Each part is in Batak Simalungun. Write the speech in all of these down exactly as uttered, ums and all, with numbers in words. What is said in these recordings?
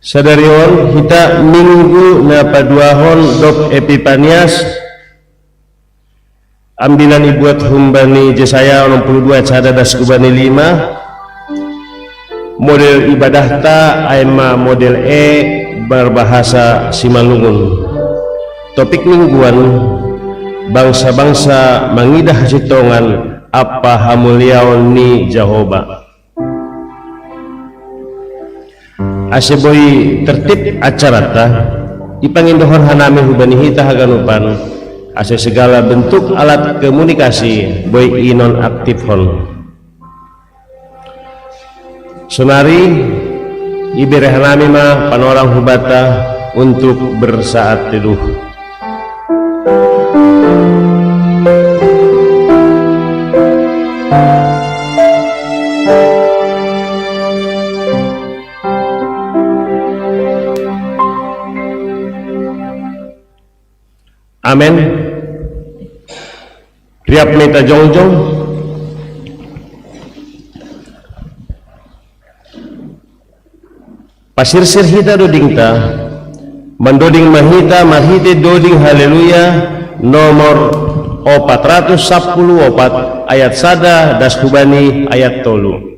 Sadari on hita Minggu na paduahon dob Epipanias, ambilan ibuat humbani Jesaya onom puluh dua ayat sada das hubani lima. Model ibadahta ai ma model e, marbahasa Simalungun. Topik mingguan: Bangsa-bangsa mangidah hasintongan ampa hamuliaon ni Jahowa. Ase boi tertib acaranta, ipangindohon hanami hubani hita haganupan, ase segala bentuk alat komunikasi boi inonaktifhon. Sonari ibere hanami ma panorang hubanta untuk bersaat teduh. Amen. Riap ma hita jongjong. Pasirsir hita dodingta, mandoding ma hita marhite doding Haleluya nomor opat ratus sapuluh opat, ayat sada das hubani ayat tolu.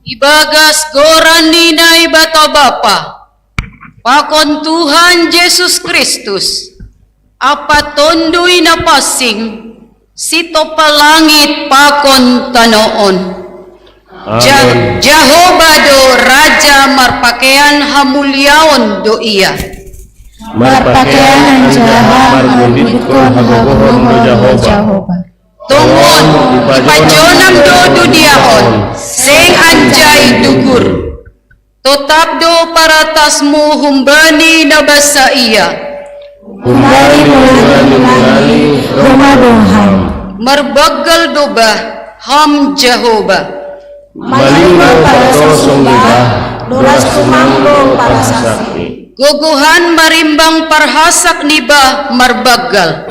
Ibagas goran ni Naibata Bapa, pakon Tuhan Jesus Kristus, ampa Tonduy Na Pansing, sitopa langit pakon tano on. Ja-, Amen. Jahowa do Raja, marpakean hamuliaon do Ia. Marpakean anjaha margunditkon hagogohon do Jahowa. Tongon, ipajonam do dunia on, seng anjai dugur. Totap do paratasmu humbani na basa ia. Humbani mulani-mulani domma do Ham. Marbanggal do bah, Ham Jahowa. Malim do parasosong ni bah, doras tumang do parasakni. Gogohan marimbang parhasak ni bah marbanggal.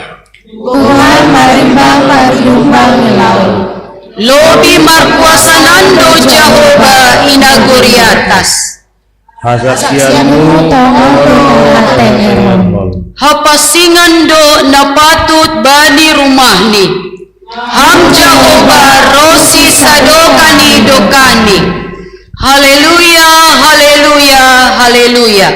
Gogohan marimbang pardiumbal ni laut. Lobi markuasanan do Jahowa i nagori atas. Hasaksianmu tongon do na tengerhon. Hapansingan do na patut bani rumahni. Ham Jahowa ronsi sadokah ni dokahni. Haleluya, haleluya, haleluya.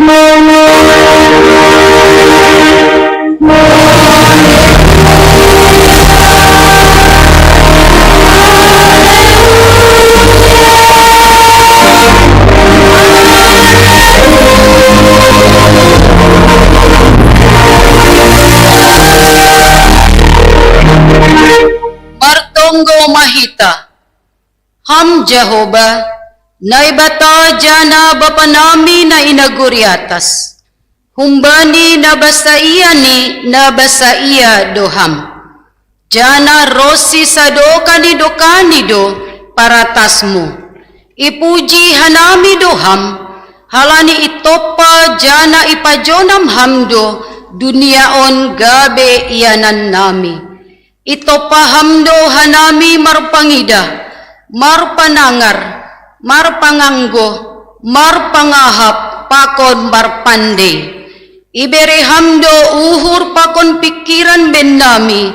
Martonggo ma hita. Ham Jahowa, Naibata janah Bapa nami na i nagori atas. Humbani na basaia ni na basaia do Ham. Janah ronsi sadokah ni dokahni do paratasMu. Ipuji hanami do Ham, halani itompa janah ipajonam Ham do dunia on gabe ianan nami. Itompa Ham do hanami marpangida, marpanangar, marpanganggo, marpangahap pakon marpandei. Ibere Ham do uhur pakon pingkiran bennami,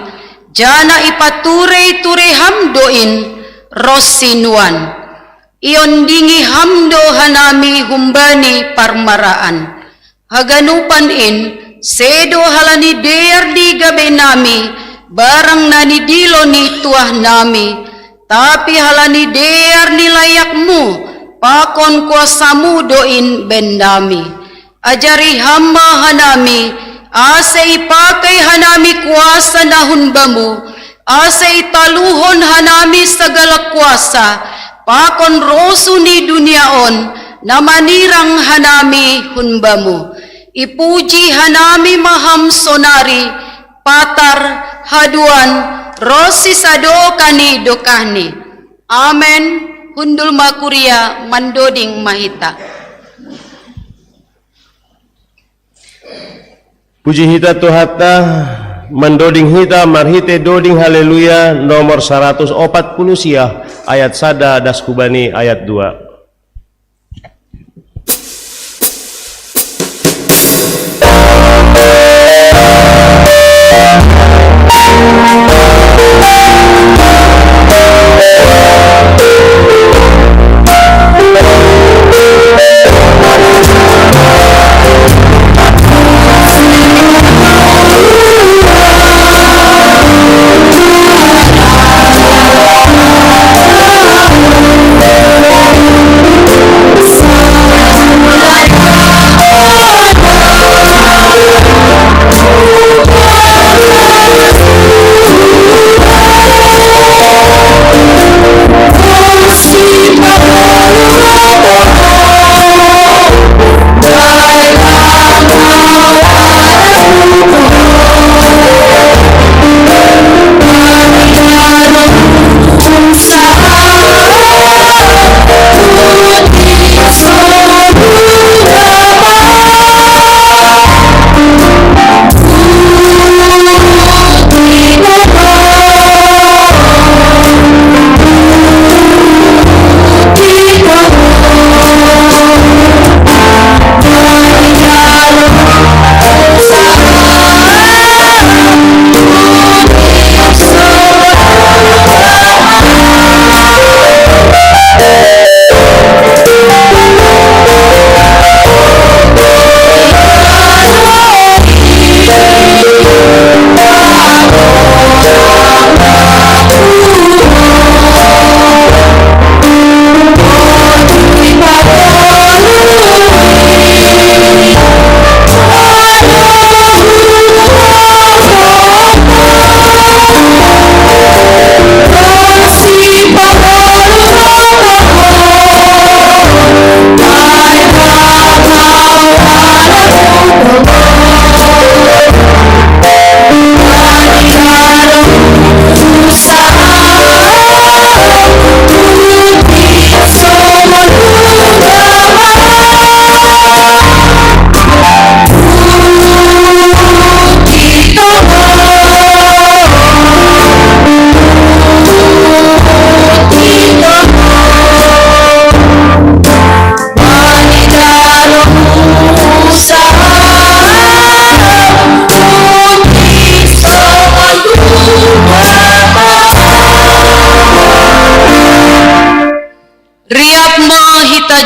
janah ipaturei-turei Ham do in ronsi nuan. Iondingi Ham do hanami humbani parmaraan. Haganupan in, sedo halani dear ni gabenami, barang na nidilo ni tuahnami, tapi halani dear ni layakMu, pakon kuasaMu do in bennami. Ajari Ham ma hanami, ase ipakei hanami kuasa na hun Bamu, ase italuhon hanami sagala kuasa, pakon rosuh ni dunia on, na manirang hanami hun Bamu. Ipuji hanami ma Ham sonari, patar, haduan, ronsi sadokah ni dokahni. Amen. Hundul ma kuria, mandoding ma hita. Puji hita Tuhanta, mandoding hita marhite doding Haleluya nomor saratus opat puluh sia, ayat sada das hubani ayat dua.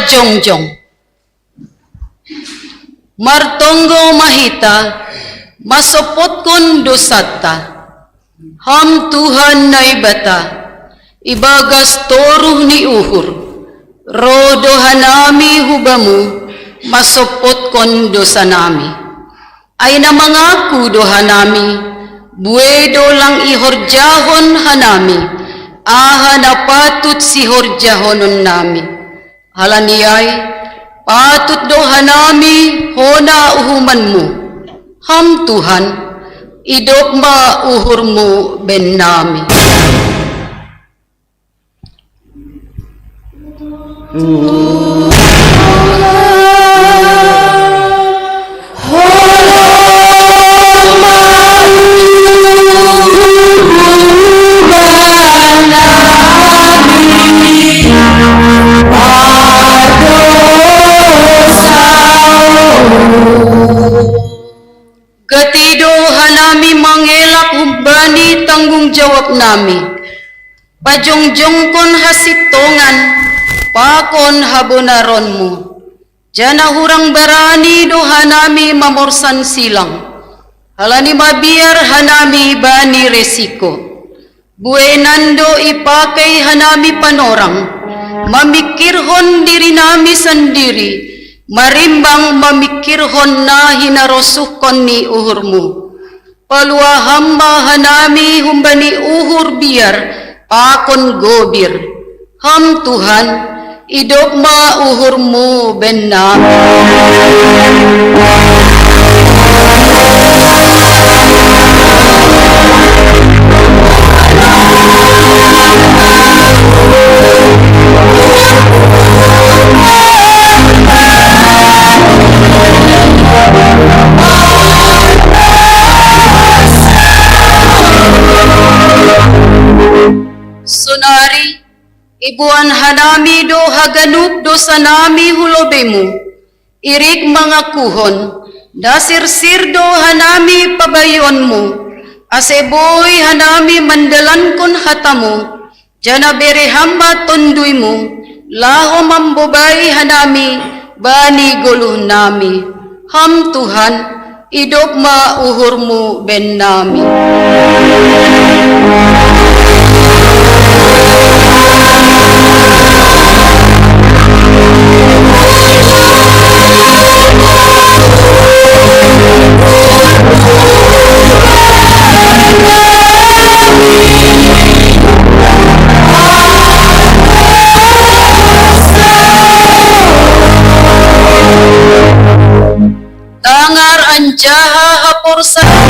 jongjong. Martonggo ma hita, masopotkon dosanta. Ham Tuhan Naibata, ibagas toruh ni uhur, roh do hanami hu Bamu, masopotkon dosanami. Ai na mangaku do hanami, buei do lang ihorjahon hanami aha na patut sihorjahononnami. Halani ai, patut do hanami hona uhuman-Mu. Ham Tuhan, idop ma uhur-Mu bennami. Gati do hanami mangelak humbani tanggung jawabnami. Pajongjongkon hasintongan pakon habonaron-Mu. Janah hurang barani do hanami mamorsan silang, halani mabiar hanami bani resiko. Bueinan do ipakei hanami panorang, mamingkirhon dirinami sandiri, marimbang mamingkirhon na hinarosuhkon ni uhur-Mu. Paluahon ma hanami humbani uhur biar pakon gobir. Ham Tuhan, idop ma uhur-Mu bennami. Sonari, iboan hanami do haganup dosanami hu lobei-Mu, irik mangakuhon, na sirsir do hanami pabayonon-Mu, ase boi hanami mandalankon hata-Mu, janah bere Ham ma Tonduy-Mu, laho mambobai hanami bani goluhnami. Ham Tuhan, idop ma uhur-Mu bennami. Tangar anjaha haporsayaon.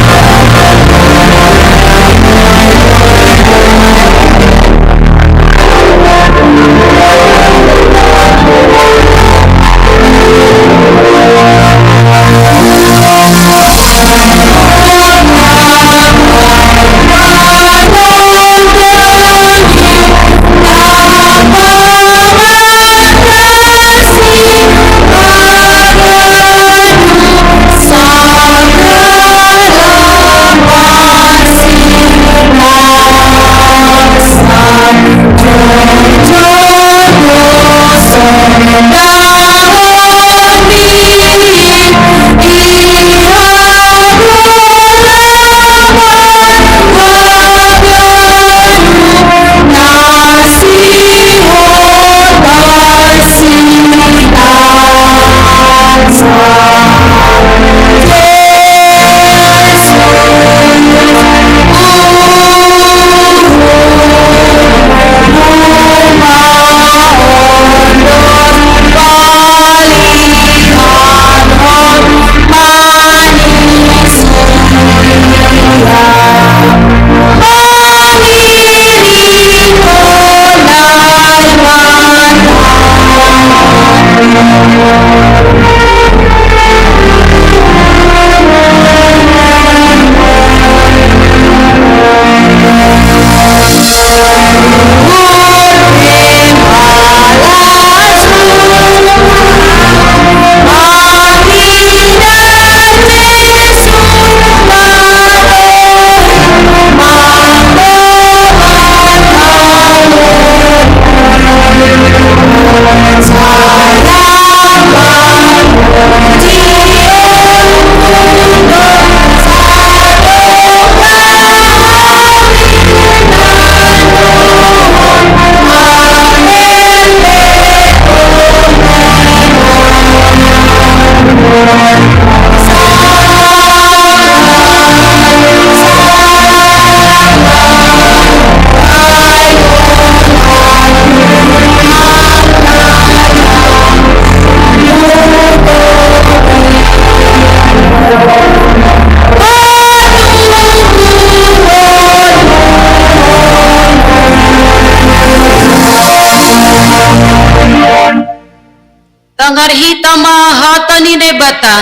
Tangar hita ma hata ni Naibata,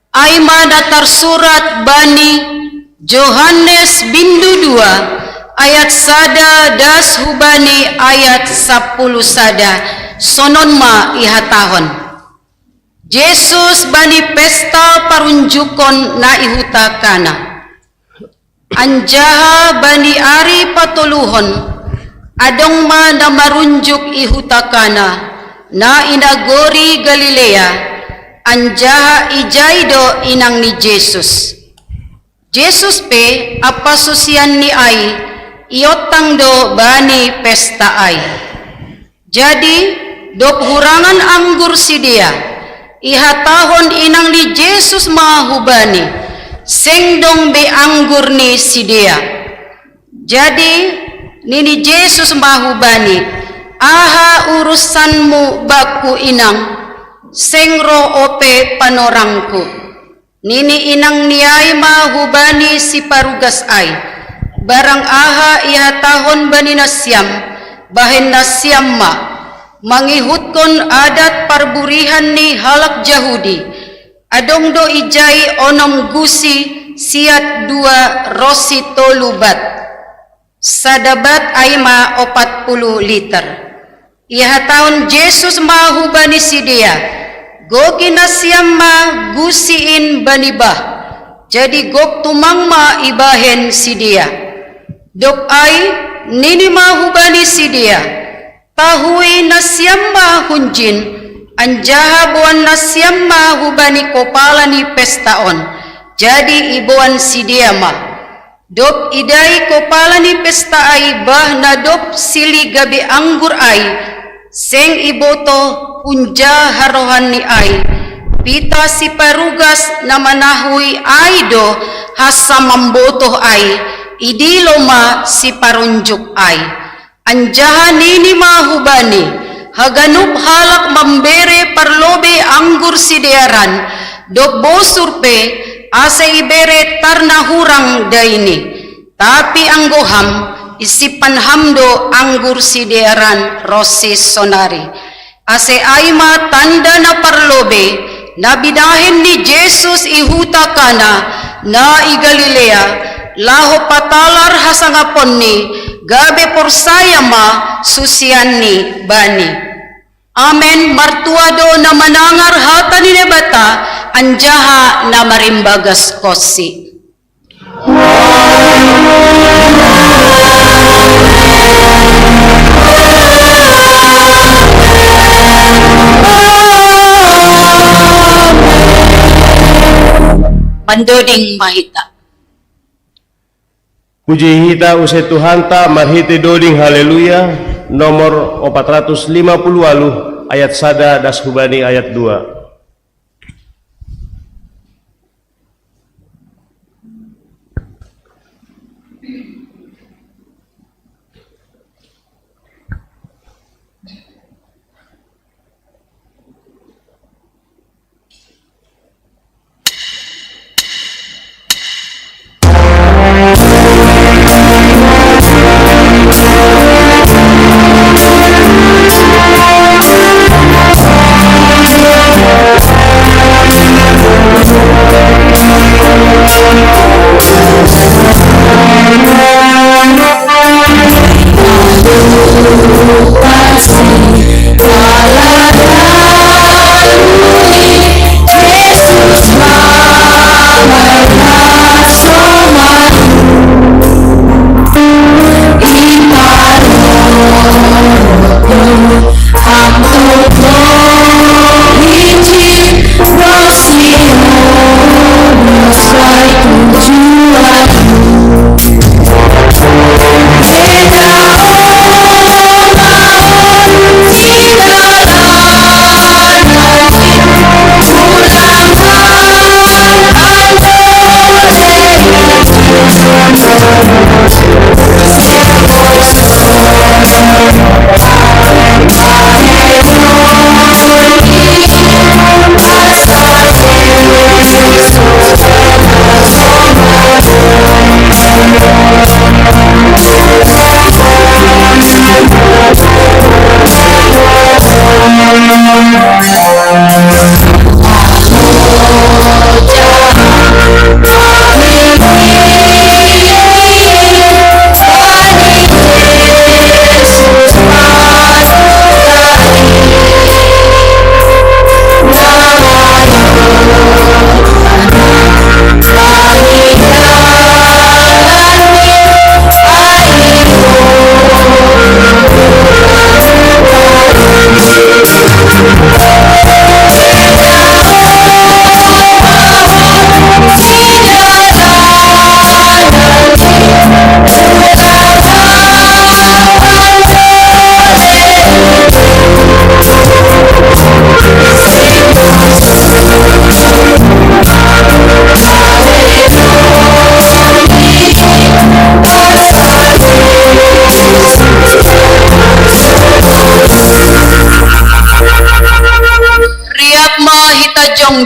ai ma na tarsurat bani Johannes bindu dua, ayat sada das hubani ayat sapuluh sada, sonon ma ihatahon. Jesus bani pesta parunjukon na i huta Kana. Anjaha bani ari patoluhon, adong ma na marunjuk i huta Kana, na i nagori Galilea, anjaha ijai do inang ni Jesus. Jesus pe ampa susianni ai iontang do bani pesta ai. Jadi, dob hurangan anggur sidea, ihatahon inang ni Jesus ma hubani, seng dong be anggur ni sidea. Jadi, nini Jesus ma hubani, aha urusanmu bakku inang, seng roh ope panorangku. Nini inang ni ai ma hubani siparugas ai, barang aha ihatahon bani nasiam, bahen nasiam ma, mangihutkon adat parburihan ni halak Jahudi, adong do ijai onom gusi siat dua rosi tolu bat. Sada bat ai ma opat puluh liter. Ihatahon Jesus ma hubani sidea, goki nasiam ma gusi in bani bah. Jadi gok tumang ma ibahen sidea. Dob ai, nini ma hubani sidea, tahui nasiam ma hunjin, anjaha boan nasiam ma hubani kopala ni pesta on. Jadi iboan sidea ma. Dob idai kopala ni pesta ai bah na dob silih gabe anggur ai, seng ibotoh unja harohanni ai, pita siparugas na manahui ai do hansa mambotoh ai, idilo ma siparunjuk ai. Anjaha nini ma hubani, haganup halak mambere parlobei anggur sidearan, dob bosur pe, ase ibere tarna hurang daini. Tapi anggo ham, isimpan ham do anggur sidearan ronsi sonari. Ase ai ma tanda na parlobei, na binahen ni Jesus i huta Kana, na i Galilea, laho patalar hasangaponni, gabe porsaya ma susianni Bani. Amen. Martua do na manangar hata ni Naibata, anjaha na marimbagaskonsi. Mandoding ma hita. Puji hita use Tuhanta marhite doding haleluya, nomor opat ratus lima puluh waluh, ayat sada das hubani ayat dua.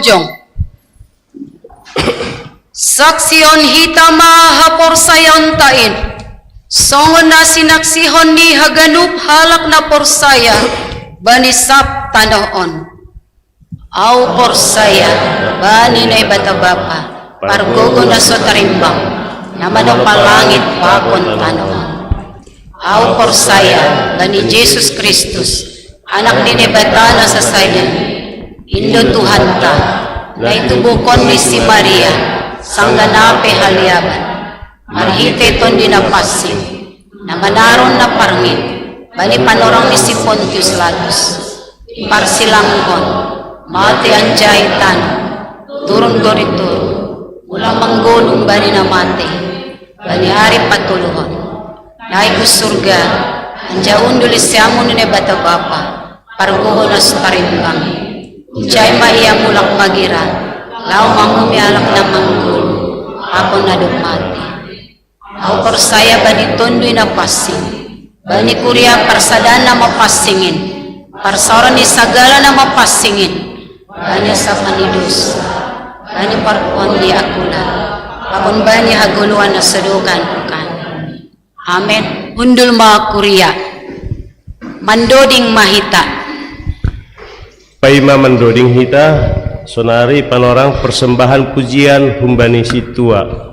Jong. Saksihon hita ma ha porsayaon ta in. Songon na sinaksihon ni haganup halak na porsaya bani sab tanoh on. Au porsaya bani Naibata Bapa, pargogo na so tarimbang, na manompa langit pakon tanoh on. Au porsaya bani Jesus Kristus, Anak ni Naibata na sasaja, Indo Tuhanta, na itubuhkon ni si Maria, sanggah na pehaliaban, marhitei Tonduy Napansing, na manaron na parngit bani panorang ni si Pontius Latus, parsilanghon, matei anjaha i tanoh, turun gori toru, ulang manggoluh bani na matei, bani ari patoluhon, naik hu surga, anjaha undul i siamun ni Naibata Bapa, pargogo na so tarimbang. Ijai ma Ia mulak magira, laho manguhumi halak na manggoluh pakon na dob matei. Au porsaya bani Tonduy Napansing, bani kuria parsadaan na mapansing in, parsaoran ni sagala na mapansing in, bani hasapan ni dosa, bani parpuhoon ni angkup, pakon bani hagoluhan na so dungkanan. Amen. Hundul ma kuria. Mandoding ma hita. Paima mandoding hita, sonari panorang persembahan pujian humbani sintua.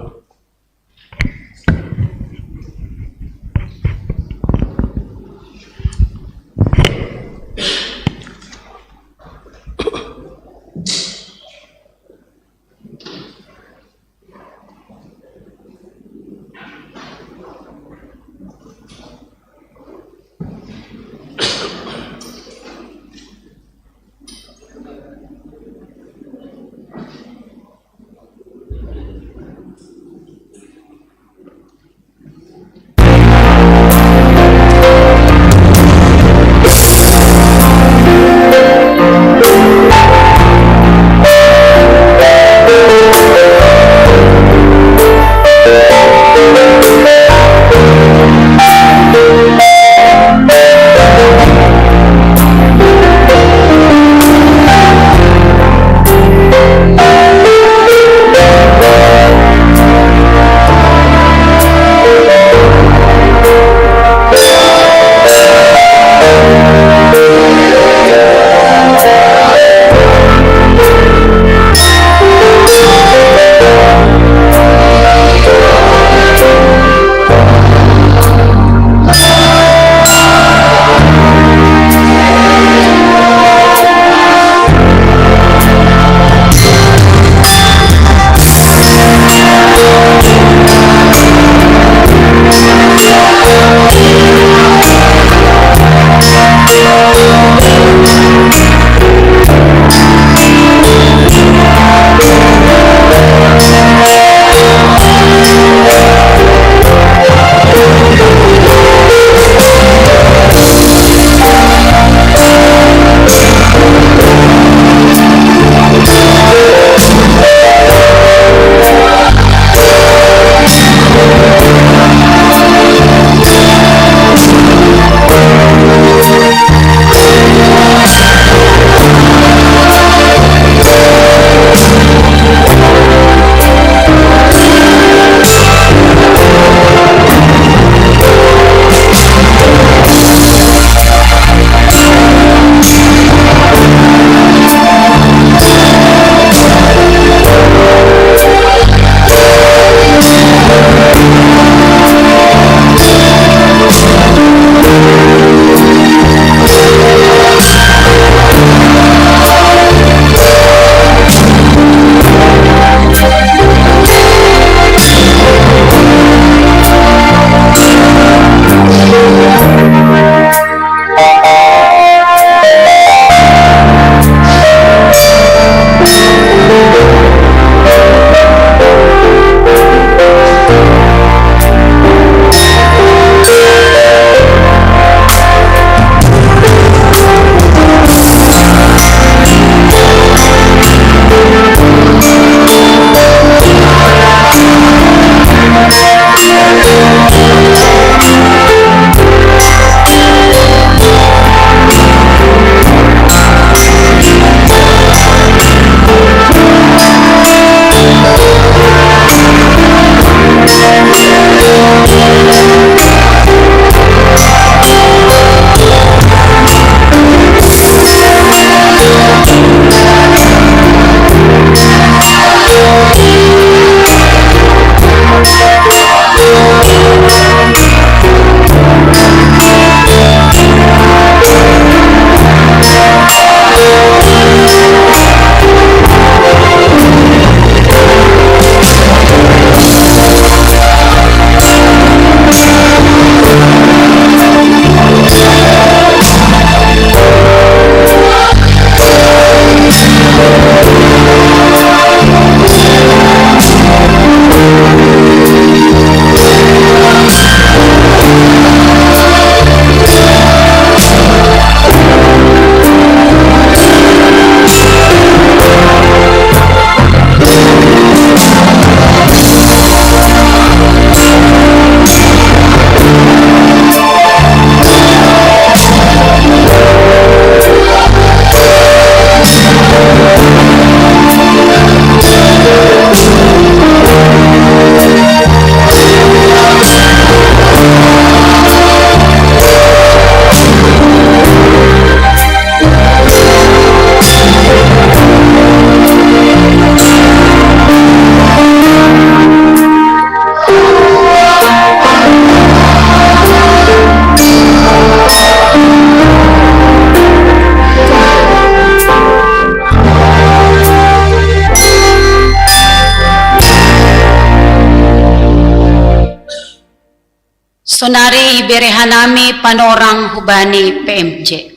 Sonari ibere hanami panorang hubani P M J.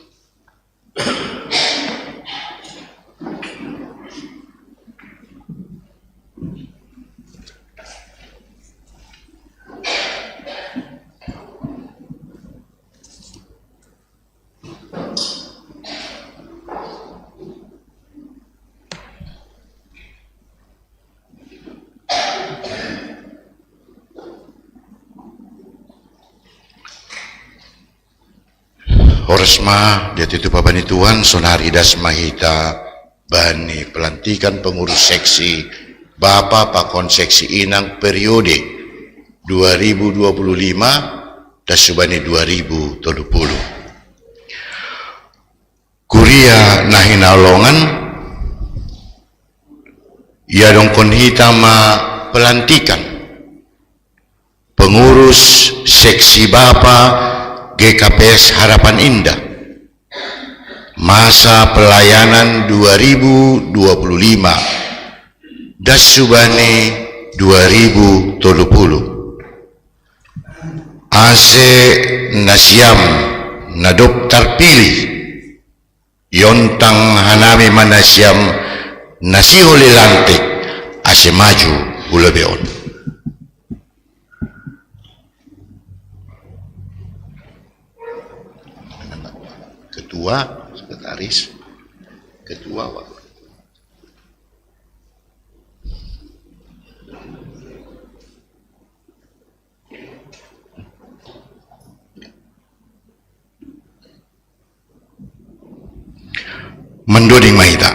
Horas ma, dia tutu pabani Tuhan, sonari das ma hita bani pelantikan pengurus seksi bapa pakon seksi inang periode dua ribu dua puluh lima das subani dua ribu tolu puluh. Kuria na hinaholongan, iadongkon hita ma pelantikan pengurus seksi bapa G K P S Harapan Indah, masa pelayanan dua ribu dua puluh lima das subani dua ribu tolu puluh. Ase na siam na dob tarpilih, iontang hanami ma na siam na sihol i lantik ase maju hu lobei on. Ketua, sekretaris, ketua, wakil. Mandoding ma hita.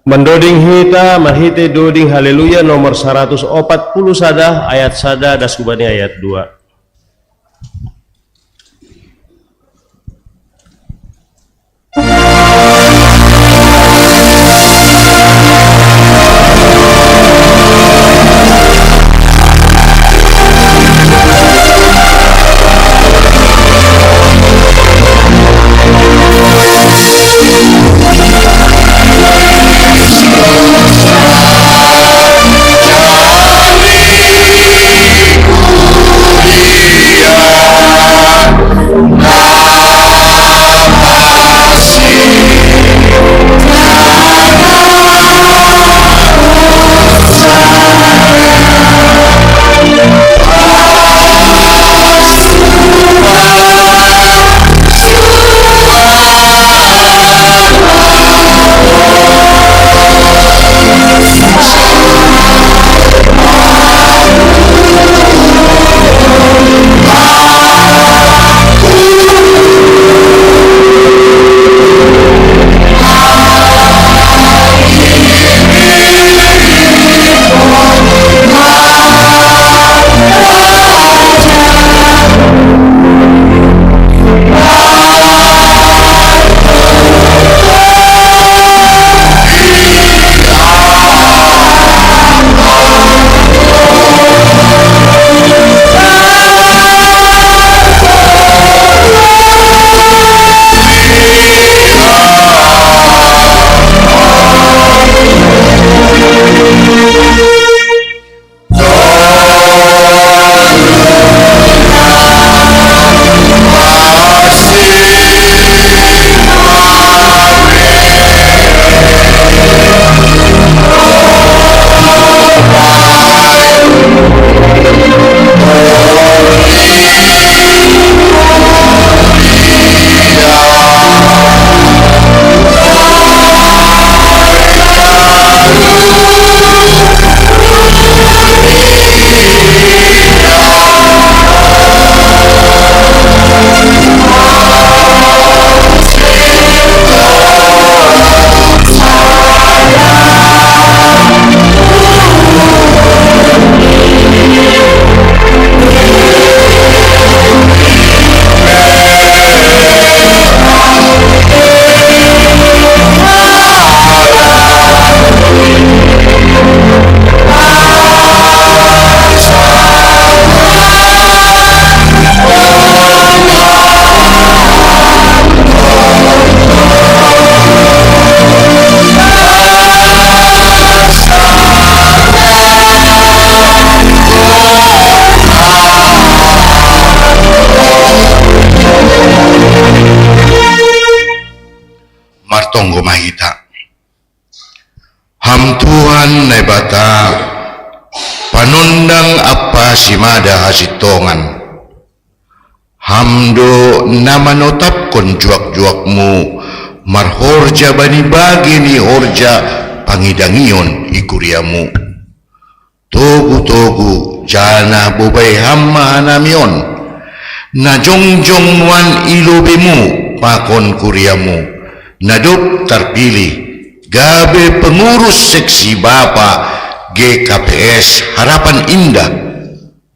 Mandoding hita marhite doding Haleluya nomor saratus opat puluh sada, ayat sada das hubani ayat dua. Mahita. Ham Tuhan Naibata, panondang ampa simada hasintongan. Ham do na manotapkon juak-juakmu marhorja bani bage ni horja pangidangion i kuriamu. Togu-togu, janah bobai ham ma hanami on, na jongjong nuan i lobeimu pakon kuriamu, na dob tarpilih gabe pengurus seksi bapa G K P S Harapan Indah,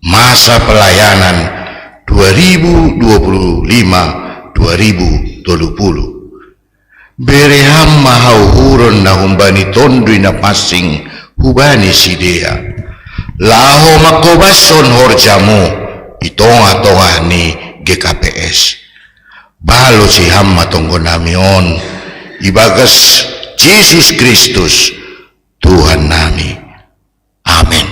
masa pelayanan dua ribu dua puluh lima dua ribu tolu puluh. Bere ham ma hauhuron na humbani Tonduy Napansing hubani sidea, laho mangkobashon horjamu i tongah-tongah ni G K P S. Balosi ham ma tonggonami on ibagas Jesus Kristus, Tuhan nami. Amen.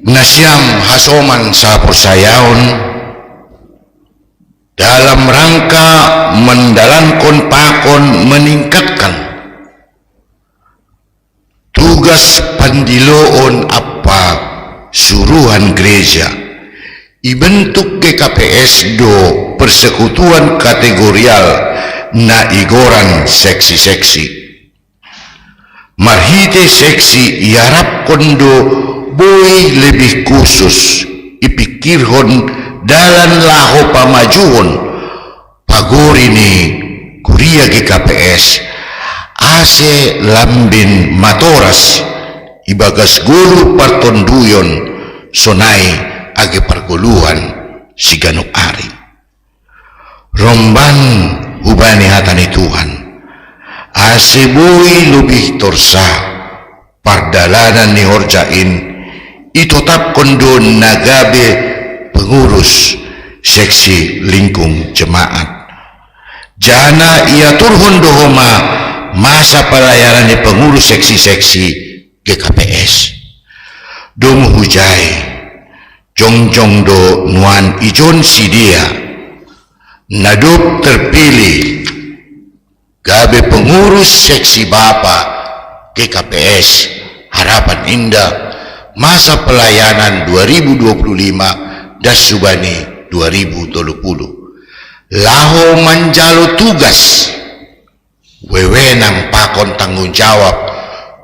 Nasiam hasoman saporsayaon, dalam rangka mandalankon pakon meningkatkan tugas pandiloon ampa suruhan gereja, ibentuk G K P S do persekutuan kategorial na igoran seksi-seksi. Marhite seksi iarapkon do boi lebih khusus ipingkirhon dalan laho pamajuhon pagori ni kuria G K P S, ase lambin matoras ibagas goluh partonduyon sonai age pargoluhan siganup ari. Romban hubani hata ni Tuhan, ase boi lobih torsa pardalanan ni horja in, itotapkon do na gabe pengurus seksi lingkung jemaat. Janah iaturhon do homa masa pelayanan ni pengurus seksi-seksi G K P S. Domu hujai, jongjong do nuan ijon sidea na dob terpilih gabe pengurus seksi bapa G K P S Harapan Indah masa pelayanan dua ribu dua puluh lima das hubani dua ribu tolu puluh, laho manjalo tugas, wewenang pakon tanggung jawab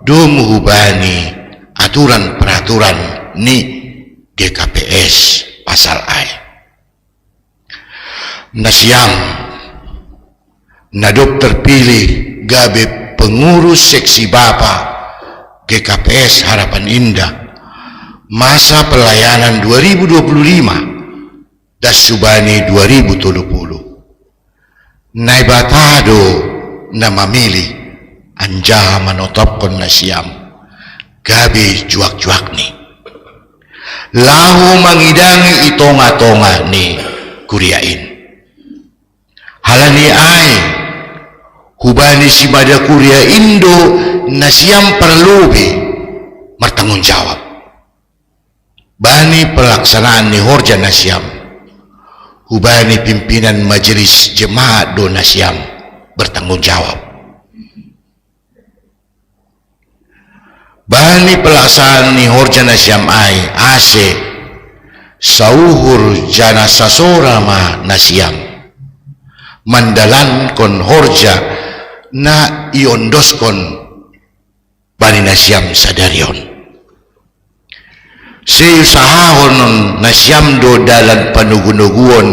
domu hubani aturan-peraturan ni G K P S pasal ai. Nasiam na dob terpilih gabe pengurus seksi bapa G K P S Harapan Indah masa pelayanan dua ribu dua puluh lima das hubani dua ribu tolu puluh. Naibata do na mamilih anjaha manotopkon nasiam gabe juak-juakni, laho mangidangi i tongah-tongah ni kuria in. Halani ai, hubani simada kuria in do nasiam parlobei martanggung jawab. Bani pelaksanaan ni horja nasiam, hubani pimpinan majelis jemaat do nasiam bertanggung jawab. Bani pelaksanaan ni horja nasiam ai, ase sauhur janah sasora ma nasiam mandalankon horja na iondoskon bani nasiam sadari on. Seusahahon nasiam do dalan panogu-noguon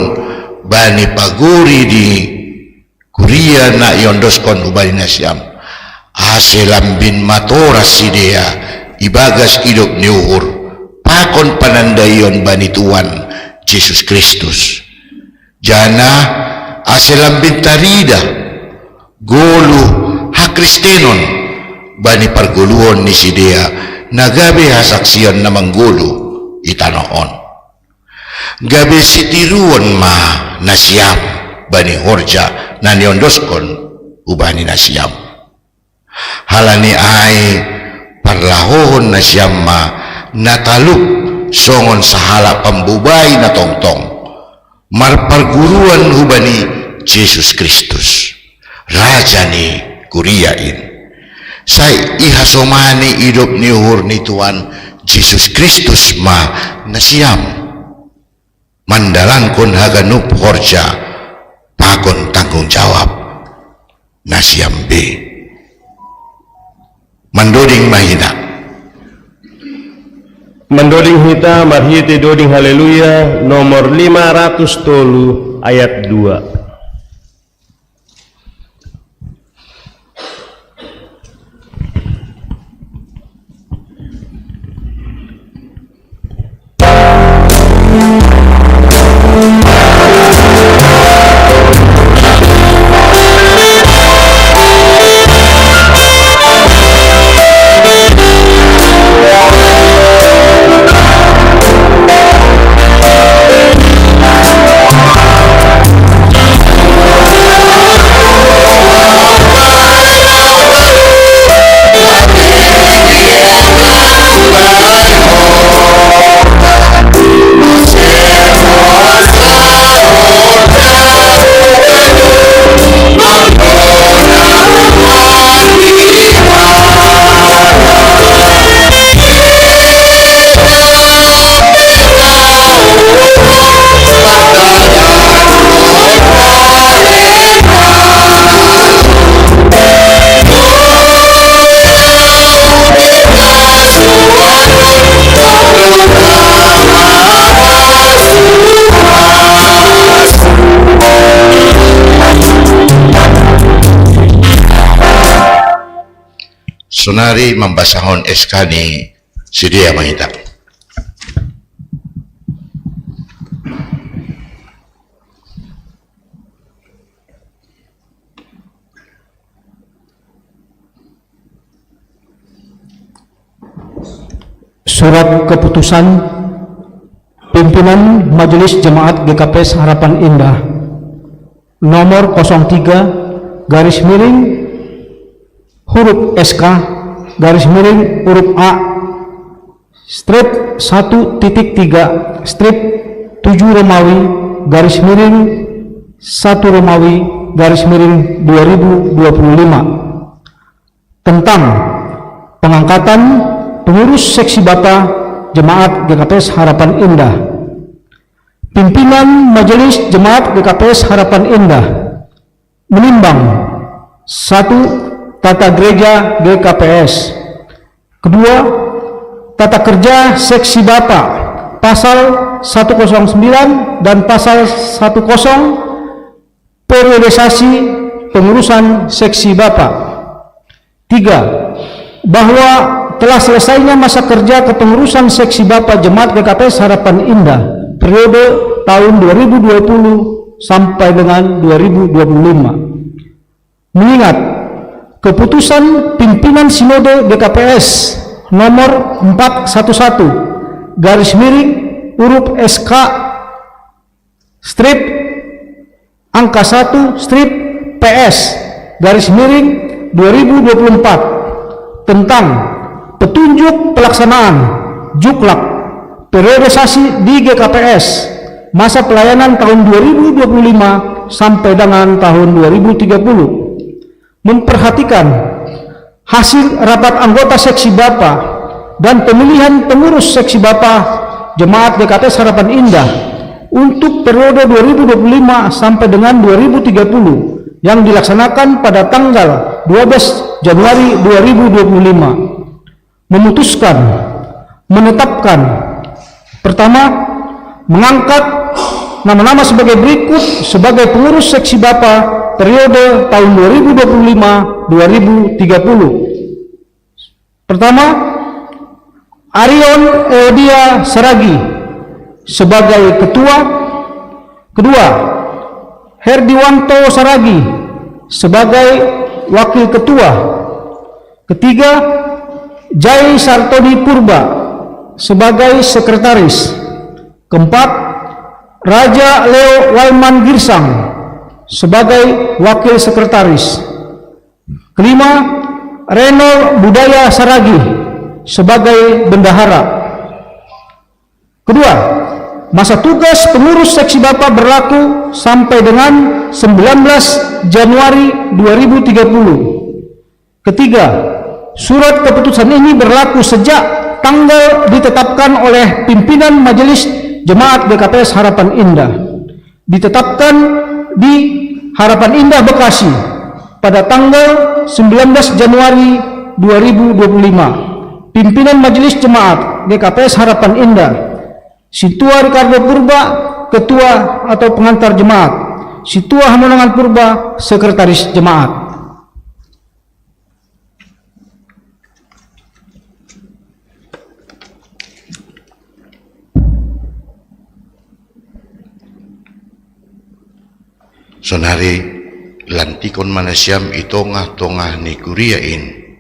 bani pagori ni kuria na iondoskon hubani nasiam, ase lambin matoras sidea ibagas idop ni uhur pakon panandaion bani Tuhan Jesus Kristus. Janah ase lambin tarida goluh hakristenon bani pargoluhon ni sidea na gabe hasaksian na manggoluh i tanoh on. Gabe sitiruon ma nasiam bani horja na niondoskon hubani nasiam. Halani ai, parlahohon nasiam ma na talup songon sahalak pambobai na tongtong, marparguruan hubani Jesus Kristus, Raja ni kuria in. Sai ihasomani idop ni uhur ni Tuhan Jesus Kristus ma nasiam, mandalankon haganup horja pakon tanggung jawab nasiam be. Mandoding ma hita. Mandoding hita marhite doding Haleluya nomor lima ratus tolu ayat dua. Sonari mambasahon S K ni sidea ma hita. Surat keputusan pimpinan Majelis Jemaat G K P S Harapan Indah nomor kosong tiga garis miring huruf S K garis miring huruf A strip satu titik tiga strip tujuh Romawi garis miring satu Romawi garis miring dua ribu dua puluh lima tentang pengangkatan pengurus seksi Bapa Jemaat G K P S Harapan Indah. Pimpinan Majelis Jemaat G K P S Harapan Indah menimbang: satu, tata gereja G K P S. Kedua, tata kerja seksi Bapa, pasal satu kosong sembilan dan pasal satu kosong, periodisasi pengurusan seksi Bapa. Tiga, bahwa telah selesainya masa kerja kepengurusan seksi Bapa Jemaat G K P S Harapan Indah periode tahun dua ribu dua puluh sampai dengan dua ribu dua puluh lima. Mengingat keputusan pimpinan Sinode G K P S nomor empat satu satu garis miring huruf S K strip angka satu strip P S garis miring dua ribu dua puluh empat tentang petunjuk pelaksanaan juklak periodisasi di G K P S masa pelayanan tahun dua ribu dua puluh lima sampai dengan tahun dua ribu tiga puluh. Memperhatikan hasil rapat anggota seksi Bapa dan pemilihan pengurus seksi Bapa Jemaat G K P S Harapan Indah untuk periode dua ribu dua puluh lima sampai dengan dua ribu tiga puluh yang dilaksanakan pada tanggal dua belas Januari dua ribu dua puluh lima. Memutuskan, menetapkan: pertama, mengangkat nama-nama sebagai berikut sebagai pengurus seksi Bapa periode tahun dua ribu dua puluh lima dua ribu tiga puluh. Pertama, Arion Eodia Saragi sebagai ketua. Kedua, Herdiwanto Saragi sebagai wakil ketua. Ketiga, Jai Sartoni Purba sebagai sekretaris. Keempat, Raja Leo Waiman Girsang sebagai wakil sekretaris. Kelima, Renol Budaya Saragi sebagai bendahara. Kedua, Masa tugas pengurus seksi Bapak berlaku sampai dengan sembilan belas Januari dua ribu tiga puluh. Ketiga, surat keputusan ini berlaku sejak tanggal ditetapkan oleh pimpinan Majelis Jemaat G K P S Harapan Indah. Ditetapkan di Harapan Indah, Bekasi pada tanggal sembilan belas Januari dua ribu dua puluh lima. Pimpinan Majelis Jemaat G K P S Harapan Indah, Situa Ricardo Purba, ketua atau pengantar jemaat. Situa Hamonangan Purba, sekretaris jemaat. Sonari lantikon ma nasiam i tongah-tongah ni kuria in,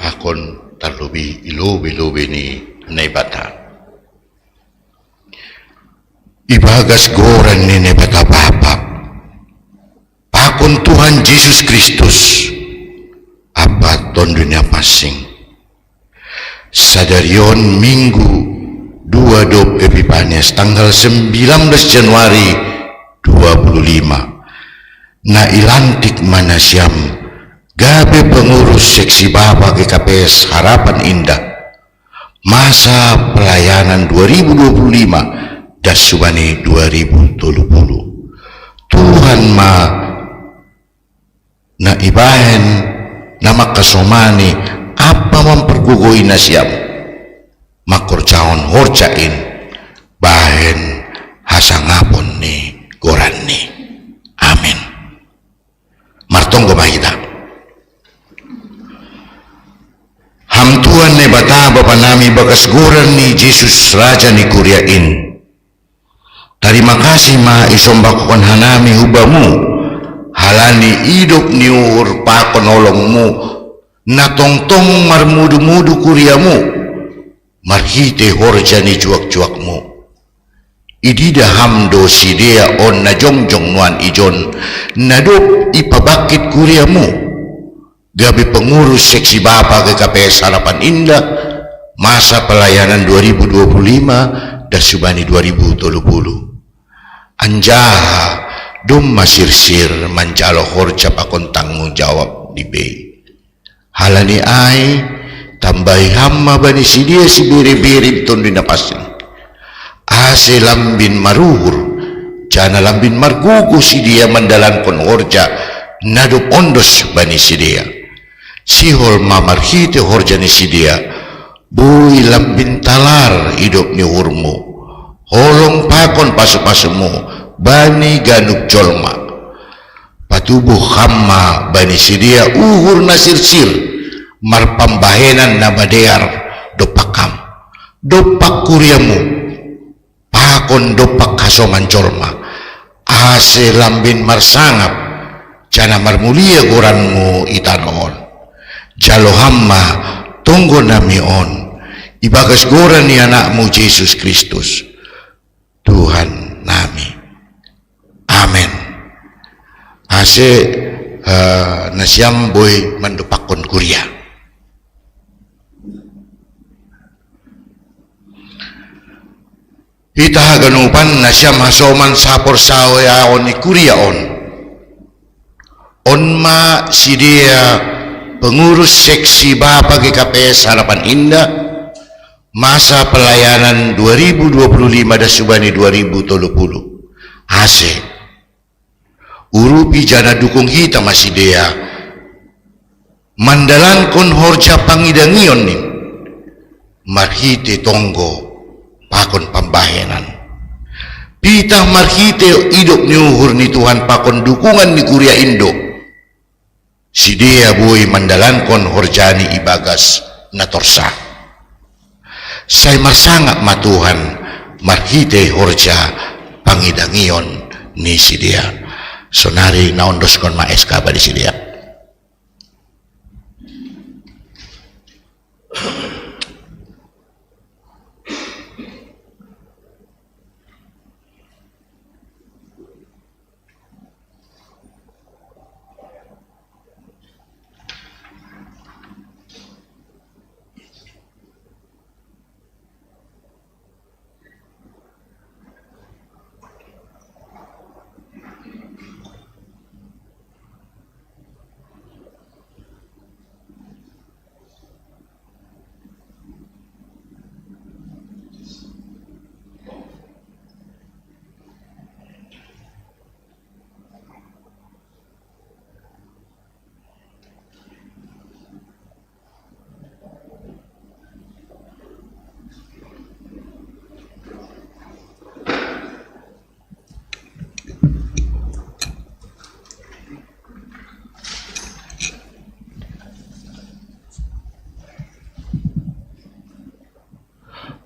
pakon tarlobi i lobei-lobei ni Naibata. Ibagas goran ni Naibata Bapa, pakon Tuhan Jesus Kristus, Ampa Tondunia Passing. Sadarion Minggu dua dob Epipanias, tanggal sembilan belas Januari dua puluh lima, na ilantik ma nasiam gabe pengurus seksi Bapa G K P S Harapan Indah, masa pelayanan dua ribu dua puluh lima das subani dua ribu tolu puluh. Tuhan ma na ibahen na mangkasomani ampa mampargogoi nasiam mangkorjahon horja in bahen hasangapon ni goranni. Amin. Martonggo ma hita. Ham Tuhan Naibata Bapa nami, bagas goran ni Jesus Raja ni kuria in, tarima kasih ma isombakkon hanami hu Bamu, halani idop ni uhur pakon holongMu, na tongtong marmudu-mudu kuriaMu, marhitei horja ni juak-juakMu. Idida Ham do sidea on na jongjong nuan ijon, na dob ipabangkit kuriaMu, gabe pengurus seksi Bapa G K P S Harapan Indah, masa pelayanan dua ribu dua puluh lima das subani dua ribu tolu puluh. Anjaha domma sirsir manjalo horja pakon tanggung jawab ni bei. Halani ai, tambahi Ham ma bani sidea sibere-bere ni Tonduy Napansing, ase lambin maruhur, janah lambin margogoh sidea mandalankon horja na dob ondos bani sidea. Sihol ma marhitei horja ni sidea, boi lambin talar idop ni uhurMu, holong pakon pasu-pasuMu bani ganup jolma. Patubuh Ham ma bani sidea uhur na sirsir, marpambahenan na madear dompak Ham, dompak kuriaMu, pakon dompak hasoman jolma, ase lambin marsangap, janah marmulia goranMu i tanoh on. Jalo Ham ma tonggo nami on, ibagas goran ni AnakMu Jesus Kristus, Tuhan nami. Amen. Ase, eh, nasiam boi mandompakkon kuria. Hita haganupan nasiam hasoman saporsayaon ni kuria on. On ma sidea pengurus seksi Bapa G K P S Harapan Indah, masa pelayanan dua ribu dua puluh lima das subani dua ribu tolu puluh. Ase urupi janah dukung hita ma sidea mandalankon horja pangidangion in, marhitei tonggo pakon pambahenan. Pitah marhitei idop ni uhur ni Tuhan pakon dukungan ni kuria in do sidea boi mandalankon horjani ibagas na torsa. Sai marsangap ma Tuhan marhitei horja pangidangion ni sidea. Sonari naondoskon ma S K bani sidea.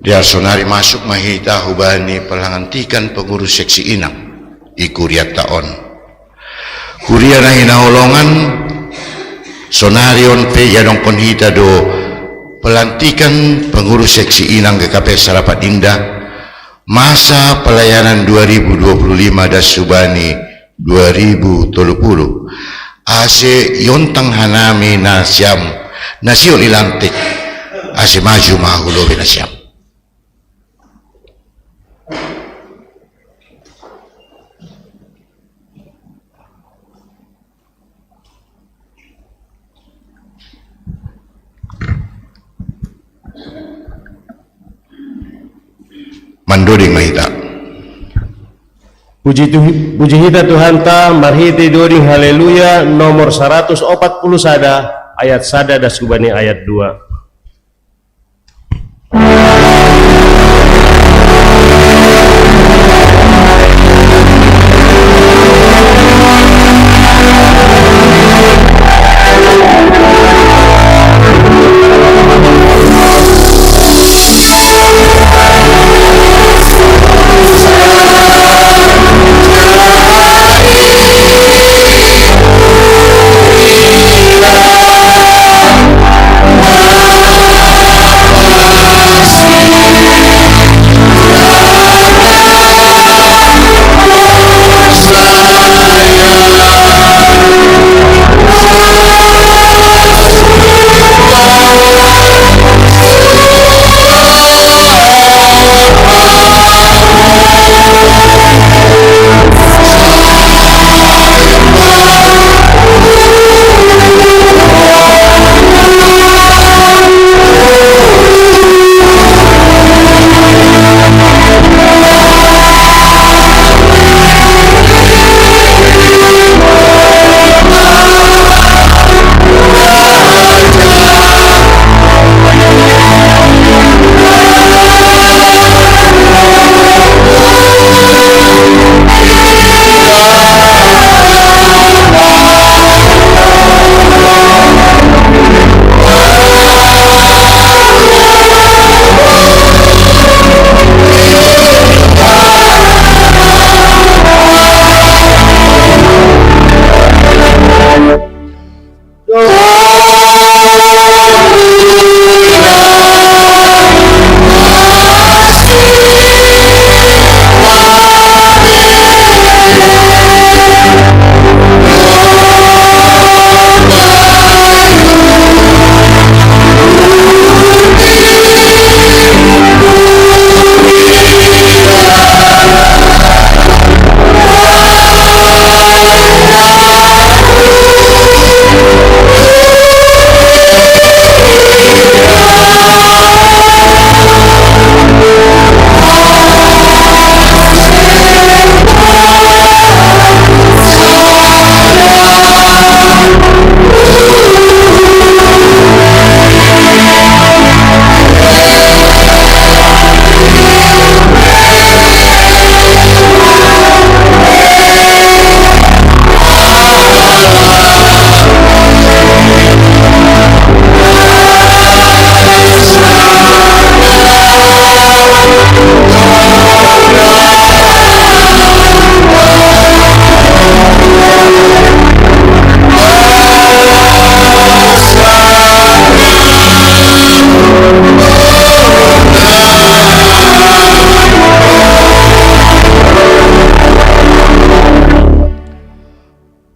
Dia sonari masuk ma hita hubani pelantikan pengurus seksi inang i kuriatta on. Kuria na hinaholongan, sonari on pe iadongkon hita do pelantikan pengurus seksi inang G K P S Harapan Indah, masa pelayanan dua ribu dua puluh lima das hubani dua ribu tolu puluh. Ase iontang hanami nasiam na sihol ilantik, ase maju ma hu lobei nasiam. Mandoding ma hita. Puji, Tuh-, puji hita Tuhanta, marhite doding Haleluya nomor saratus opat puluh sada, ayat sada das hubani ayat dua.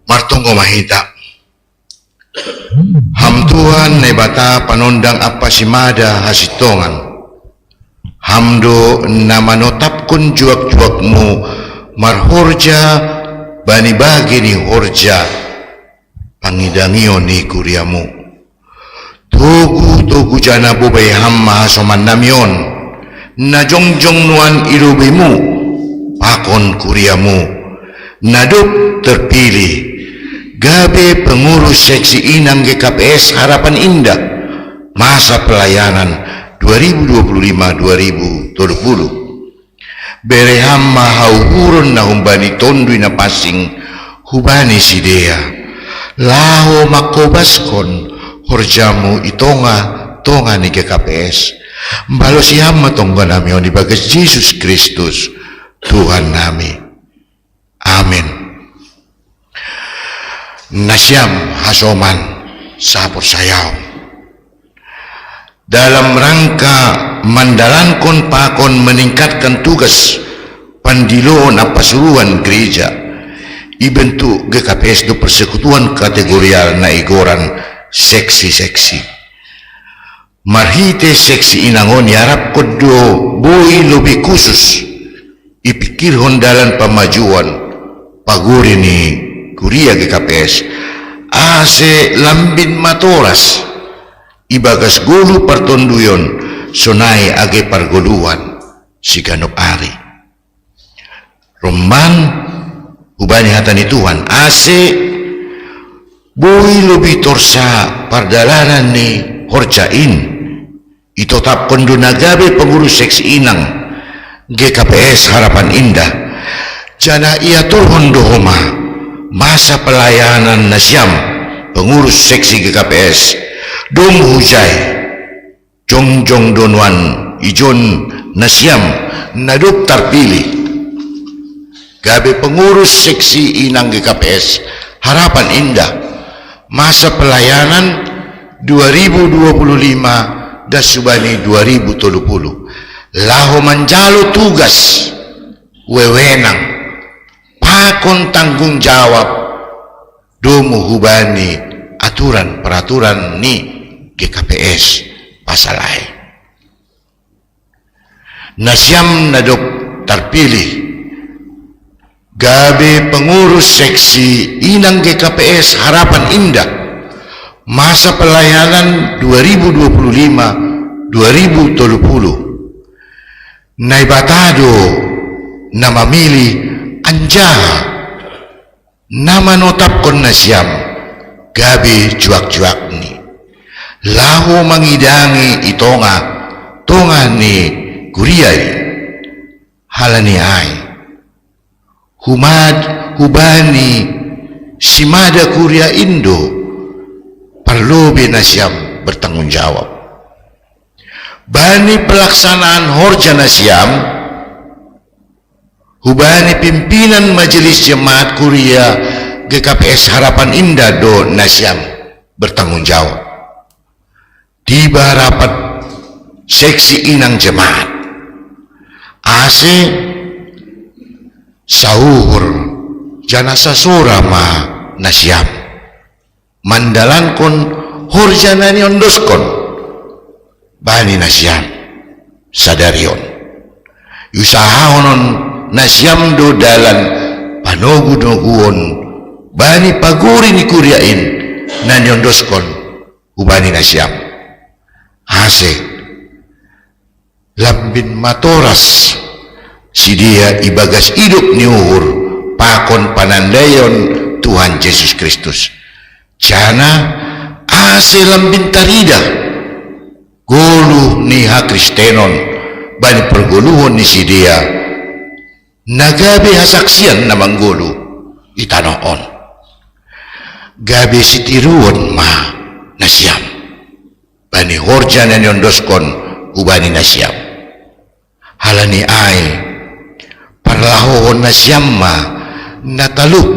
Martonggo ma hita. Ham Tuhan Naibata, panondang ampa simada hasintongan. Ham do na manotapkon juak-juakmu marhorja bani bagei ni horja pangidangion ni kuriamu. Togu-togu jana bobai Ham ma hasomannami on, na jongjong nuan i lobeimu pakon kuriamu, na dob terpilih gabe pengurus seksi inang G K P S Harapan Indah, masa pelayanan dua ribu dua puluh lima dua ribu tolu puluh. Bere Ham ma hauhuron na humbani Tonduy Napansing hubani sidea, laho mangkobaskon horjamu i tonga-tonga ni G K P S. Balosi ham ma tonggo nami on ibagas Jesus Kristus, Tuhan nami. Amin. Nasiam hasoman saporsayaon. Dalam rangka mandalankon pakon meningkatkan tugas pandiloon ampasuruan gereja, ibentuk G K P S do persekutuan kategorial na igoran seksi-seksi. Marhite seksi inang on iarapkon do boi lobi khusus ipikirhon dalan pamajuon pagori ni kuria G K P S, ase lambin matoras ibagas golu partonduyon sonai age pargoluan siganup ari. Romban hubani hata ni Tuhan, ase boi lobi torsa pardalanan ni horja in, itotapkon do na gabe pengurus seksi inang G K P S Harapan Indah, janah iaturhon do homa masa pelayanan nasiam pengurus seksi G K P S. Dong hujai jongjong do nuan ijon nasiam na dob tarpilih gabe pengurus seksi inang G K P S Harapan Indah masa pelayanan dua ribu dua puluh lima das hubani dua ribu tolu puluh, laho manjalo tugas, wewenang, pakon tanggung jawab, domu hubani aturan peraturan ni G K P S pasal ai. Nasiam na dob tarpilih gabe pengurus seksi inang G K P S Harapan Indah masa pelayanan dua ribu dua puluh lima dua ribu tolu puluh. Naibata do na mamilih anjaha na manotapkon nasiam gabe juak-juakni, laho mangidangi i tongah-tongah ni kuria i. Halani ai, humad hubani simada kuria in do parlobei nasiam bertanggung jawab bani pelaksanaan horja nasiam. Hubani pimpinan Majelis Jemaat Kuria G K P S Harapan Indah do nasiam bertanggung jawab. Tiba rapat seksi inang jemaat, ase sauhur janah sasora ma nasiam mandalankon horja na niondoskon bani nasiam sadari on. Iusahahonon nasiam do dalan panogu-noguon bani pagori ni kuria in na niondoskon hubani nasiam, ase lambin matoras sidea ibagas idop ni uhur pakon panandaion Tuhan Jesus Kristus, janah ase lambin taridah goluh ni hakristenon bani pargoluhon ni sidea, na gabe hasaksian na manggoluh i tanoh on. Gabe sitiruon ma nasiam bani horja na niondoskon hubani nasiam. Halani ai, parlahohon nasiam ma na talup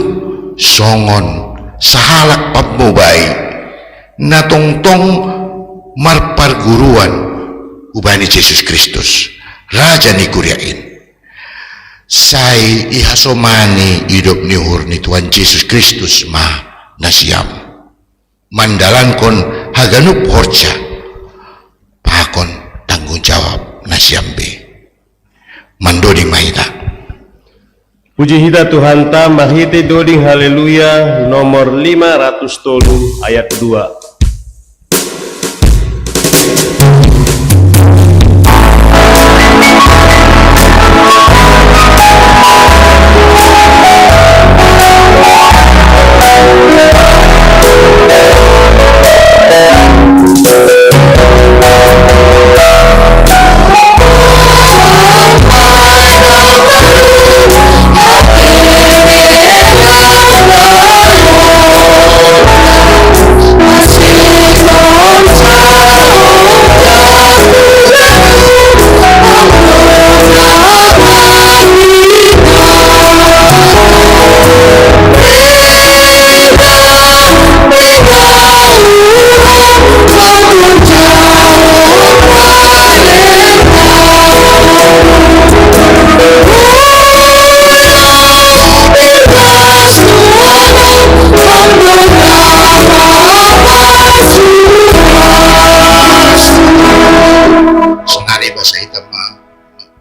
songon sahalak pammobai na tongtong marparguruan hubani Jesus Kristus, Raja ni kuria in. Sai ihasomani idop ni uhur ni Tuhan Jesus Kristus ma nasiam mandalankon haganup horja pakon tanggung jawab nasiam be. Mandoding ma hita. Puji hita Tuhanta marhite doding Haleluya nomor lima ratus tolu ayat dua.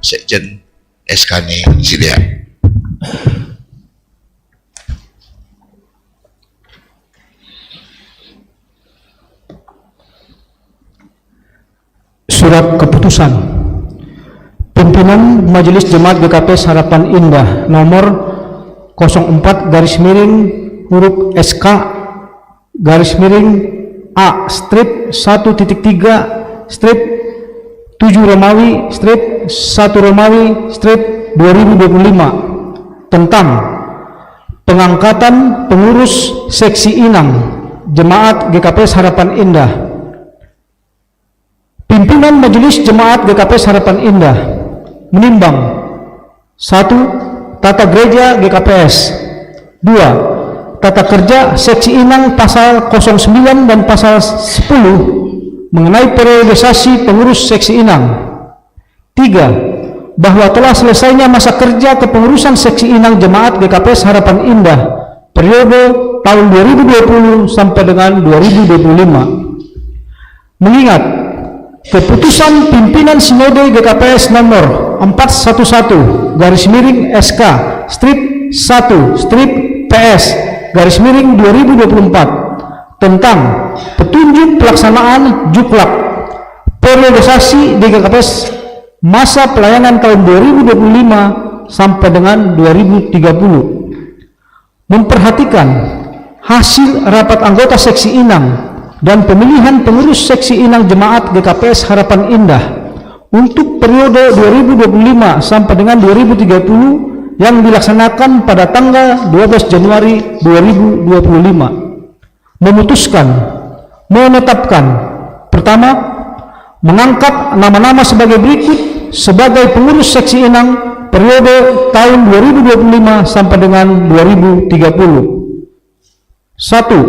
Sekjen S K ni sida. Surat keputusan. Pimpinan Majelis Jemaat G K P S Harapan Indah nomor kosong empat garis miring huruf S K garis miring A strip satu titik tiga strip tujuh Romawi strip satu Romawi strip dua ribu dua puluh lima tentang pengangkatan pengurus seksi inang jemaat G K P S Harapan Indah. Pimpinan Majelis Jemaat G K P S Harapan Indah menimbang: satu, tata gereja G K P S. Dua, tata kerja seksi inang pasal kosong sembilan dan pasal sepuluh mengenai periodisasi pengurus seksi inang. Tiga, bahwa telah selesainya masa kerja kepengurusan seksi inang jemaat G K P S Harapan Indah periode tahun dua ribu dua puluh sampai dengan dua ribu dua puluh lima. Mengingat keputusan pimpinan Sinode G K P S nomor empat satu satu garis miring S K strip satu strip P S garis miring dua ribu dua puluh empat tentang petunjuk pelaksanaan juklak periodisasi di G K P S masa pelayanan tahun dua ribu dua puluh lima sampai dengan dua ribu tiga puluh. Memperhatikan hasil rapat anggota seksi inang dan pemilihan pengurus seksi inang jemaat G K P S Harapan Indah untuk periode dua ribu dua puluh lima sampai dengan dua ribu tiga puluh yang dilaksanakan pada tanggal dua belas Januari dua ribu dua puluh lima. Memutuskan, menetapkan: pertama, mengangkat nama-nama sebagai berikut sebagai pengurus seksi inang periode tahun dua ribu dua puluh lima sampai dengan dua ribu tiga puluh. Satu,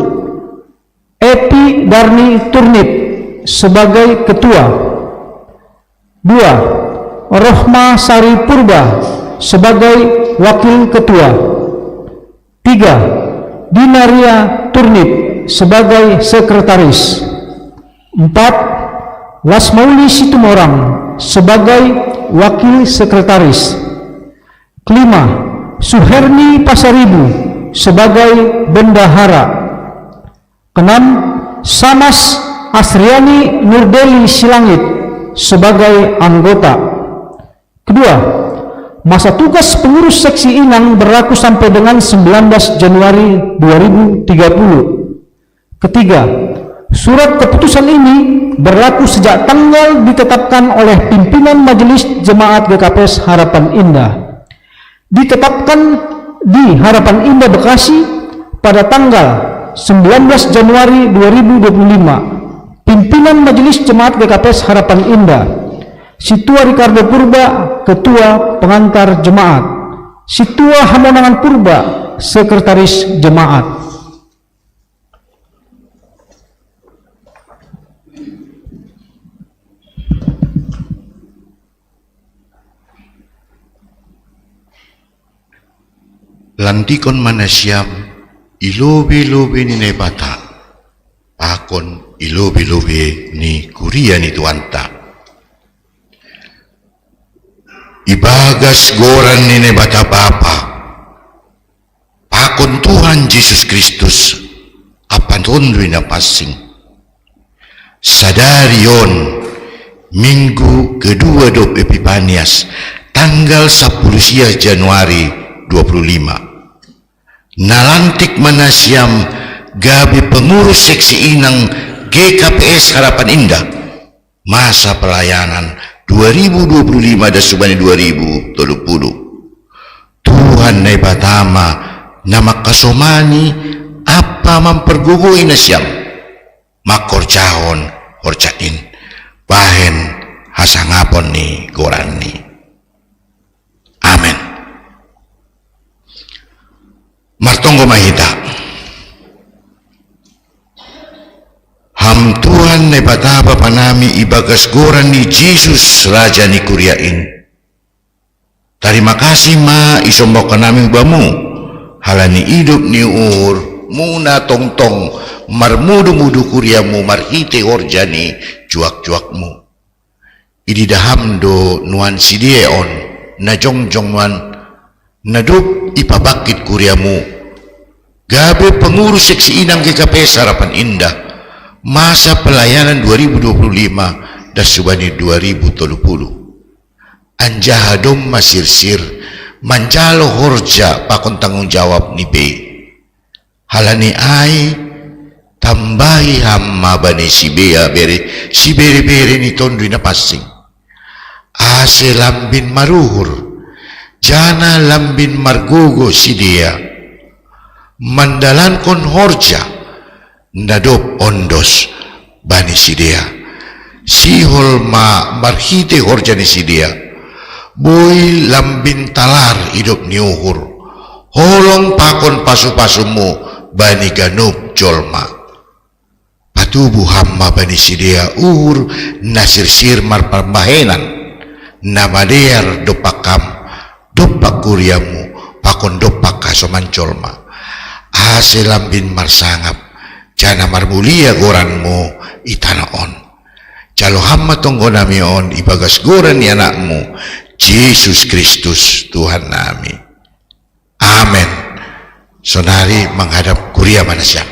Epi Darni Turnip sebagai ketua. Dua, Rohma Sari Purba sebagai wakil ketua. Tiga, Dinaria Turnip sebagai sekretaris. Empat, Lasmauli Situmorang sebagai wakil sekretaris. Kelima, Suherni Pasaribu sebagai bendahara. Keenam, Samas Asriani Nurdeli Silangit sebagai anggota. Kedua, masa tugas pengurus seksi inang berlaku sampai dengan sembilan belas Januari dua ribu tiga puluh. Ketiga, surat keputusan ini berlaku sejak tanggal ditetapkan oleh pimpinan Majelis Jemaat G K P S Harapan Indah. Ditetapkan di Harapan Indah Bekasi pada tanggal sembilan belas Januari dua ribu dua puluh lima. Pimpinan Majelis Jemaat G K P S Harapan Indah, Situa Ricardo Purba, Ketua Pengantar Jemaat. Situa Hamonangan Purba, Sekretaris Jemaat. Lantikon ma nasiam i lobei-lobei ni Naibata, pakon i lobei-lobei ni kuria ni Tuhanta. Ibagas goran ni Naibata Bapa, pakon Tuhan Jesus Kristus, ampa Tonduy Napansing. Sadari on, Minggu kedua dob Epipanias, tanggal sampulu sia Januari dua puluh lima. Nalantik ma nasiam gabe pengurus seksi inang G K P S Harapan Indah, masa pelayanan dua ribu dua puluh lima das subani dua ribu tolu puluh. Tuhan Naibata ma na mangkasomani ampa mampargogoi nasiam mangkorjahon horja in bahen hasangapon ni goranni. Amen. Martonggo ma hita. Ham Tuhan Naibata Bapa nami, ibagas goran ni Jesus Raja ni kuria in, tarima kasih ma isombahonon nami hu Bamu, halani idop ni uhur muna tongtong marmudu-mudu kuria-Mu marhitei horja ni juak-juak-Mu. Ididaham do nuan sidea on, na jongjong nuan, na dob ipabangkit kuriamu, gabe pengurus seksi inang G K P S Harapan Indah, masa pelayanan dua ribu dua puluh lima das hubani dua ribu tolu puluh. Anjaha domma sirsir manjalo horja pakon tanggung jawab ni bei. Halani ai, tambahi ham ma bani sibea bere, sibere-bere ni Tonduy Napansing, ase lambin maruhur, janah lambin margogo sidea, mandalankon horja na dob ondos bani sidea. Sihol ma marhitei horja ni sidea, boi lambin talar idop ni uhur, holong pakon pasu-pasumu bani ganup jolma. Patubuh ham ma bani sidea uhur na sirsir marpambahenan, na madear dompak ham, dompak kuriamu, pakon dompak hasoman jolma, ase lambin marsangap, janah marmulia goranmu i tanoh on. Jalo ham ma tonggo nami on ibagas goran ni Anakmu, Jesus Kristus, Tuhan nami. Amen. Sonari manghadap kuria ma nasiam.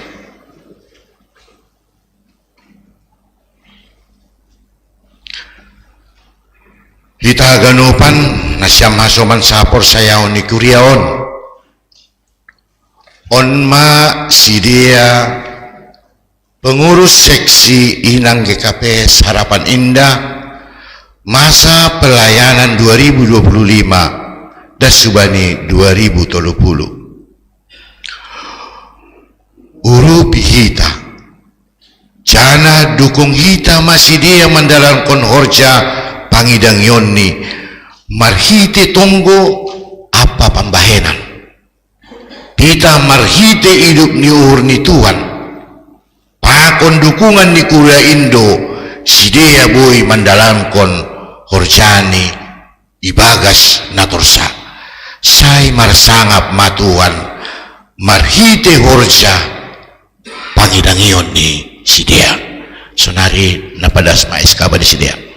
Hita haganupan, nasiam hasoman saporsayaon ni kuria on. On ma sidea pengurus seksi inang G K P S Harapan Indah, masa pelayanan dua ribu dua puluh lima das hubani dua ribu tolu puluh. Urupi hita, janah dukung hita ma sidea mandalankon horja pangidangionni marhitei tonggo ampa pambahenan. Pitah marhitei idop ni uhur ni Tuhan, pakon dukungan ni kuria in do sidea boi mandalankon horjani ibagas na torsa. Sai marsangap ma Tuhan marhitei horja pangidangion ni sidea. Sonari na padas ma S K bani sidea.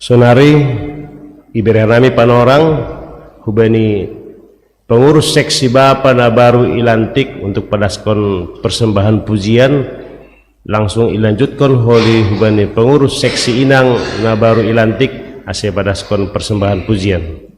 Sonari ibere nami panorang hubani pengurus seksi bapa na baru ilantik untuk padaskon persembahan pujian, langsung ilanjutkon holi hubani pengurus seksi inang na baru ilantik ase padaskon persembahan pujian.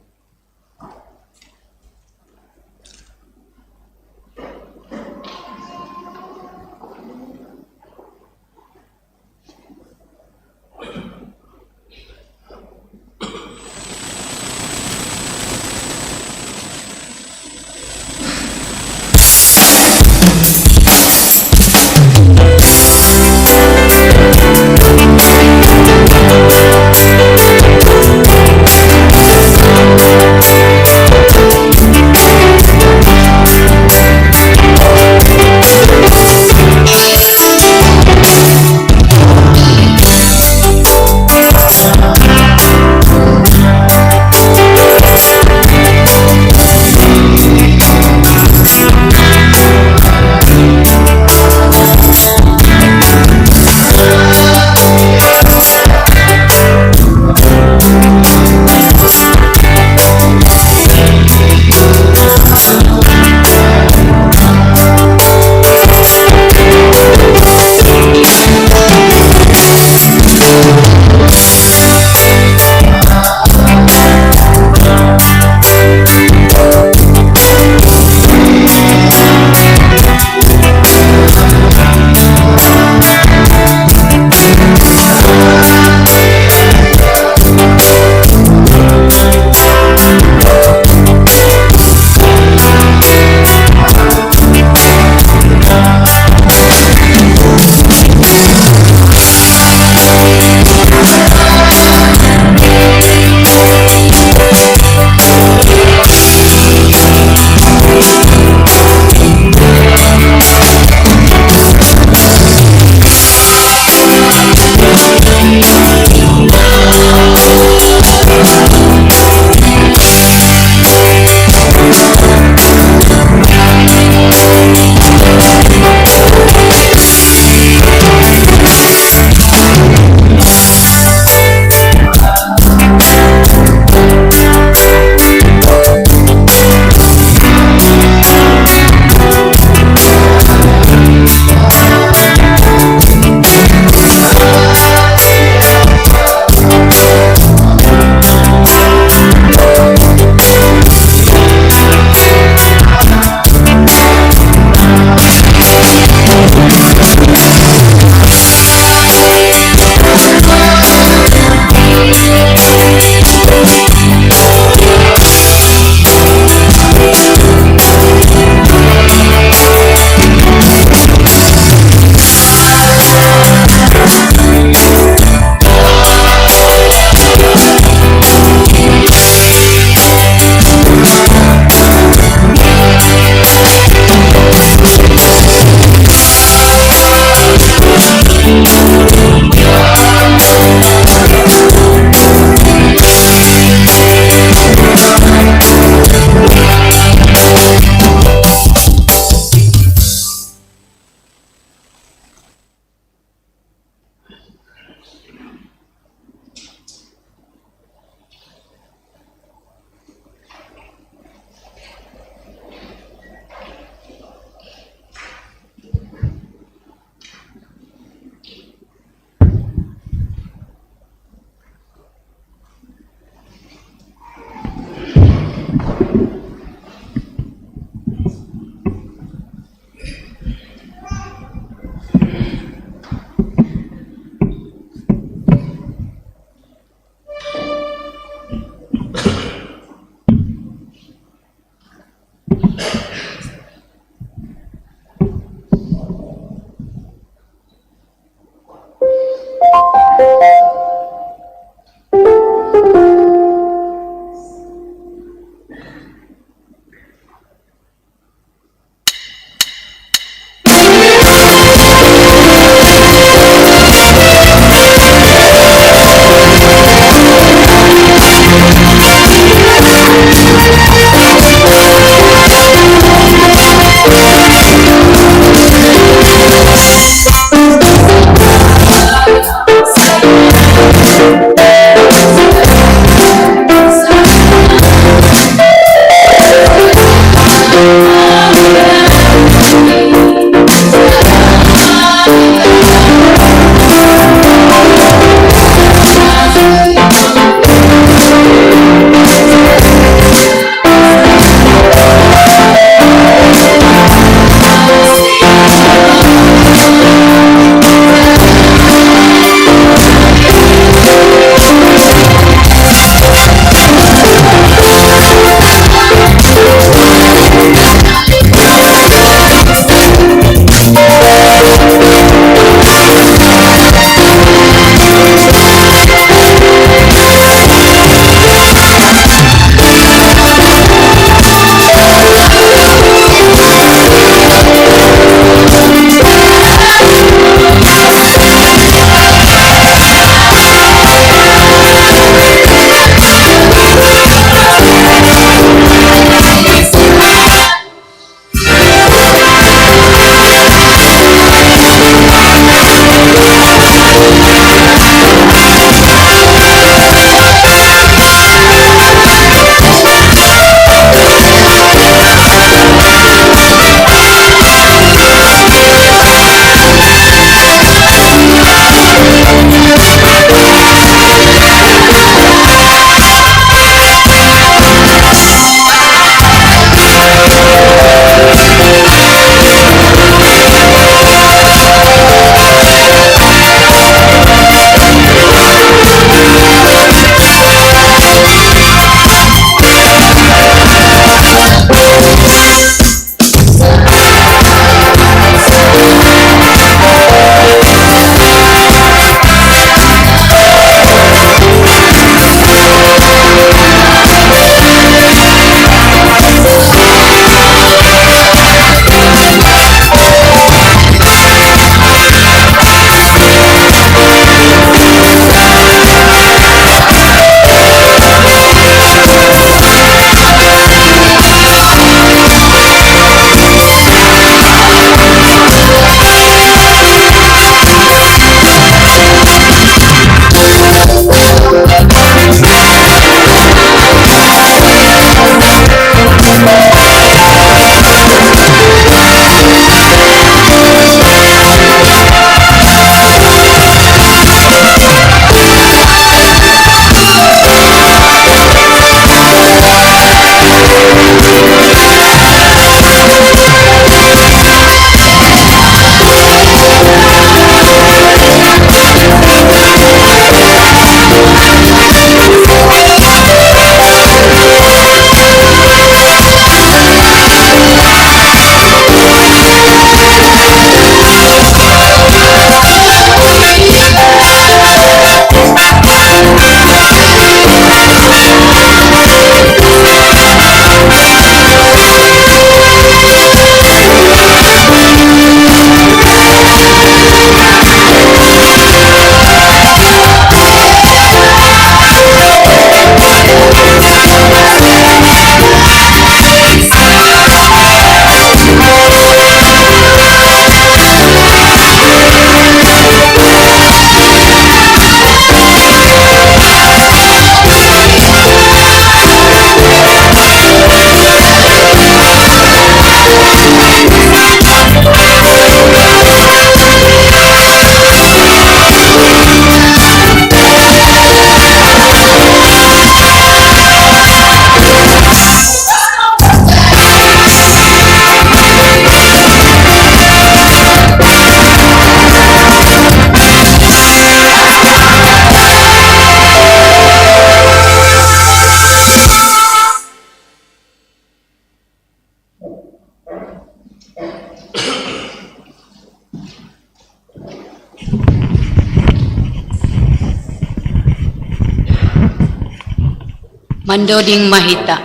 Mandoding mahita.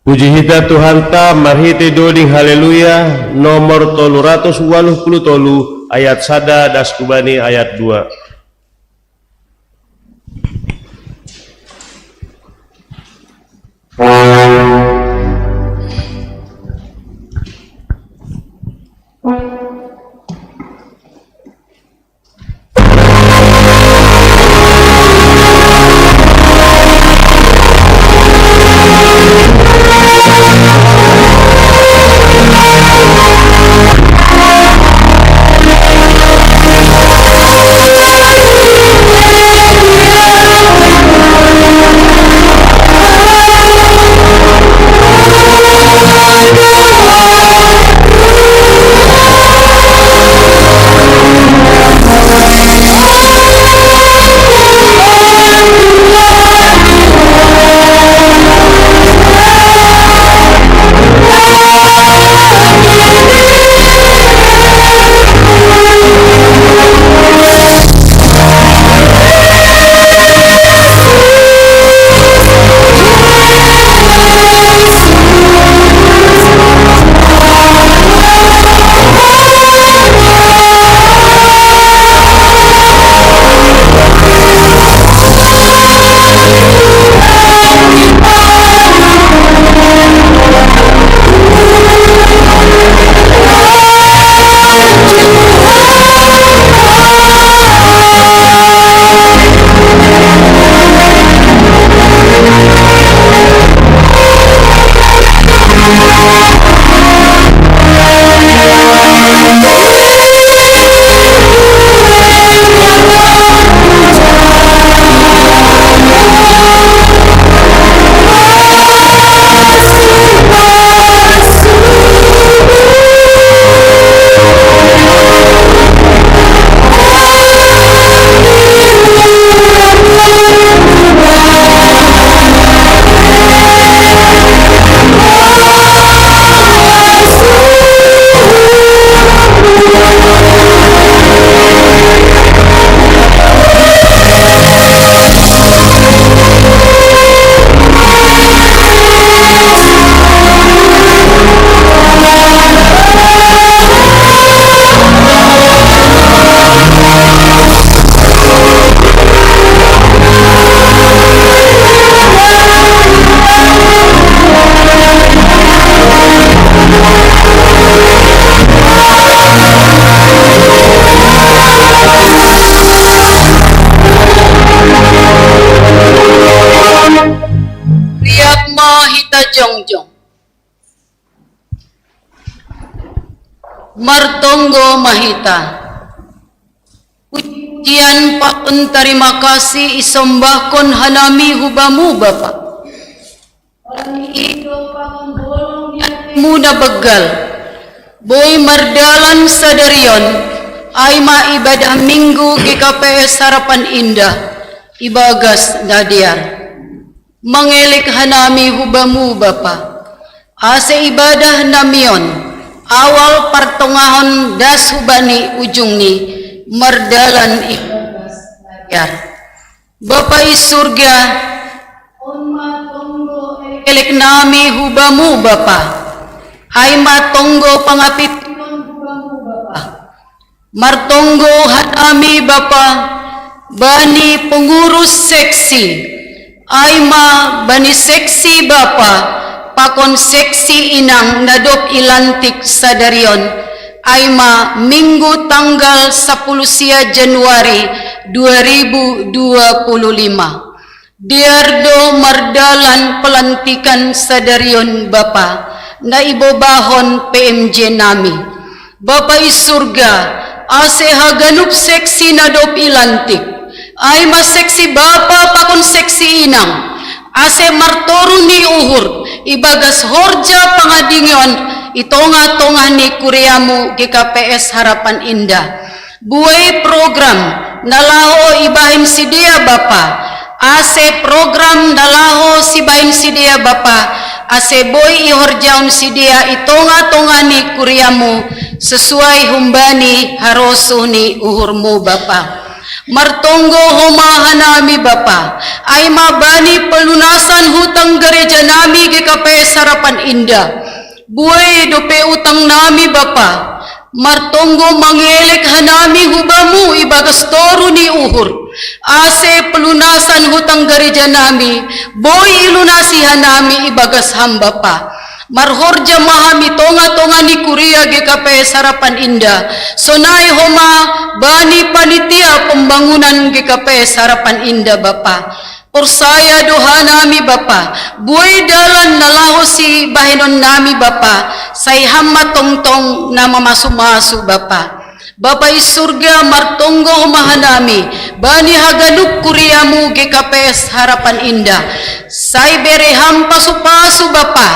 Puji hita Tuhanta, marhite doding haleluya, nomor tolu ratus waluh puluh tolu, ayat sada das kubani ayat dua. Riap ma hita jongjong. Martonggo ma hita. Pujian pakon tarima kasih isombahkon hanami hu Bamu, Bapa. Ido pakon bolong ni ateMu na banggal. Boi mardalan sadarion, ai ma ibadah Minggu G K P S Harapan Indah, ibagas na dear. Mangelek hanami hu Bamu, Bapa, ase ibadah nami on, awal, partongahon, das hubani ujungni, mardalan ibagas na dear. Bapa i surga, on ma tonggo elek nami hu Bamu, Bapa, ai ma tonggo pangapition hu Bamu, Bapa. Martonggo hanami, Bapa, bani pengurus seksi, ai ma bani seksi bapa pakon seksi inang na dob ilantik sadarion, ai ma Minggu tanggal sapuluh sia Januari dua ribu dua puluh lima. Dear do mardalan pelantikan sadarion, Bapa, na ibobahon P M J nami. Bapa i surga, ase haganup seksi na dob ilantik, ai ma seksi bapa pakon seksi inang, ase martoru ni uhur ibagas horja pangadingion i tongah-tongah ni kuriaMu G K P S Harapan Indah. Buei program na laho ibahen sidea, Bapa, ase program na laho sibahen sidea, Bapa, ase boi ihorjahon sidea i tongah-tongah ni kuriaMu, sesuai humbani harosuh ni uhurMu, Bapa. Martonggo homa hanami Bapa, ai ma bani pelunasan hutang gereja nami G K P S Harapan Indah. Buei dope utang nami Bapa, martonggo mangelek hanami hubamu ibagas toru ni uhur. Ase pelunasan hutang gereja nami, boi ilunasi hanami ibagas ham Bapa. Marhorja ma hami tonga-tonga ni kuria G K P S Harapan Indah. Sonai homa bani panitia pembangunan G K P S Harapan Indah Bapa. Porsaya do hanami Bapa, buei dalan na laho sibahenon nami Bapa, sai ham ma tongtong na mamasu-masu Bapa. Bapa i surga, martonggo homa hanami, bani haganup kuriamu G K P S Harapan Indah. Sai bere ham pasu-pasu Bapa,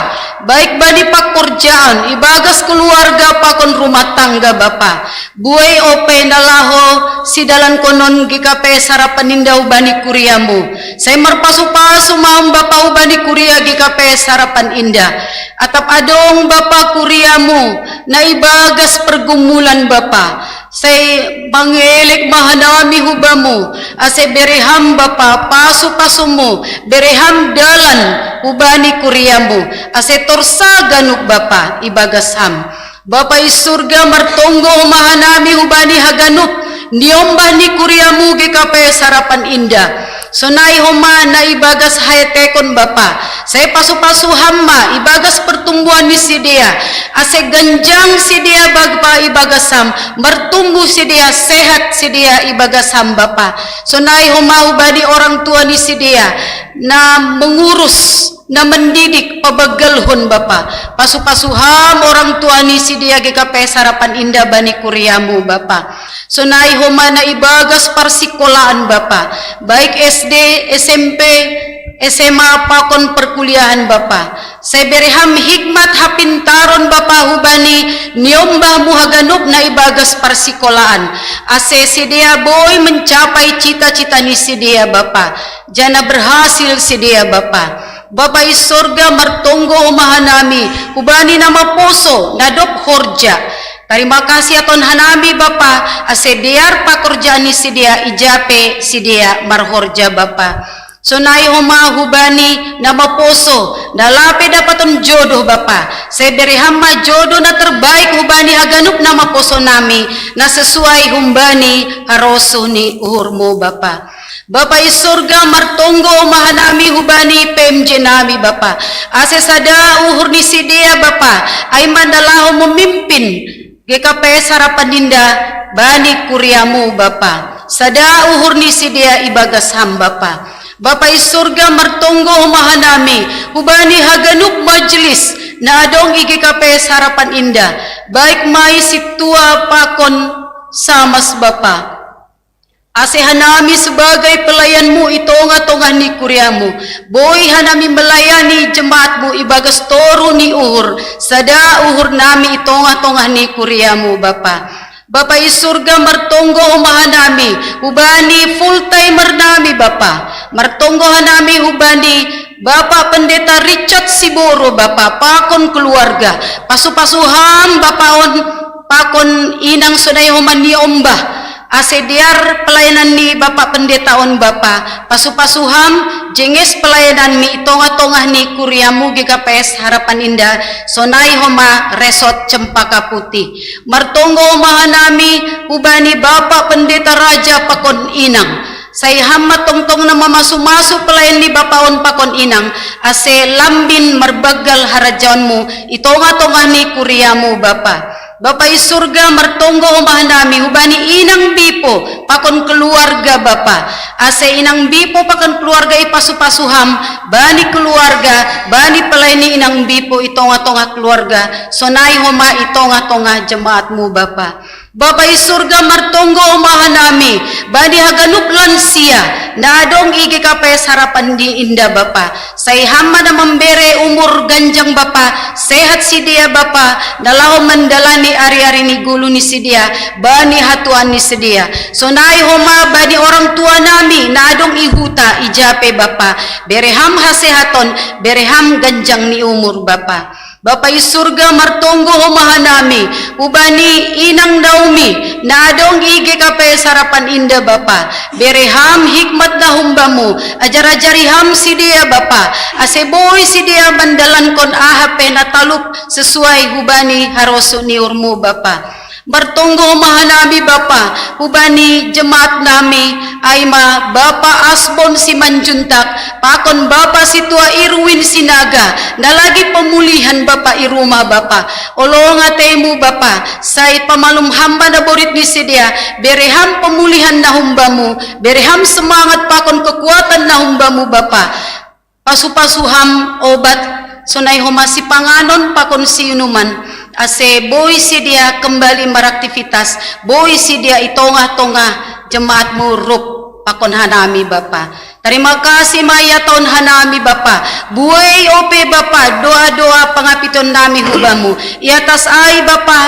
baik bani pakorjaan, ibagas keluarga pakon rumah tangga Bapa. Buei ope na laho sidalankonon G K P S Harapan Indah hubani kuriamu. Sai marpasu-pasu ma ham Bapa hubani kuria G K P S Harapan Indah. Atap adong Bapa kuriamu, na ibagas pergumulan Bapa. Sai mangelek ma hanami hubamu, ase bere ham Bapa pasu-pasumu, bere ham dalan hubani kuriamu, ase torsa ganup Bapa ibagas ham. Bapa i surga, martonggo homa hanami hubani haganup niombah ni kuriamu G K P S Harapan Indah. Sonai homa na ibagas haetekon Bapa, sai pasu-pasu ham ma ibagas pertumbuhan ni sidea, ase ganjang sidea Bapa ibagas ham, martumbuh sidea, sehat sidea ibagas ham Bapa. Sonai homa hubani orang tua ni sidea, na mengurus, na mendidik, pabagalhon Bapa. Pasu-pasu ham orang tua ni sidea G K P S Harapan Indah bani kuriamu Bapa. Sonai homa na ibagas parsikolaan Bapa, baik S D, S M P, S M A pakon perkuliahan Bapa. Sai bere ham hikmat hapintaron Bapa hubani niombahmu haganup na ibagas parsikolaan. Ase sidea boi mencapai cita-cita ni sidea Bapa. Janah berhasil sidea Bapa. Bapa i sorga, martonggo homa hanami hubani na maposo na dob horja. Tarima kasih aton hanami Bapa, ase dear pakorjaan ni sidea, ija pe sidea marhorja Bapa. Sonai homa hubani na maposo, na lape dapaton jodoh Bapa. Sai bere ham ma jodoh na terbaik hubani haganup na maposo nami, na sesuai humbani harosuh ni uhurmu Bapa. Bapa i sorga, martonggo homa hanami hubani P M J nami Bapa. Ase sada uhur ni sidea Bapa, ai ma na laho memimpin G K P S Harapan Indah bani kuriamu Bapa. Sada uhur ni sidea ibagas ham Bapa. Bapa i sorga, martonggo homa hanami hubani haganup majelis na adong i G K P S Harapan Indah, baik ma i sintua pakon samas Bapa. Ase hanami sebagai pelayanmu i tongah-tongah ni kuriamu, boi hanami melayani jemaatmu ibagas toru ni uhur, sada uhur nami i tongah-tongah ni kuriamu Bapa. Bapa i sorga, martonggo homa hanami hubani full timer nami Bapa. Martonggo hanami hubani Bapa Pendeta Richard Siboro Bapa pakon keluarga. Pasu-pasu ham Bapa on pakon inang sonai homa niombah. Ase dear pelayanan ni Bapa Pendeta on Bapa, pasu-pasu ham jenges pelayananmi i tongah-tongah ni kuriamu G K P S Harapan Indah, sonai homa Resort Cempaka Putih. Martonggo homa hanami hubani Bapa Pendeta Raja pakon inang. Sai ham ma tongtong na mamasu-masu pelayan ni Bapa on pakon inang, ase lambin marbanggal harajaonmu i tongah-tongah ni kuriamu Bapa. Bapa i sorga, martonggo homa hanami hubani inang Bipo pakon keluarga Bapa. Ase inang Bipo pakon keluarga i pasu-pasu ham bani keluarga, bani pelayan ni inang Bipo i tongah-tongah keluarga, sonai homa i tongah-tongah jemaatmu Bapa. Bapa i sorga, martonggo homa hanami bani haganup lansia na adong i G K P S Harapan Indah Bapa. Sai ham ma na mambere umur ganjang Bapa, sehat sidea Bapa, na laho mandalani ari-ari ni ngolu ni sidea bani hatuaan ni sidea. Sonai homa bani orang tua nami na adong i huta, ija pe Bapa, bere ham hasehaton, bere ham ganjang ni umur Bapa. Bapa i sorga, martonggo homa hanami hubani inang Naomi na adong i G K P sarapan inda Bapa. Bere ham hikmat na humbamu, ajar-ajari ham sidea Bapa, ase boi sidea mandalankon aha pe na talup sesuai hubani harosuh ni uhurmu Bapa. Martonggo ma hanami Bapa, hubani jemaat nami, ai ma Bapa Asbon Simanjuntak, pakon Bapa Situa Irwin Sinaga, na lagi pemulihan Bapa i rumah Bapa. Olo nga temu Bapa, sai pamalum hamba na borit ni sidea, bere ham pemulihan na humbamu, bere ham semangat pakon kekuatan na humbamu Bapa. Pasu-pasu ham obat, sonai homa sipanganon pakon siunuman, ase boi sidea kembali maraktivitas, boi sidea i tongah-tongah jemaatmu ruk pakon hanami Bapa. Tarima kasih ma ia taon hanami Bapa. Buei ope Bapa doa-doa pangapiton nami hubamu. I atas ai Bapa,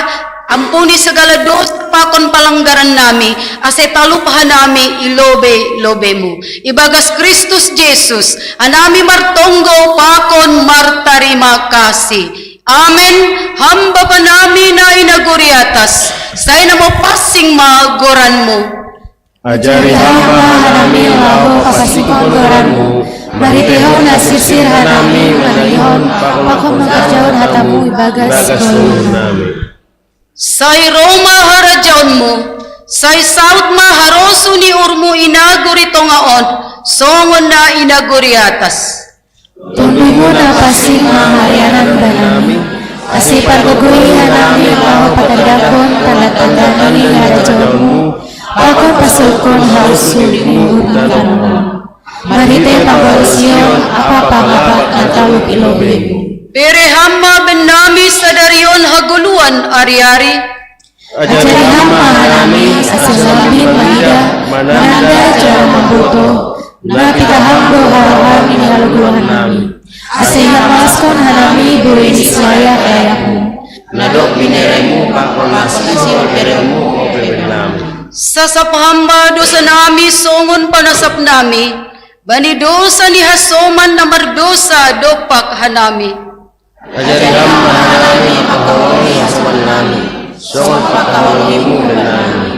ampuni segala dosa pakon palanggaran nami, ase talup hanami i lobe-lobemu. Ibagas Kristus Jesus, hanami martonggo pakon martarima kasih. Amen. Ham Bapa nami na i nagori atas, sai namo pansing ma goranmu. Ajari ham ma hanami laho papansingkon goranmu, marhitehon na sirsir hanami manangihon pakon mangkarjahon hatamu ibagas goranmu. Sai ro ma harajaonmu, sai saut ma harosuh ni uhurmu i nagori tongah on, songon na i nagori atas. Tonduymu na pansing ma harianan banami, ase pargogoi hanami laho patandahon tanda-tanda ni harajaonmu, pakon pasaulkon harosuh ni uhurmu. Marhite panggabean na talup i lobemu. Bere ham ma bennami sadari on hagoluhan ari-ari. Ajari ham ma hanami ase lambin mangidah, mananda jala mamboto, na pitah ham do harohan ni hagoluhan nami. Ase ihamaskon hanami boi ni siayak layakmu, na dob bineremu pakon las isi on beremu ope bennami. Sasap ham ma dosa nami songon panasap nami bani dosa ni hasoman na mardosa dompak hanami. Ajari ham ma hanami pangkaholongi hasoman nami, songon pangkaholongimu bennami.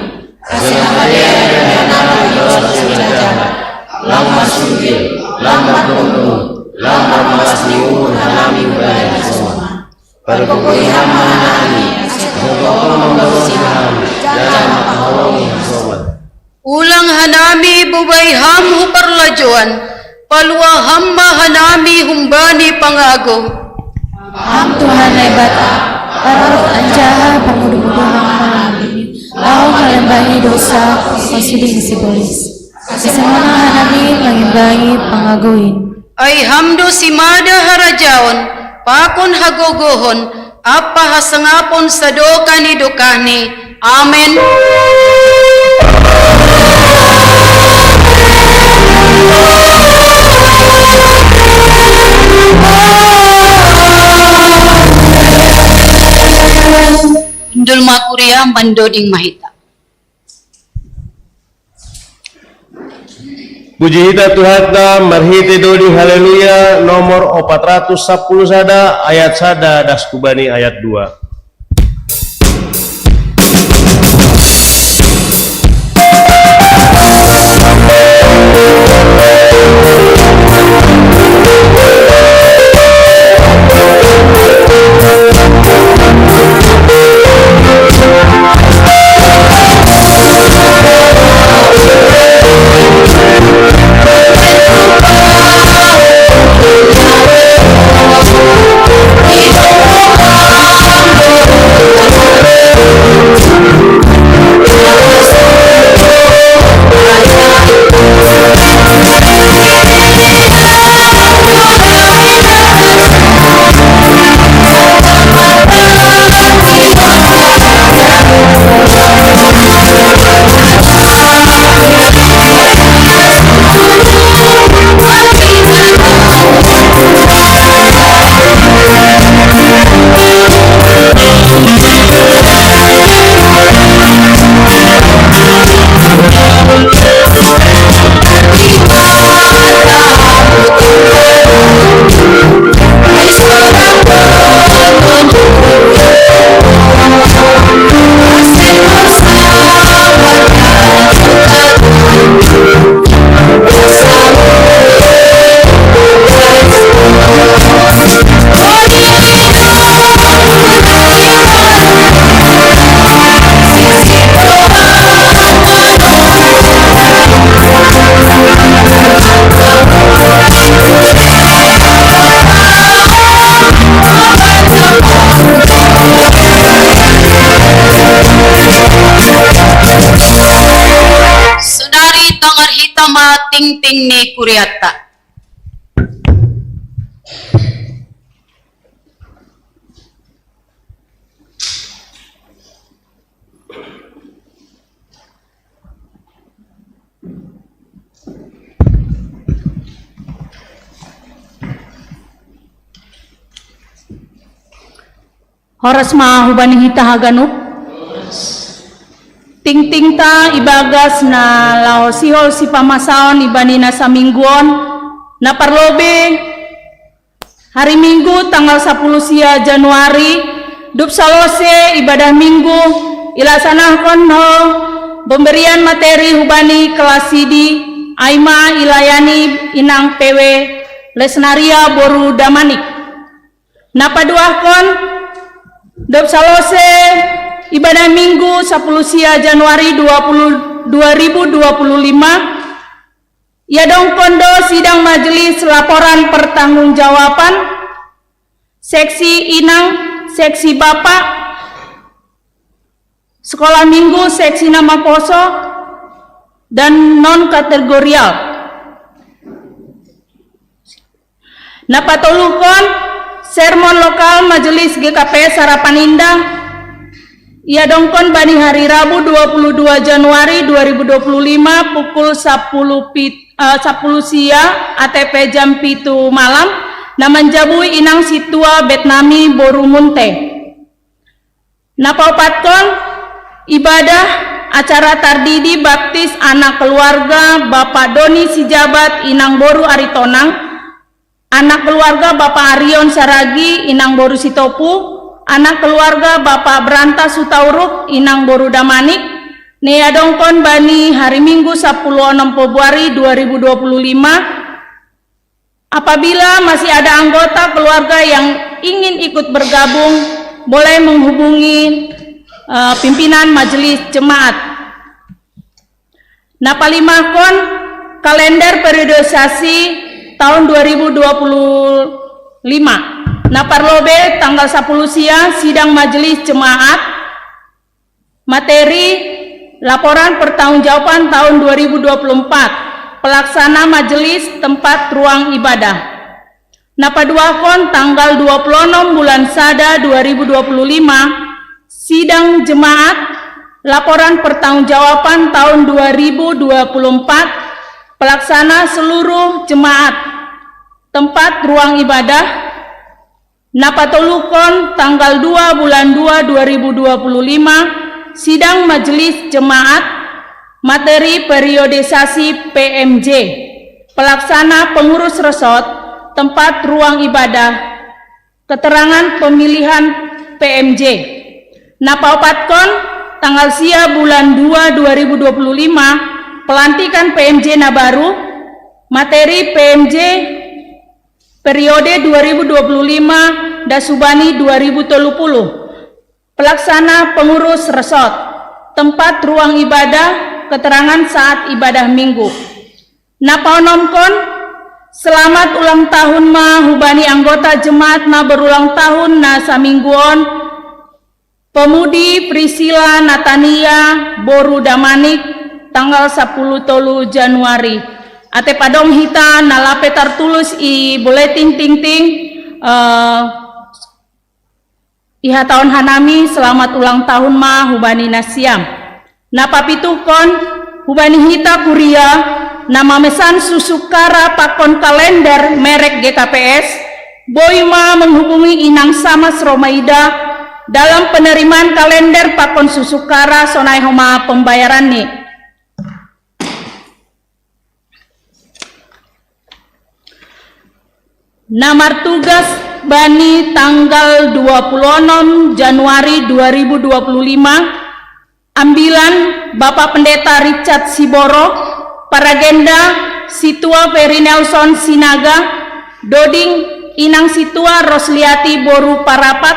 Ase lam madear bennami dosa sian na jahat, lam marsugil, lam mardongan, lam marmalas ni uhur hanami hubani hasoman. Pargogoi ham ma hanami, ase tongtong mambalosi ham, jala mangkaholongi hasoman. Ulang hanami bobai ham hu parlajouan, palua ham ma hanami humbani pangago. Ham Tuhan Naibata, parorot anjaha parmudu-mudu ham ma hanami, laho malimbangi dosa, pasiding sibolis. Ase songon i ma hanami mangimbangi pangago in. Ai ham do simada harajaon, pakon hagogohon, ampa hasangapon sadokah ni dokahni. Amen. Hundul ma kuria, mandoding ma hita. Puji hita Tuhanta marhite doding Haleluya nomor opat ratus sampulu sada, ayat sada das hubani ayat dua. itama tingting ni kuriatta. Horas ma hubani hita haganup. Tingtingta ibagas na laho sihol sipamasaon ibani na samingguon, na parlobe hari Minggu tanggal sapuluh sia Januari, dop salose ibadah Minggu, ilasanahkon ho pemberian materi hubani kelas sidi, aima ilayani inang P W Lesnaria boru Damanik. Na paduahkon, dop salose ibadah Minggu sapuluh sia Januari dua puluh, dua ribu dua puluh lima, iadongkon do sidang majelis laporan pertanggungjawaban seksi inang, seksi bapak, sekolah minggu, seksi na maposo, dan non kategorial. Na patoluhkon, sermon lokal Majelis G K P S Harapan Indah iadongkon bani hari Rabu dua puluh dua Januari dua ribu dua puluh lima pukul sapuluh pit-, eh, sapuluh sia, A T P jam pitu malam, na manjabui inang situa Betnami boru Munte. Na paopatkon, ibadah acara tardidi baptis anak keluarga Bapak Doni Sijabat inang boru Aritonang, anak keluarga Bapak Arion Saragi inang boru Sitopu, anak keluarga Bapak Beranta Sutauruk inang boru Damanik, na iadongkon bani hari Minggu sapuluh onom Februari dua ribu dua puluh lima. Apabila masih ada anggota keluarga yang ingin ikut bergabung, boleh menghubungi, eh, pimpinan majelis jemaat. Na palimahkon, kalender periodisasi tahun dua ribu dua puluh lima. Na parlobe tanggal sapuluh sia sidang majelis jemaat, materi laporan pertanggungjawaban tahun dua ribu dua puluh empat, pelaksana majelis tempat ruang ibadah. Na paduahkon, tanggal dua puluh onom bulan sada dua ribu dua puluh lima, sidang jemaat, laporan pertanggungjawaban tahun dua ribu dua puluh empat, pelaksana seluruh jemaat, tempat ruang ibadah. Na patoluhkon, tanggal dua bulan dua dua ribu dua puluh lima, sidang majelis jemaat, materi periodisasi P M J, pelaksana pengurus resort, tempat ruang ibadah, keterangan pemilihan P M J. Na paopatkon, tanggal sia bulan dua dua ribu dua puluh lima, pelantikan P M J na baru, materi P M J periode dua ribu dua puluh lima dasubani dua ribu tolu puluh. Pelaksana pengurus resort, tempat ruang ibadah, keterangan saat ibadah minggu. Na paonomkon, selamat ulang tahun ma hubani anggota jemaat na berulang tahun na samingguon, Pemudi Priscilla Natania boru Damanik, tanggal sapuluh tolu Januari. Ate padong hita na lape tartulus i buletin tingting, eh, iha tahun hanami, selamat ulang tahun ma hubani nasiam. Na papituhkon, hubani hita kuria, na mamesan susu kara pakon kalender merek G K P S, boi ma menghubungi inang Samas Romaida dalam penerimaan kalender pakon susu kara sonai homa pembayaran ni. Na martugas bani tanggal dua puluh onom Januari dua ribu dua puluh lima, ambilan Bapak Pendeta Richard Siboro, paragenda Situa Ferry Nelson Sinaga, doding inang Situa Rosliati boru Parapat,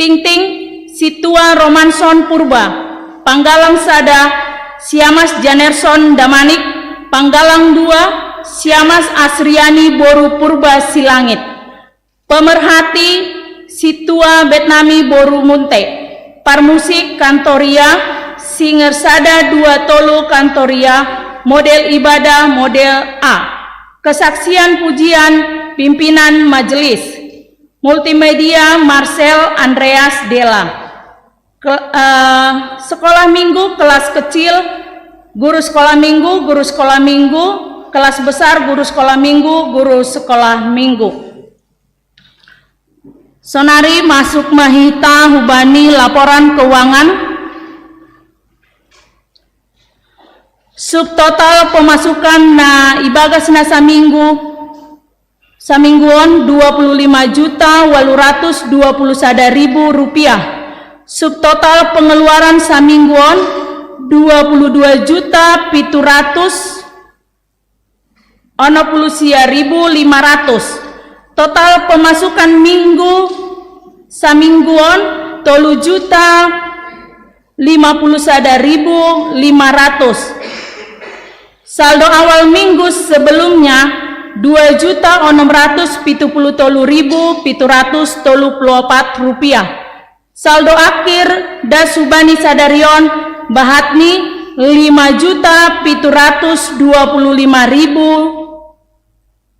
tingting Situa Romanson Purba, panggalang sada Siamas Janerson Damanik, panggalang dua Siamas Asriani boru Purba Silangit. Pemerhati Situa Betnami boru Munte. Parmusik Kantoria, singer sada dua tolu Kantoria, Model ibadah model A. Kesaksian pujian pimpinan majelis. Multimedia Marcel Andreas Della. Ke- eh, sekolah minggu kelas kecil, guru sekolah minggu, guru sekolah minggu, kelas besar, guru sekolah minggu, guru sekolah minggu. Sonari masuk mahita hubani laporan keuangan. Subtotal pemasukan na ibagas na saminggu, samingguon dua puluh lima juta walu ratus dua puluh sada ribu rupiah. Subtotal pengeluaran samingguon dua puluh dua juta pitu ratus onom puluh sia ribu lima ratus. Total pemasukan minggu samingguon tolu juta lima puluh sada ribu lima ratus. Saldo awal minggu sebelumnya dua juta onom ratus pitu puluh tolu ribu pitu ratus tolu puluh opat rupiah. Saldo akhir das hubani sadarion bahatni lima juta pitu ratus dua puluh lima ribu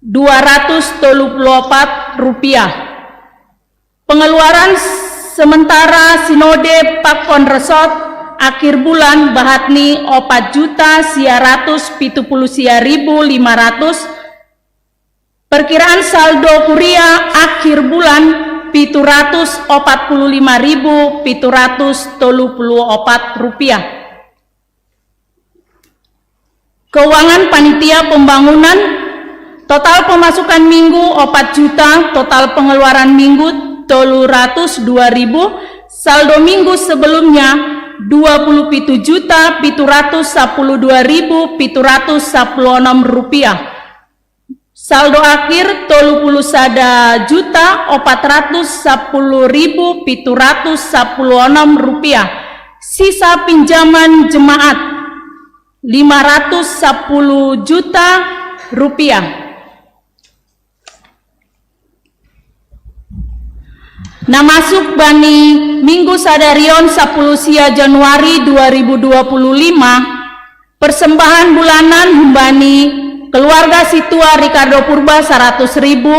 dua ratus tolu puluh opat rupiah. Pengeluaran sementara Sinode Pakon Resort akhir bulan bahatni opat juta sia ratus pitu puluh sia ribu lima ratus. Perkiraan saldo kuria akhir bulan pitu ratus opat puluh lima ribu pitu ratus tolu puluh opat rupiah. Keuangan panitia pembangunan, total pemasukan minggu opat juta, total pengeluaran minggu tolu ratus dua ribu, saldo minggu sebelumnya dua puluh pitu juta pitu ratus sapuluh dua ribu pitu ratus sapuluh onom rupiah. Saldo akhir tolu puluh sada juta opat ratus sapuluh ribu pitu ratus sapuluh onom rupiah. Sisa pinjaman jemaat lima ratus sapuluh juta rupiah. Na masuk bani minggu sadarion sapuluh sia Januari dua ribu dua puluh lima, persembahan bulanan humbani keluarga situa Ricardo Purba saratus ribu,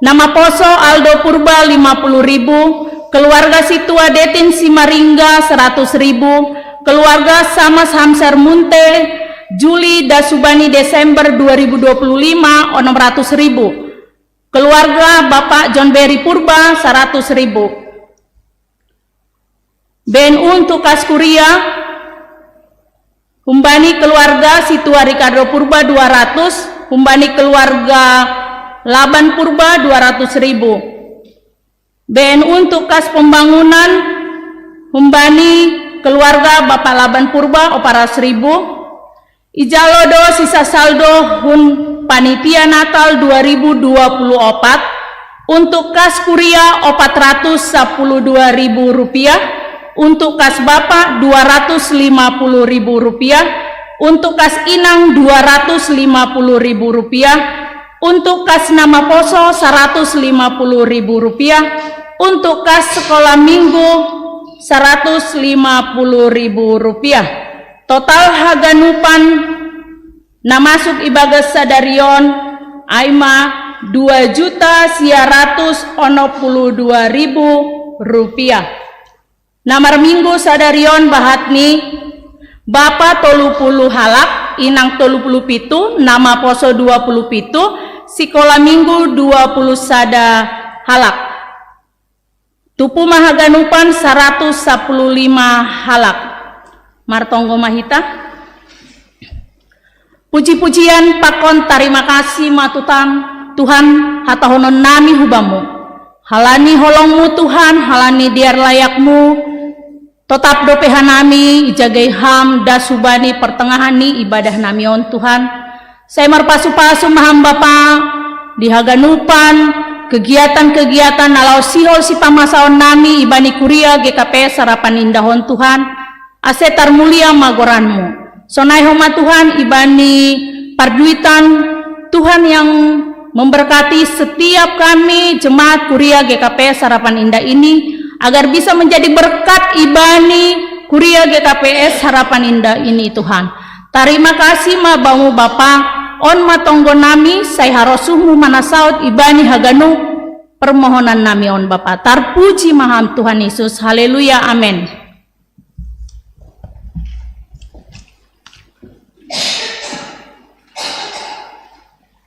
na maposo Aldo Purba lima puluh ribu, keluarga situa Detin Simaringga saratus ribu, keluarga Samas Hamsar Munte, Juli das hubani Desember dua ribu dua puluh lima onom ratus ribu. Keluarga Bapak John Berry Purba saratus ribu. B N U untuk kas kuria, humbani keluarga situa Ricardo Purba dua ratus, humbani keluarga Laban Purba dua ratus ribu. B N U untuk kas pembangunan, humbani keluarga Bapak Laban Purba opat ratus ribu. Ijalo do sisa saldo hun panitia Natal dua ribu dua puluh opat, untuk kas kuria opat ratus sapuluh dua ribu rupiah, untuk kas bapa dua ratus lima puluh ribu rupiah, untuk kas inang dua ratus lima puluh ribu rupiah, untuk kas na maposo saratus lima puluh ribu rupiah, untuk kas sekolah minggu saratus lima puluh ribu rupiah. Total haganupan na masuk ibagas sadarion ai ma dua juta sia ratus onom puluh dua ribu rupiah. Na marminggu sadarion bahatni bapa tolu puluh halak, inang tolu puluh pitu, na maposo dua puluh pitu, sikola minggu dua puluh sada halak. Tupu ma haganupan saratus sapuluh lima halak. Martonggo ma hita. Puji-pujian pakon tarima kasih ma tu Tuhan, Tuhan hatahonon nami hu Bamu. Halani holong-Mu Tuhan, halani dear layak-Mu, totap dope hanami ijagai Ham das hubani pertengahan ni ibadah nami on Tuhan. Sai marpasu-pasu ma Ham Bapa di haganupan kegiatan-kegiatan na laho sihol sipamasaon nami ibani kuria G K P S Harapan Indah on Tuhan, ase tarmulia ma goran-Mu. Sonai homa Tuhan ibani parduitan Tuhan yang memberkati setiap kami jemaat kuria G K P S Harapan Indah ini, agar bisa menjadi berkat ibani kuria G K P S Harapan Indah ini Tuhan. Tarima kasi ma bamu Bapa, on ma tonggo nami, sai harosuhmu ma na saut ibani haganup permohonan nami on Bapa. Tarpuji ma Ham Tuhan Yesus. Haleluya. Amen.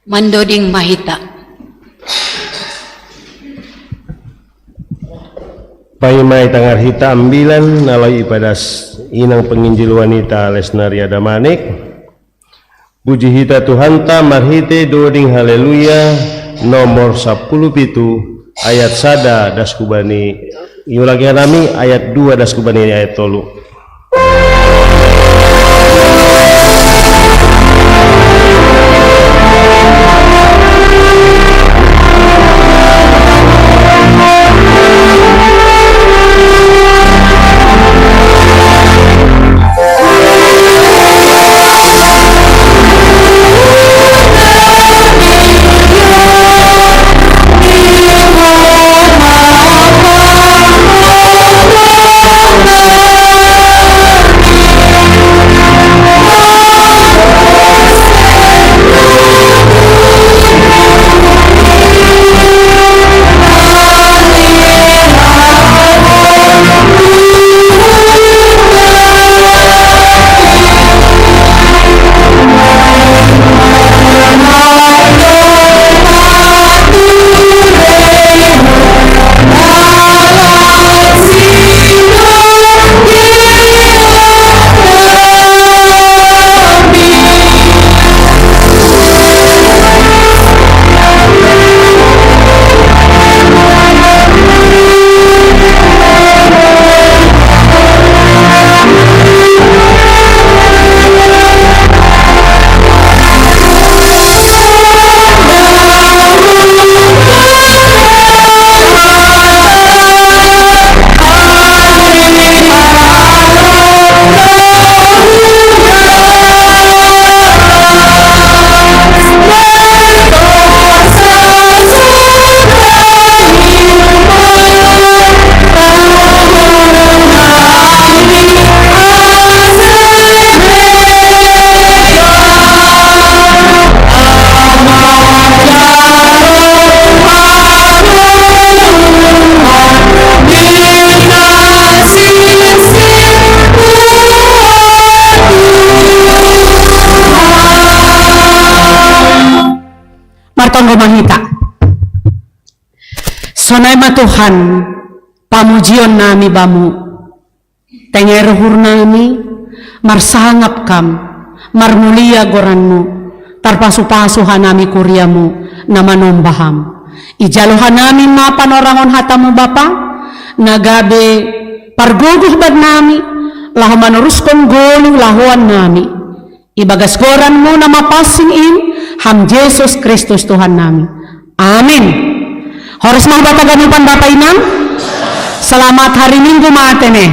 Mandoding ma hita. Paima i tangar hita ambilan na laho ipadas inang penginjil wanita Lesnaria Damanik. Puji hita Tuhanta marhite doding Haleluya nomor sapuluh pitu ayat sada das hubani, iulangi nami, ayat dua das hubani ayat tolu. Martonggo ma hita. Sonai ma Tuhan, pamujion nami Bamu. Tengahi uhur nami, marsangap Kam, marmulia goran-Mu, tarpasu-pasu hanami kuria-Mu, na manomba Ham. Ijalo hanami ma panorangon hata-Mu Bapa, na gabe pargogoh bannami, laho manoruskon goluh lahoan nami. Ibagas goran-Mu na mapansing in, Ham Jesus Kristus Tuhan nami. Amin. Horas ma hubanta ganupan Bapa Inang. Selamat hari Minggu ma ate ne.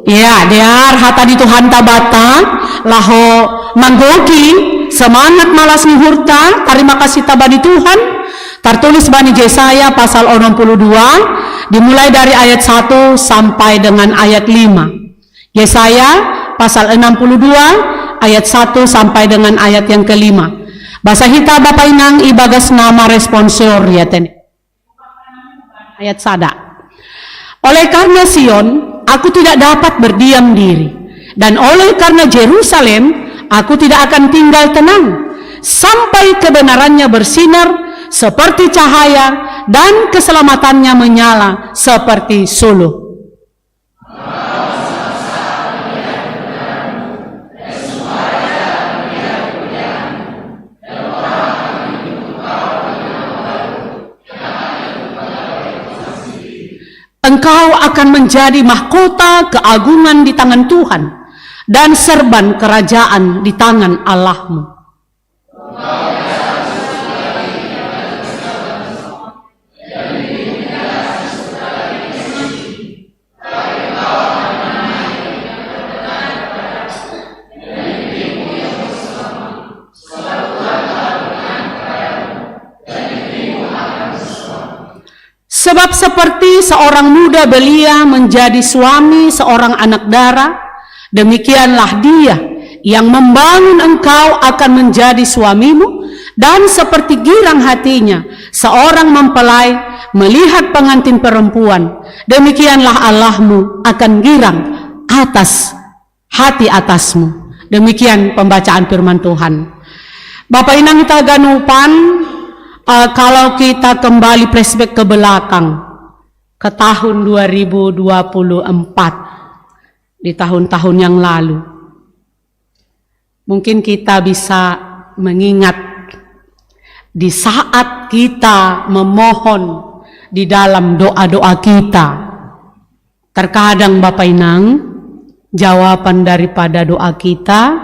Ya, dear hata ni Tuhanta Banta, laho manggohi semangat ma las ni uhurta, tarima kasih ta bani Tuhan, tartulis bani Jesaya pasal onom puluh dua, dimulai dari ayat satu sampai dengan ayat lima. Yesaya pasal enam puluh dua ayat satu sampai dengan ayat yang kelima. Basa hita Bapa Inang ibagas nama responsor ya tene. Ayat sada. Oleh karena Sion, aku tidak dapat berdiam diri, dan oleh karena Jerusalem, aku tidak akan tinggal tenang sampai kebenarannya bersinar seperti cahaya dan keselamatannya menyala seperti suluh. Engkau akan menjadi mahkota keagungan di tangan Tuhan dan serban kerajaan di tangan Allahmu. Sebab seperti seorang muda belia menjadi suami seorang anak dara, demikianlah dia Yang membangun engkau akan menjadi suamimu, dan seperti girang hatinya seorang mempelai melihat pengantin perempuan, demikianlah Allahmu akan girang atas hati atasmu. Demikian pembacaan firman Tuhan. Bapak Inang Taga Nupan, eh, kalau kita kembali flashback ke belakang, ke tahun dua ribu dua puluh empat, di tahun-tahun yang lalu, mungkin kita bisa mengingat di saat kita memohon di dalam doa-doa kita, terkadang Bapak Inang, jawaban daripada doa kita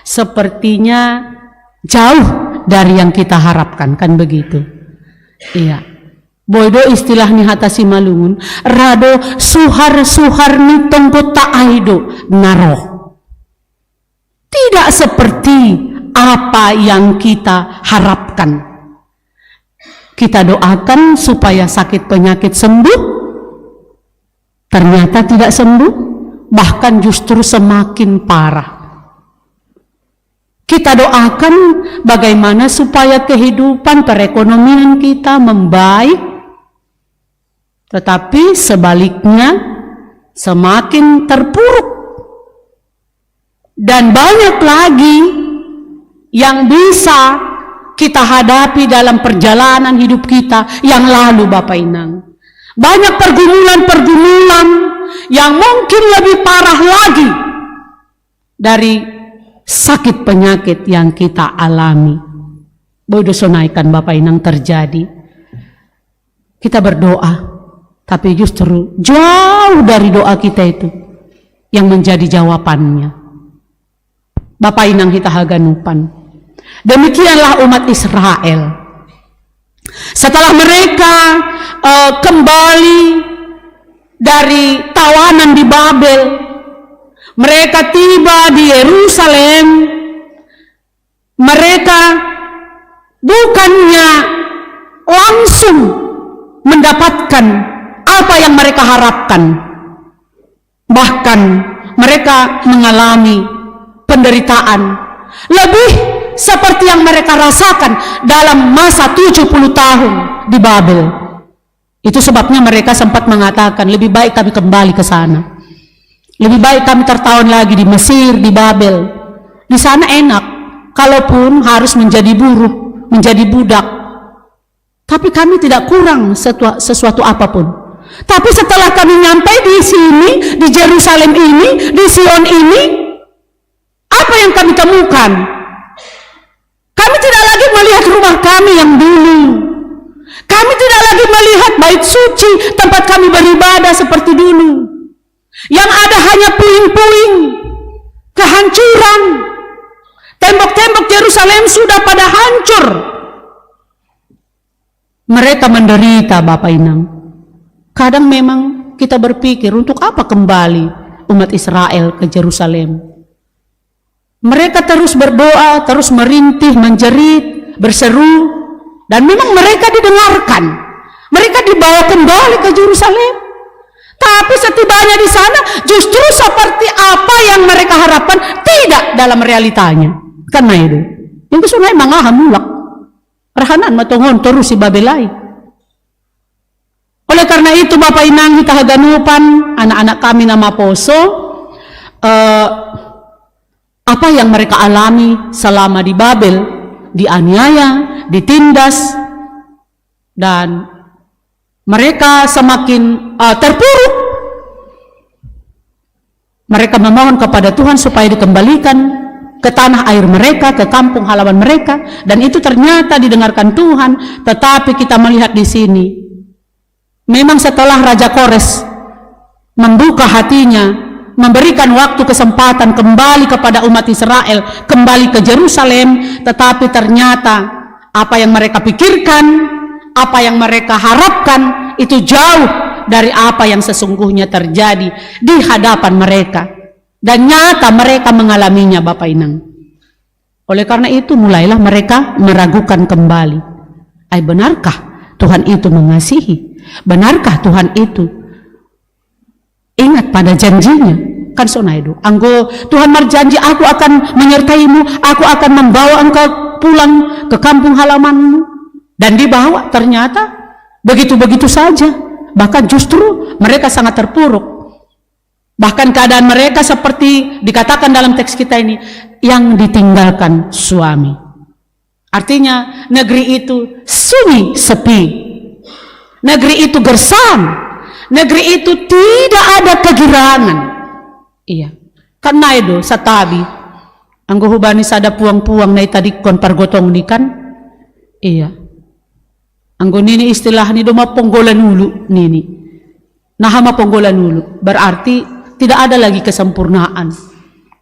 sepertinya jauh dari yang kita harapkan, kan begitu? Iya. Boy do istilah ni hata Simalungun, rado suhar-suhar ni tonggo ta ai do na ro. Tidak seperti apa yang kita harapkan. Kita doakan supaya sakit penyakit sembuh, ternyata tidak sembuh, bahkan justru semakin parah. Kita doakan bagaimana supaya kehidupan perekonomian kita membaik, tetapi sebaliknya semakin terpuruk. Dan banyak lagi yang bisa kita hadapi dalam perjalanan hidup kita yang lalu, Bapak Inang. Banyak pergumulan-pergumulan yang mungkin lebih parah lagi dari sakit penyakit yang kita alami. Boy do sonai kan Bapak Inang terjadi. Kita berdoa, tapi justru jauh dari doa kita itu yang menjadi jawabannya. Bapak Inang hita haganupan. Demikianlah umat Israel. Setelah mereka, eh, kembali dari tawanan di Babel, mereka tiba di Yerusalem, mereka bukannya langsung mendapatkan apa yang mereka harapkan. Bahkan mereka mengalami penderitaan lebih seperti yang mereka rasakan dalam masa tujuh puluh tahun di Babel. Itu sebabnya mereka sempat mengatakan, "Lebih baik kami kembali ke sana. Lebih baik kami tertawan lagi di Mesir, di Babel. Di sana enak, kalaupun harus menjadi buruh, menjadi budak. Tapi kami tidak kurang setua-, sesuatu apapun. Tapi setelah kami nyampai di sini, di Yerusalem ini, di Sion ini, apa yang kami temukan? Kami tidak lagi melihat rumah kami yang dulu. Kami tidak lagi melihat bait suci, tempat kami beribadah seperti dulu. Yang ada hanya puing-puing, kehancuran. Tembok-tembok Yerusalem sudah pada hancur." Mereka menderita, Bapak Inang. Kadang memang kita berpikir, untuk apa kembali umat Israel ke Yerusalem? Mereka terus berdoa, terus merintih, menjerit, berseru, dan memang mereka didengarkan. Mereka dibawa kembali ke Yerusalem. Tapi setibanya di sana, justru seperti apa yang mereka harapkan, tidak dalam realitanya. Karena itu, yang ke sungai mangaha mulak. Rahanan matongon terus si Babelai. Oleh karena itu, Bapak Inang hita haganupan, anak-anak kami na maposo, eh, apa yang mereka alami selama di Babel, dianiaya, ditindas, dan mereka semakin, eh, terpuruk. Mereka memohon kepada Tuhan supaya dikembalikan ke tanah air mereka, ke kampung halaman mereka, dan itu ternyata didengarkan Tuhan. Tetapi kita melihat di sini, memang setelah Raja Kores membuka hatinya, memberikan waktu kesempatan kembali kepada umat Israel, kembali ke Yerusalem, tetapi ternyata apa yang mereka pikirkan, apa yang mereka harapkan, itu jauh dari apa yang sesungguhnya terjadi di hadapan mereka. Dan nyata mereka mengalaminya, Bapak Inang. Oleh karena itu, mulailah mereka meragukan kembali. Ai, benarkah Tuhan itu mengasihi? Benarkah Tuhan itu ingat pada janjinya? Kan sonai do. Anggo Tuhan marjanji, "Aku akan menyertaimu, aku akan membawa engkau pulang ke kampung halamanmu." Dan dibawa, ternyata begitu-begitu saja. Bahkan justru mereka sangat terpuruk. Bahkan keadaan mereka seperti dikatakan dalam teks kita ini, yang ditinggalkan suami. Artinya, negeri itu sunyi, sepi. Negeri itu gersang. Negeri itu tidak ada kegirangan. Iya. Kan nai do, satabi. Anggo hubani sada puang-puang nai tadikkon pargotong ni kan? Iya. Anggo nini istilah ni do ma ponggolan ulu nini. Nah, ma ponggolan ulu. Berarti tidak ada lagi kesempurnaan.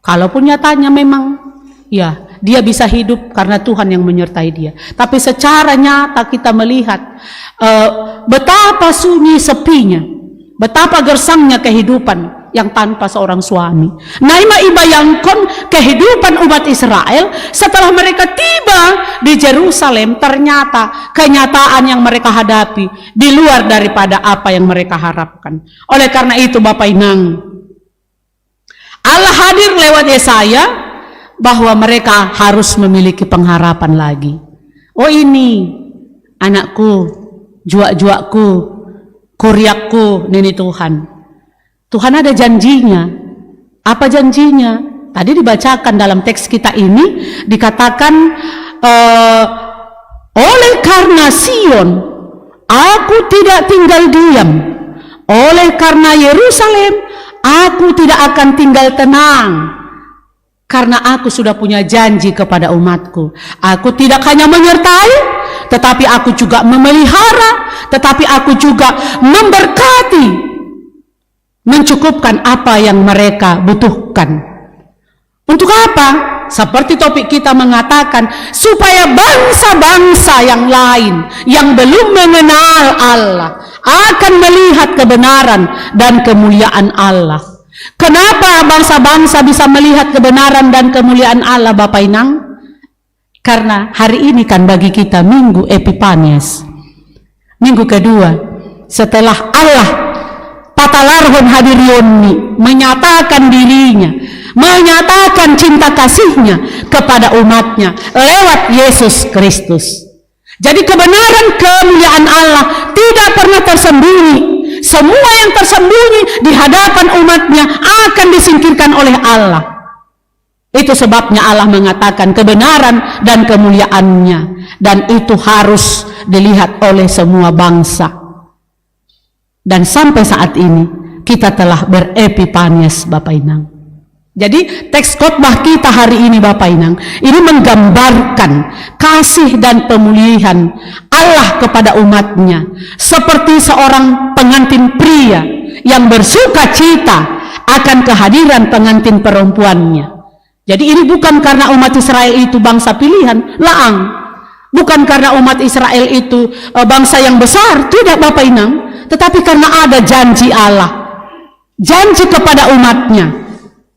Kalaupun nyatanya memang, ya, dia bisa hidup karena Tuhan yang menyertai dia. Tapi secara nyata kita melihat, eh, betapa sunyi sepinya, betapa gersangnya kehidupan yang tanpa seorang suami. Nai ma ibayangkon kehidupan umat Israel setelah mereka tiba di Jerusalem, ternyata kenyataan yang mereka hadapi di luar daripada apa yang mereka harapkan. Oleh karena itu, Bapak Inang, Allah hadir lewat Yesaya bahwa mereka harus memiliki pengharapan lagi. "Oh, ini anakku, juak-juakku, kuriakku," nini Tuhan. Tuhan ada janjinya. Apa janjinya? Tadi dibacakan dalam teks kita ini, dikatakan, eh, "Oleh karena Sion, aku tidak tinggal diam. Oleh karena Yerusalem, aku tidak akan tinggal tenang. Karena aku sudah punya janji kepada umatku. Aku tidak hanya menyertai, tetapi aku juga memelihara, tetapi aku juga memberkati, mencukupkan apa yang mereka butuhkan." Untuk apa? Seperti topik kita mengatakan, supaya bangsa-bangsa yang lain yang belum mengenal Allah akan melihat kebenaran dan kemuliaan Allah. Kenapa bangsa-bangsa bisa melihat kebenaran dan kemuliaan Allah, Bapak Inang? Karena hari ini kan bagi kita Minggu Epipanias. Minggu kedua, setelah Allah patalarhon hadirionni, menyatakan dirinya, menyatakan cinta kasihnya kepada umatnya lewat Yesus Kristus. Jadi kebenaran kemuliaan Allah tidak pernah tersembunyi. Semua yang tersembunyi di hadapan umatnya akan disingkirkan oleh Allah. Itu sebabnya Allah mengatakan kebenaran dan kemuliaannya. Dan itu harus dilihat oleh semua bangsa. Dan sampai saat ini, kita telah berepipanias, Bapak Inang. Jadi, teks khotbah kita hari ini, Bapak Inang, ini menggambarkan kasih dan pemulihan Allah kepada umatnya, seperti seorang pengantin pria yang bersuka cita akan kehadiran pengantin perempuannya. Jadi, ini bukan karena umat Israel itu bangsa pilihan, laang. Bukan karena umat Israel itu, eh, bangsa yang besar, tidak, Bapak Inang. Tetapi karena ada janji Allah. Janji kepada umatnya.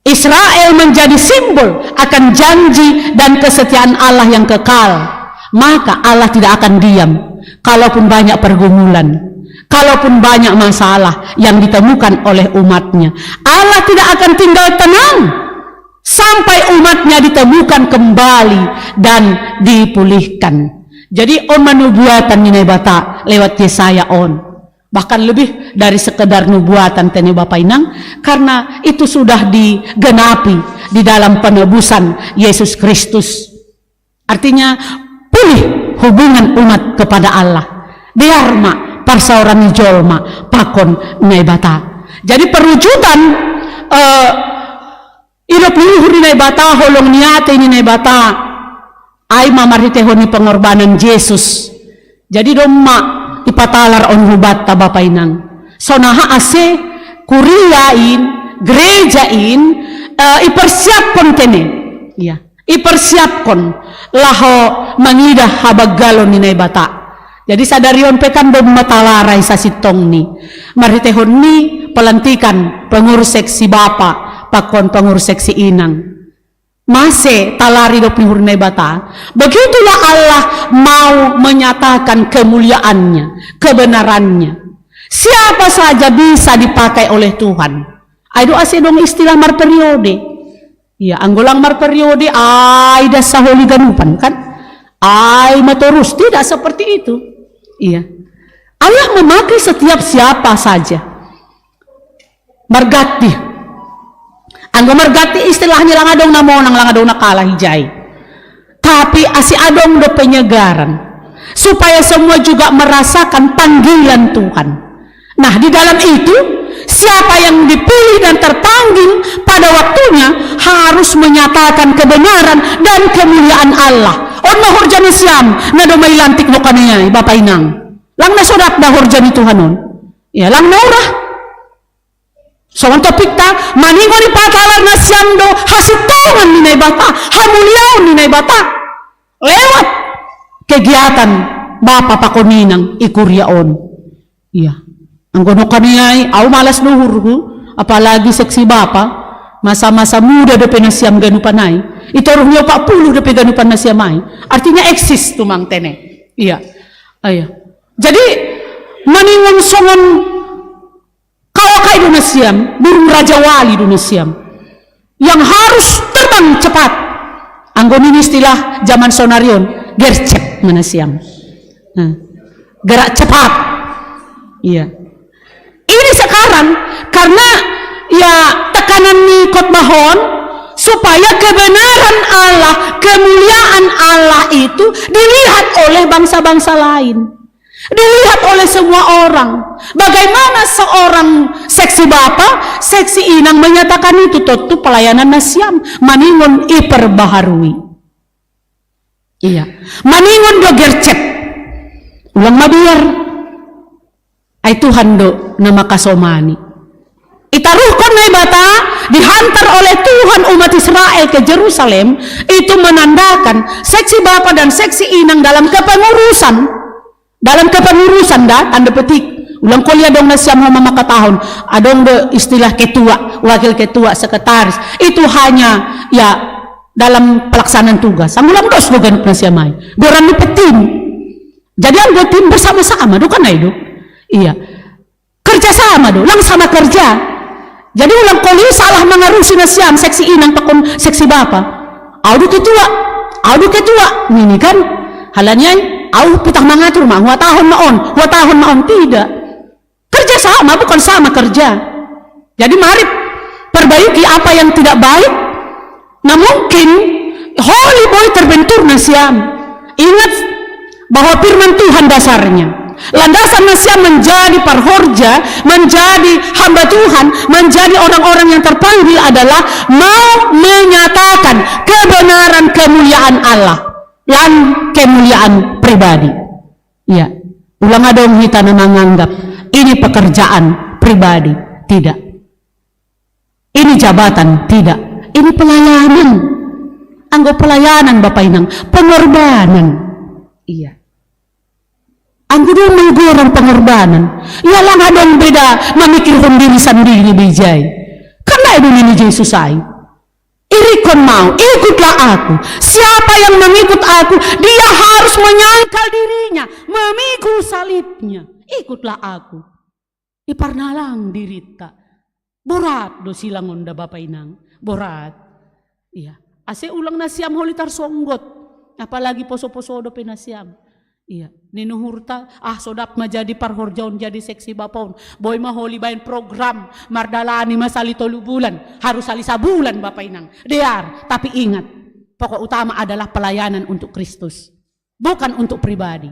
Israel menjadi simbol akan janji dan kesetiaan Allah yang kekal. Maka Allah tidak akan diam kalaupun banyak pergumulan, kalaupun banyak masalah yang ditemukan oleh umatnya. Allah tidak akan tinggal tenang sampai umatnya ditemukan kembali dan dipulihkan. Jadi, on ma nubuatan ni Naibata lewat Yesaya on. Bahkan lebih dari sekedar nubuatan, tene Bapak Inang, karena itu sudah digenapi di dalam penebusan Yesus Kristus. Artinya, pulih hubungan umat kepada Allah. Dear ma parsaoran ni jolma pakon Naibata. Jadi, perwujudan, eh, idop ni uhur ni Naibata, holong ni ate ni Naibata, ai ma marhitehon ni pengorbanan Jesus. Jadi, domma ipatalar on hubanta, Bapak Inang. Sonaha ase kuria in, gereja in, eh, ipersiapkon, tene. Iya, ipersiapkon laho mangidah habanggalon ni Naibata. Jadi, sadari on pe kan domma talarai sasintongni marhitehon ni pelantikan pengurus seksi bapa pakon pengurus seksi inang. Mase talari idop ni uhur ni Naibata? Begitulah Allah mau menyatakan kemuliaannya, kebenarannya. Siapa saja bisa dipakai oleh Tuhan. Ai do ase dong istilah marperiode. Iya, anggo lang marperiode, ai das saholi ganupan kan? Ai matorus, tidak seperti itu. Iya. Allah memakai setiap siapa saja. Marganti. Anggo marganti istilahnya lang adong na monang, lang adong na kalah ijai. Tapi ase adong do penyegaran. Supaya semua juga merasakan panggilan Tuhan. Nah, di dalam itu, siapa yang dipilih dan terpanggil pada waktunya harus menyatakan kebenaran dan kemuliaan Allah. On ma horja ni siam, na do mailantik no kami ai, Bapa Inang. Lang na so dapda horja ni Tuhan on. Ya, lang na ura. Songon topikta, maningon i patalar nasiam do hasintongan ni Naibata, hamuliaon ni Naibata. Lewat kegiatan Bapa pakon Inang i kuria on. Iya. Anggo nokaniai, au malas do uhurhu, apalagi seksi Bapa, masa-masa muda dope nasiam ganupan ai. Itoruh ni opat puluh dope ganupan nasiam ai. Artinya eksis tumang tene. Iya. Iya. Jadi, maningon songon kawakai do nasiam, burung rajawali do nasiam. Yang harus terbang cepat. Anggo nini istilah zaman sonarion, gercep ma nasiam. Nah, gerak cepat. Iya. Ini sekarang karena ya tekanan ni khotbah on supaya kebenaran Allah, kemuliaan Allah itu dilihat oleh bangsa-bangsa lain. Dilihat oleh semua orang. Bagaimana seorang seksi bapa, seksi inang menyatakan itu, tontu pelayanan nasiam maningon iperbaharui. Iya. Maningon do gercep. Ulang mabiar. Ai Tuhan do na makasomani. Itaruhkon Naibata, dihantar oleh Tuhan umat Israel ke Jerusalem, itu menandakan seksi bapa dan seksi inang dalam kepengurusan. Dalam kepengurusan da, tanda petik. Ulang kolia dong nasiam homa makatahon. Adong do istilah ketua, wakil ketua, sekretaris. Itu hanya ya dalam pelaksanaan tugas. Anggo lang dos do ganup nasiam ai. Goran ni pe tim. Jadi anggo tim bersama-sama do kan ai do. Iya. Kerja sama do, lang sama kerja. Jadi ulang kolia salah mangarusi nasiam seksi inang pakon seksi bapa. Au do ketua, au do ketua, nini kan. Halani ai, au pitah mangatur ma, huhatahon ma on, huhatahon ma on, tidak. Kerja sama, bukan sama kerja. Jadi mari perbaiki apa yang tidak baik. Nah, mungkin holi boi terbentur nasiam. Ingat bahwa firman Tuhan dasarnya. Landasan nasiam menjadi parhorja, menjadi hamba Tuhan, menjadi orang-orang yang terpanggil adalah mau menyatakan kebenaran kemuliaan Allah. Lan kemuliaan pribadi. Ya, ulang adong hita na manganggap ini pekerjaan pribadi. Tidak. Ini jabatan, tidak. Ini pelayanan. Anggo pelayanan Bapa Inang, pengorbanan. Iya. Anggo do manggoran pengorbanan, ya lang adong beda mamikirhon diri sandiri be ijai. Kan na do nini Jesus ai. Irikon mau, ikutlah aku. Siapa yang mengikut aku, dia harus menyangkal dirinya, memikul salibnya. Ikutlah aku. Iparnalang dirinta. Borat do silang on da Bapa Inang. Borat. Iya. Ase ulang nasiam holi tarsonggot. Apalagi poso-poso dope nasiam. Iya. Ni uhurta, ah, sodap ma jadi parhorjaon, jadi seksi bapa on. Boi ma holi baen program, mardalani ma sali tolu bulan. Harus sali sabulan Bapa Inang. Dear, tapi ingat, pokok utama adalah pelayanan untuk Kristus. Bukan untuk pribadi.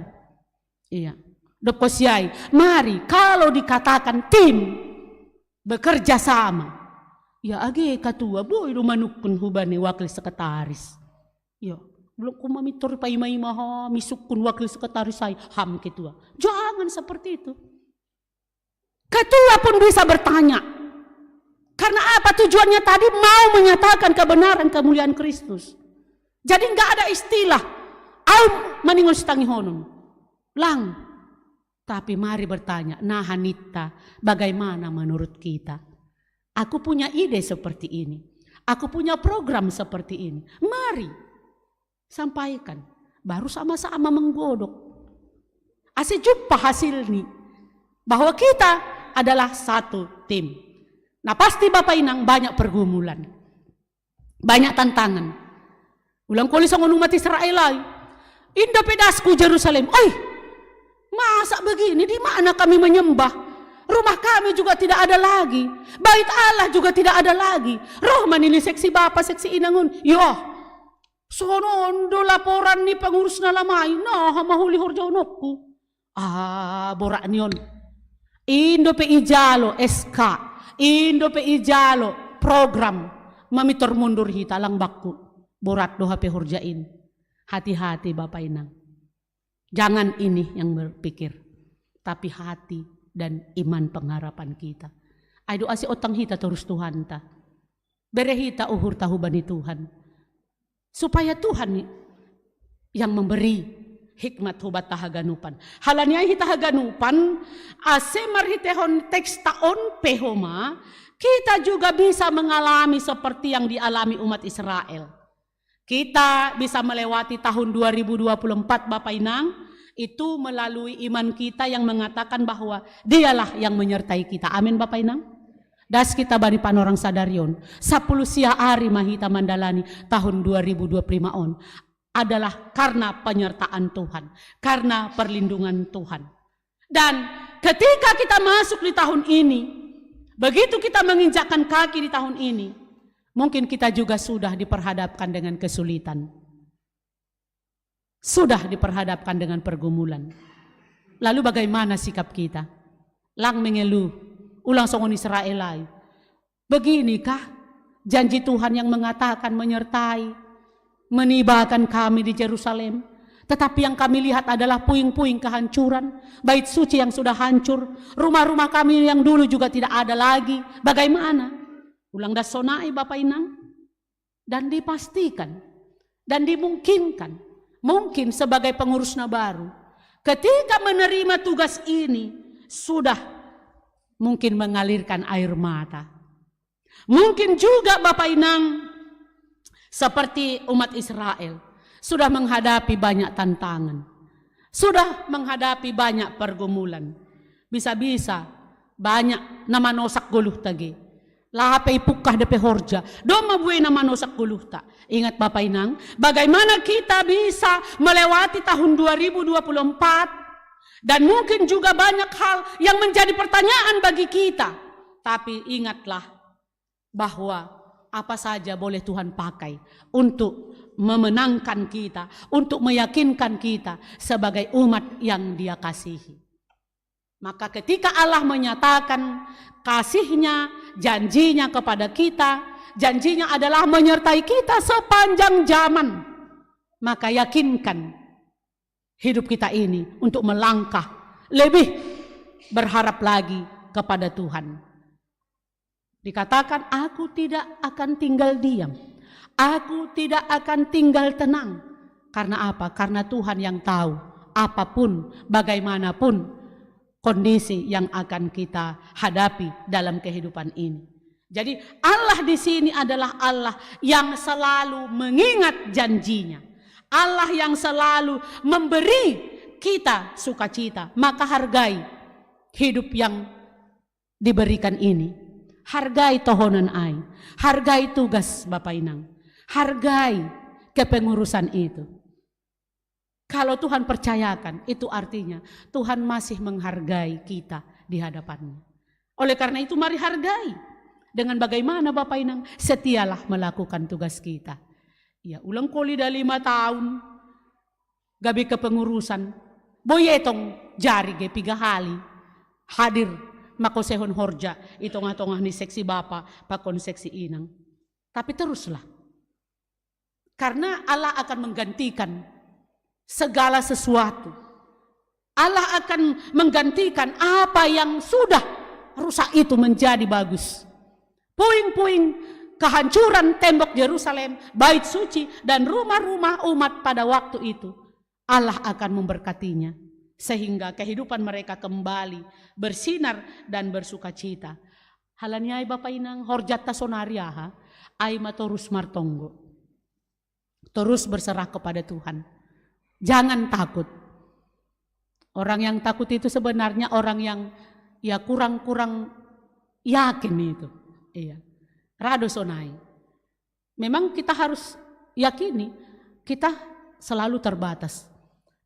Iya. Dob siai, mari kalau dikatakan tim bekerja sama. Ya age ketua, boi do manungkun hubani wakil sekretaris. Ya, belum ku mamintor paima-ima ha, misungkun wakil sekretaris saya, ham ketua. Jangan seperti itu. Ketua pun bisa bertanya. Karena apa? Tujuannya tadi mau menyatakan kebenaran kemuliaan Kristus. Jadi nggak ada istilah, au maningon sitangihonon. Lang. Tapi mari bertanya, nah, Hanitta, bagaimana menurut kita? Aku punya ide seperti ini. Aku punya program seperti ini. Mari sampaikan. Baru sama-sama menggodok. Ase jumpa hasilni. Bahwa kita adalah satu tim. Nah, pasti Bapak Inang banyak pergumulan. Banyak tantangan. Ulang koli songon umat Israel ai. Inda pe dasku Jerusalem. Oi, masa begini? Di mana kami menyembah? Rumah kami juga tidak ada lagi. Bait Allah juga tidak ada lagi. Roh ma nini seksi bapa, seksi inang on. Yo, sonon do laporan ni pengurus na lama i. Nah, mahuli horja onokku. Ah, borat ni on. Indo pe ijalo S K, indo pe ijalo program, mamitor mundur hita lang bakku. Borat do hape horja in. Hati-hati Bapak Inang. Jangan ini yang berpikir, tapi hati dan iman pengharapan kita. Ai do asi otang hita torus Tuhanta. Bere hita uhur tahubani Tuhan. Supaya Tuhan yang memberi hikmat hubata haganupan. Halani ai hita haganupan, ase marhitehon teksta on pe homa, kita juga bisa mengalami seperti yang dialami umat Israel. Kita bisa melewati tahun dua ribu dua puluh empat, Bapak Inang, itu melalui iman kita yang mengatakan bahwa Dialah yang menyertai kita. Amin, Bapak Inang. Das kita bani panorang sadarion. Sapuluh sia ari ma hita mandalani tahun dua ribu dua puluh lima on adalah karena penyertaan Tuhan, karena perlindungan Tuhan. Dan ketika kita masuk di tahun ini, begitu kita menginjakkan kaki di tahun ini, mungkin kita juga sudah diperhadapkan dengan kesulitan. Sudah diperhadapkan dengan pergumulan. Lalu bagaimana sikap kita? Lang mengelu, ulang songon Israel ai. Beginikah janji Tuhan yang mengatakan menyertai, menibakan kami di Jerusalem? Tetapi yang kami lihat adalah puing-puing kehancuran, bait suci yang sudah hancur, rumah-rumah kami yang dulu juga tidak ada lagi. Bagaimana? Ulang das sonai Bapak Inang. Dan dipastikan dan dimungkinkan, mungkin sebagai pengurus na baru, ketika menerima tugas ini, sudah mungkin mengalirkan air mata. Mungkin juga Bapak Inang seperti umat Israel sudah menghadapi banyak tantangan, sudah menghadapi banyak pergumulan. Bisa-bisa banyak na manosak goluh tage. Lape ipungkah dope horja. Domma buei na manosak goluhta. Ingat Bapak Inang, bagaimana kita bisa melewati tahun dua ribu dua puluh empat dan mungkin juga banyak hal yang menjadi pertanyaan bagi kita. Tapi ingatlah bahwa apa saja boleh Tuhan pakai untuk memenangkan kita, untuk meyakinkan kita sebagai umat yang Dia kasihi. Maka ketika Allah menyatakan kasihnya, janjinya kepada kita, janjinya adalah menyertai kita sepanjang zaman. Maka yakinkan hidup kita ini untuk melangkah lebih berharap lagi kepada Tuhan. Dikatakan, "Aku tidak akan tinggal diam. Aku tidak akan tinggal tenang." Karena apa? Karena Tuhan yang tahu apapun, bagaimanapun kondisi yang akan kita hadapi dalam kehidupan ini. Jadi Allah di sini adalah Allah yang selalu mengingat janjinya. Allah yang selalu memberi kita sukacita. Maka hargai hidup yang diberikan ini. Hargai tohonan ai. Hargai tugas Bapak Inang. Hargai kepengurusan itu. Kalau Tuhan percayakan, itu artinya Tuhan masih menghargai kita di hadapannya. Oleh karena itu mari hargai. Dengan bagaimana Bapak Inang? Setialah melakukan tugas kita. Ya, ulang koli da lima tahun gabe kepengurusan. Boi etong jari ge piga hali hadir mangkosehon horja i tongah-tongah ni seksi bapa pakon seksi inang. Tapi teruslah. Karena Allah akan menggantikan segala sesuatu. Allah akan menggantikan apa yang sudah rusak itu menjadi bagus. Puing-puing kehancuran tembok Yerusalem, bait suci, dan rumah-rumah umat pada waktu itu, Allah akan memberkatinya. Sehingga kehidupan mereka kembali bersinar dan bersukacita. Halani ai Bapak Inang, horjatta sonari aha? Ai ma torus martonggo. Terus berserah kepada Tuhan. Jangan takut. Orang yang takut itu sebenarnya orang yang ya kurang-kurang yakin itu. Iya. Rado sonai. Memang kita harus yakini kita selalu terbatas.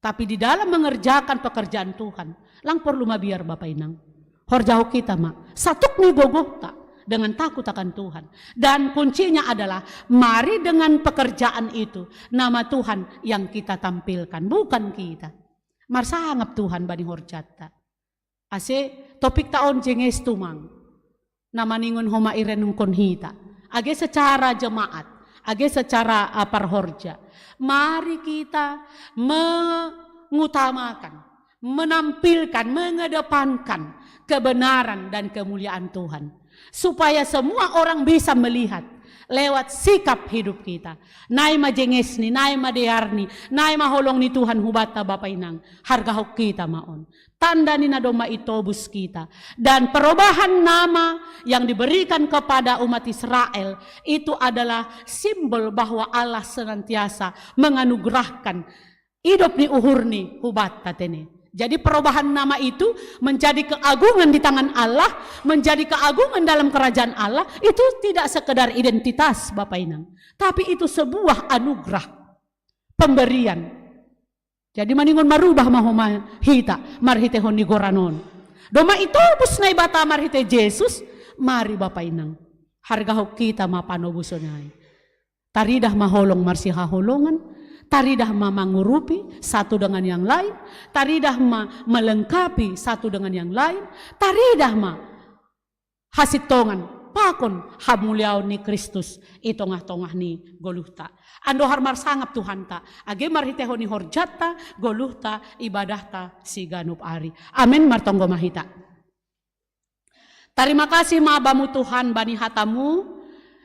Tapi di dalam mengerjakan pekerjaan Tuhan, lang perlu mabiar Bapak Inang. Horjao kita ma, satuk ni gogohta dengan takut akan Tuhan. Dan kuncinya adalah mari dengan pekerjaan itu nama Tuhan yang kita tampilkan, bukan kita. Marsangap Tuhan bani horjatta. Ase topikta on jenges tumang. Na maningon homa i renungkon hita. Age secara jemaat, age secara uh, parhorja. Mari kita mengutamakan, menampilkan, mengedepankan kebenaran dan kemuliaan Tuhan. Supaya semua orang bisa melihat lewat sikap hidup kita. Nai ma jengesni, nai ma dearni, nai ma holong ni Tuhan hubatta Bapa Inang. Hargahon kita ma on. Tanda ni na domma itobus kita. Dan perubahan nama yang diberikan kepada umat Israel itu adalah simbol bahwa Allah senantiasa menganugerahkan idop ni uhurni hubatta tene. Jadi perubahan nama itu menjadi keagungan di tangan Allah, menjadi keagungan dalam kerajaan Allah, itu tidak sekedar identitas Bapak Inang, tapi itu sebuah anugerah pemberian. Jadi maningon marubah ma homa hita marhitehon ni goran on. Domma itobus Naibata marhite Jesus, mari Bapa Inang. Hargahon kita ma panobuson ai. Taridah ma holong marsihaholongan, taridah ma mangurupi satu dengan yang lain, taridah ma melengkapi satu dengan yang lain, taridah ma hasintongan pakon hamuliaon ni Kristus i tongah-tongah ni goluhta. Andohar marsangap Tuhanta, age marhitehon ni horjatta, goluhta, ibadahta siganup ari. Amen. Martonggo ma hita. Tarima kasih ma Bamu Tuhan bani hatamu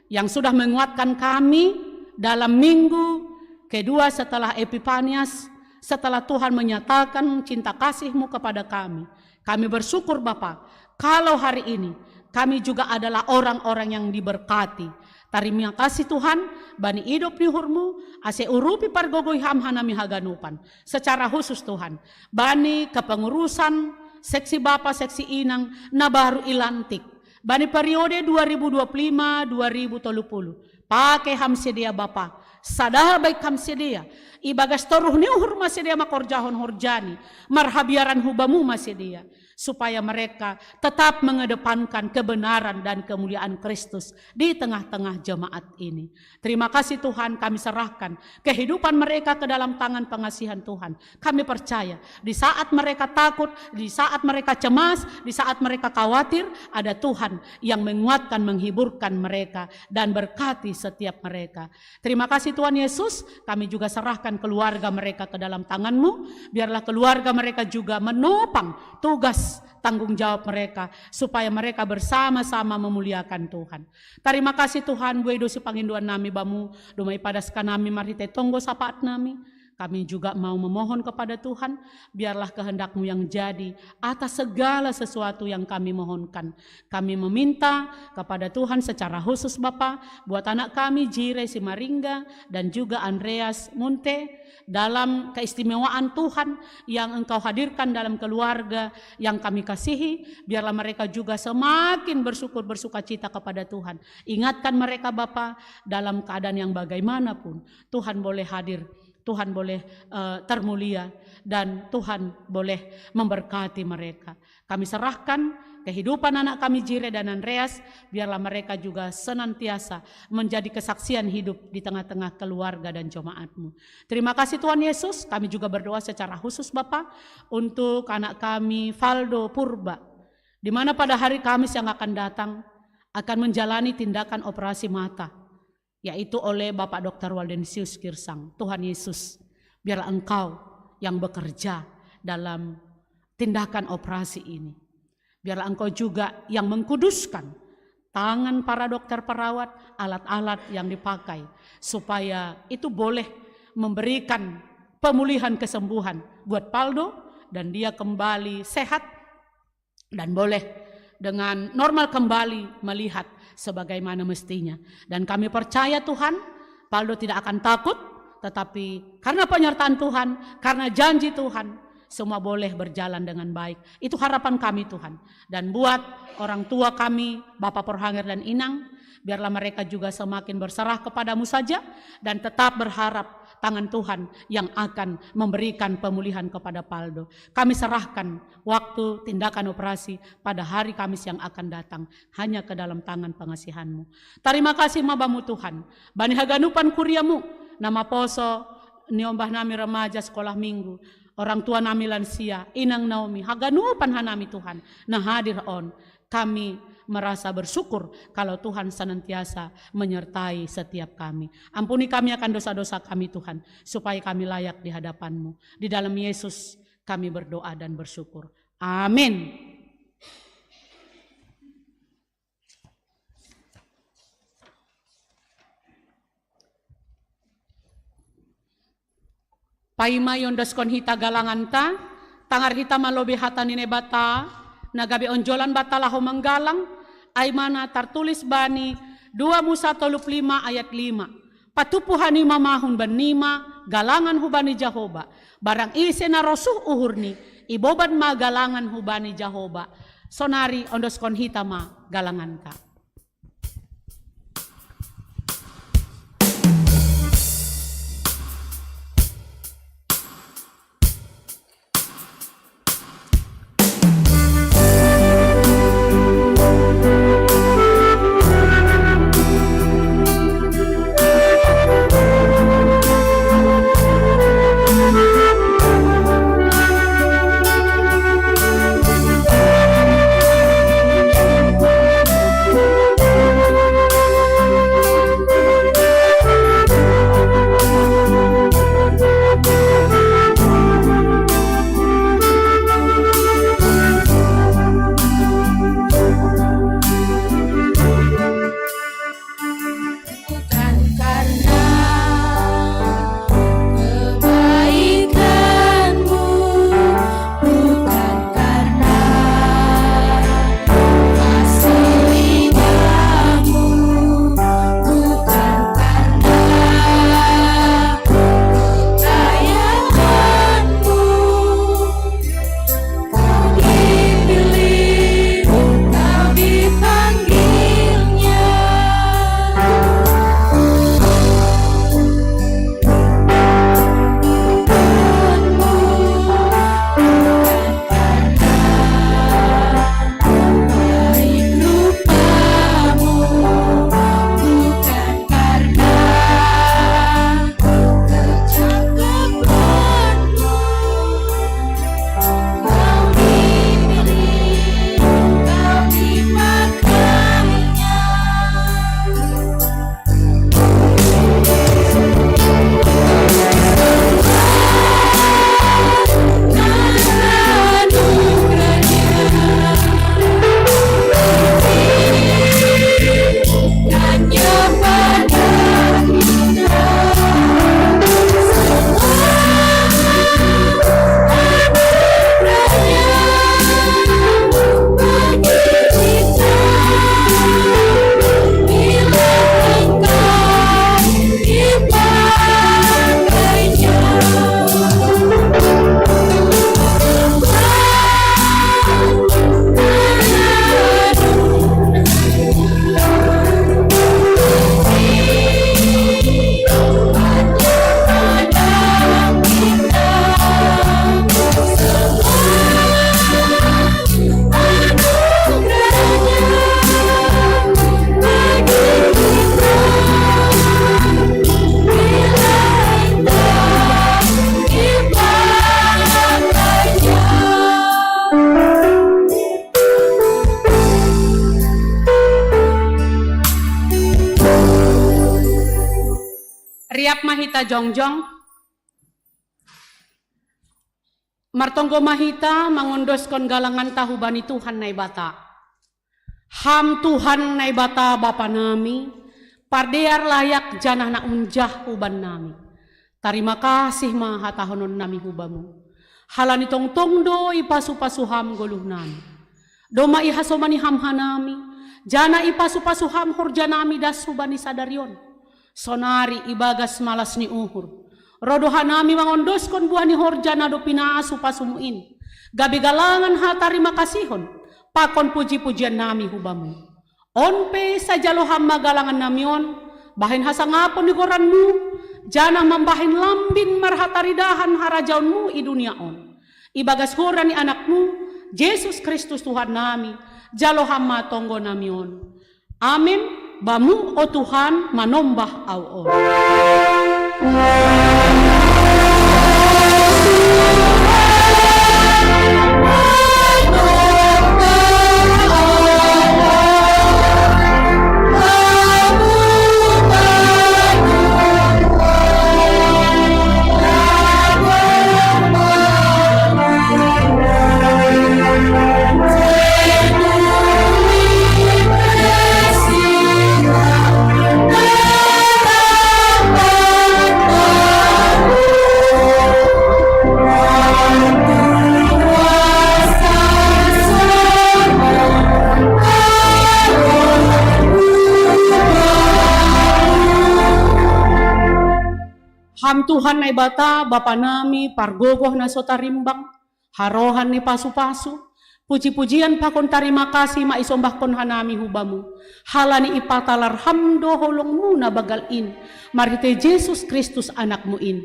yang sudah menguatkan kami dalam minggu kedua setelah Epipanias, setelah Tuhan menyatakan cinta kasih-Mu kepada kami. Kami bersyukur Bapa, kalau hari ini kami juga adalah orang-orang yang diberkati. Tarima kasih Tuhan, bani idop ni uhur-Mu, ase urupi pargogoi Ham hanami haganupan. Secara khusus Tuhan, bani kepengurusan seksi Bapa, seksi Inang, na baru ilantik. Bani periode dua ribu dua puluh lima dua ribu tolu puluh. Pake Ham sidea Bapa, sada baik Ham sidea. Ibagas toruh ni uhur ma sidea mangkorjahon horjani, marhabiaran hu Bamu ma sidea. Supaya mereka tetap mengedepankan kebenaran dan kemuliaan Kristus di tengah-tengah jemaat ini. Terima kasih Tuhan, kami serahkan kehidupan mereka ke dalam tangan pengasihan Tuhan. Kami percaya di saat mereka takut, di saat mereka cemas, di saat mereka khawatir, ada Tuhan yang menguatkan, menghiburkan mereka dan berkati setiap mereka. Terima kasih Tuhan Yesus, kami juga serahkan keluarga mereka ke dalam tangan-Mu. Biarlah keluarga mereka juga menopang tugas tanggung jawab mereka, supaya mereka bersama-sama memuliakan Tuhan. Tarima kasih Tuhan, buei do sipangindoan nami Bamu, domma ipadaskan nami marhite tonggo sapaat nami. Kami juga mau memohon kepada Tuhan, biarlah kehendak-Mu yang jadi atas segala sesuatu yang kami mohonkan. Kami meminta kepada Tuhan secara khusus Bapa, buat anak kami Jire Simaringga dan juga Andreas Munte, dalam keistimewaan Tuhan yang Engkau hadirkan dalam keluarga yang kami kasihi, biarlah mereka juga semakin bersyukur, bersukacita kepada Tuhan. Ingatkan mereka Bapa, dalam keadaan yang bagaimanapun, Tuhan boleh hadir, Tuhan boleh uh, termulia, dan Tuhan boleh memberkati mereka. Kami serahkan kehidupan anak kami Jire dan Andreas, biarlah mereka juga senantiasa menjadi kesaksian hidup di tengah-tengah keluarga dan jemaat-Mu. Terima kasih Tuhan Yesus, kami juga berdoa secara khusus Bapa untuk anak kami Valdo Purba, di mana pada hari Kamis yang akan datang akan menjalani tindakan operasi mata, yaitu oleh Bapak Doktor Waldensius Girsang. Tuhan Yesus, biarlah Engkau yang bekerja dalam tindakan operasi ini. Biarlah Engkau juga yang mengkuduskan tangan para dokter perawat, alat-alat yang dipakai, supaya itu boleh memberikan pemulihan kesembuhan buat Valdo dan dia kembali sehat dan boleh dengan normal kembali melihat sebagaimana mestinya. Dan kami percaya Tuhan, Valdo tidak akan takut, tetapi karena penyertaan Tuhan, karena janji Tuhan, semua boleh berjalan dengan baik. Itu harapan kami, Tuhan. Dan buat orang tua kami, Bapak Porhanger dan Inang, biarlah mereka juga semakin berserah kepada-Mu saja dan tetap berharap tangan Tuhan yang akan memberikan pemulihan kepada Paldo. Kami serahkan waktu tindakan operasi pada hari Kamis yang akan datang, hanya ke dalam tangan pengasihan-Mu. Terima kasih ma Bamu, Tuhan, bani haganupan kuria-Mu, na maposo ni ombah nami remaja sekolah minggu, orang tua nami lansia, Inang Naomi, haganupan hanami, Tuhan, na hadir on. Kami merasa bersyukur kalau Tuhan senantiasa menyertai setiap kami. Ampuni kami akan dosa-dosa kami, Tuhan, supaya kami layak di hadapan-Mu. Di dalam Yesus kami berdoa dan bersyukur. Amin. Paima iondoskon hita galanganta, tangar hita ma lobei hata ni Naibata, na gabe onjolan banta laho manggalang, ai ma na tartulis bani dua Musa tolu pulu lima ayat lima. Patupu hanima ma humban nima galangan hubani Jahoba, barang ise na rosuh uhurni, iboban ma galangan hubani Jahoba. Sonari ondoskon hita ma galanganta. Riap ma hita jongjong. Martonggo ma hita mangondoskon galanganta hubani Tuhan Naibata. Ham Tuhan Naibata Bapa nami, pardear layak janah na unjah huban nami. Tarima kasih ma hatahonon nami hu Bamu. Halani tongtong do ipasu-pasu Ham goluh nami. Domma ihasomani Ham hanami, janah ipasu-pasu Ham horja nami das hubani sadari on. Sonari ibagas malas ni uhur, Ro do hanami mangondoskon buah ni horja na dob pinasupasumu in, gabe galangan hatarimakasihon pakon pujipujiannami hu Bamu. On pe sai jalo Ham ma galangannami on, bahen hasangapon ni goranMu, janah mambahen lambin marhataridahan harajaonMu i dunia on. Ibagas goran ni AnakMu, Jesus Kristus Tuhannami, jalo Ham ma tonggonami on. Amen. Bamu, o Tuhan, manombah Ahu on. Ham Tuhan Naibata, Bapa nami, pargogoh na so tarimbang, harohan ni pasupasu, pujipujian pakon tarima kasih ma isombahkon hanami hu Bamu, halani ipatalar Ham do holongMu na banggal in, marhitei Jesus Kristus AnakMu in.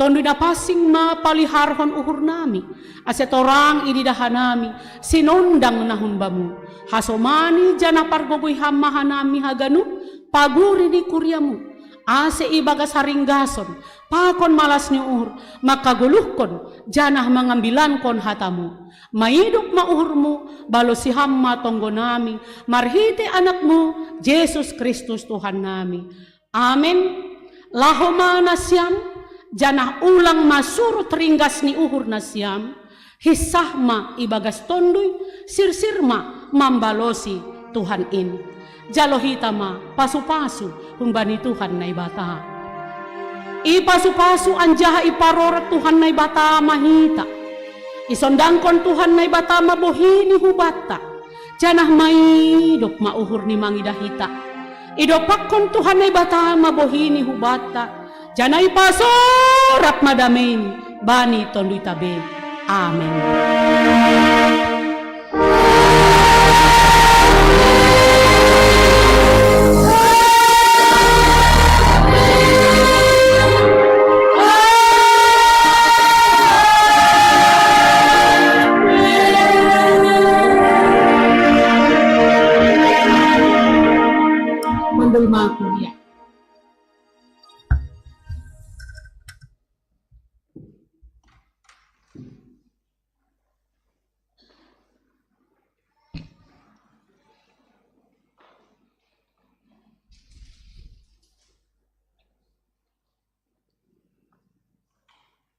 Tonduy Napansing ma paliharhon uhurnami, ase torang ididah hanami sinondang na hun Bamu. Hasomani janah pargogoi Ham ma hanami haganup paguri ni kuria-Mu, ase ibagas haringgason pakon malas ni uhur mangkagoluhkon janah mangambilankon hata-Mu. Maidup ma uhur-Mu, balosi Ham ma tonggonami, marhitei AnakMu, Jesus Kristus Tuhannami. Amen. Laho ma nasiam, janah ulang ma surut ringgas ni uhur nasiam, hinsah ma ibagas Tonduy, sirsir ma mambalosi Tuhan in. Jalo hita ma pasupasu humbani Tuhan Naibata. Ipasupasu anjaha iparorat Tuhan Naibata ma hita. Isondangkon Tuhan Naibata ma bohi-Ni hu banta, janah maidop ma uhur-Ni mangidah hita. Idompakkon Tuhan Naibata ma bohi-Ni hu banta, janah ipasorap ma damei-Ni bani tonduyta be. Amen. Mandul ma kuria.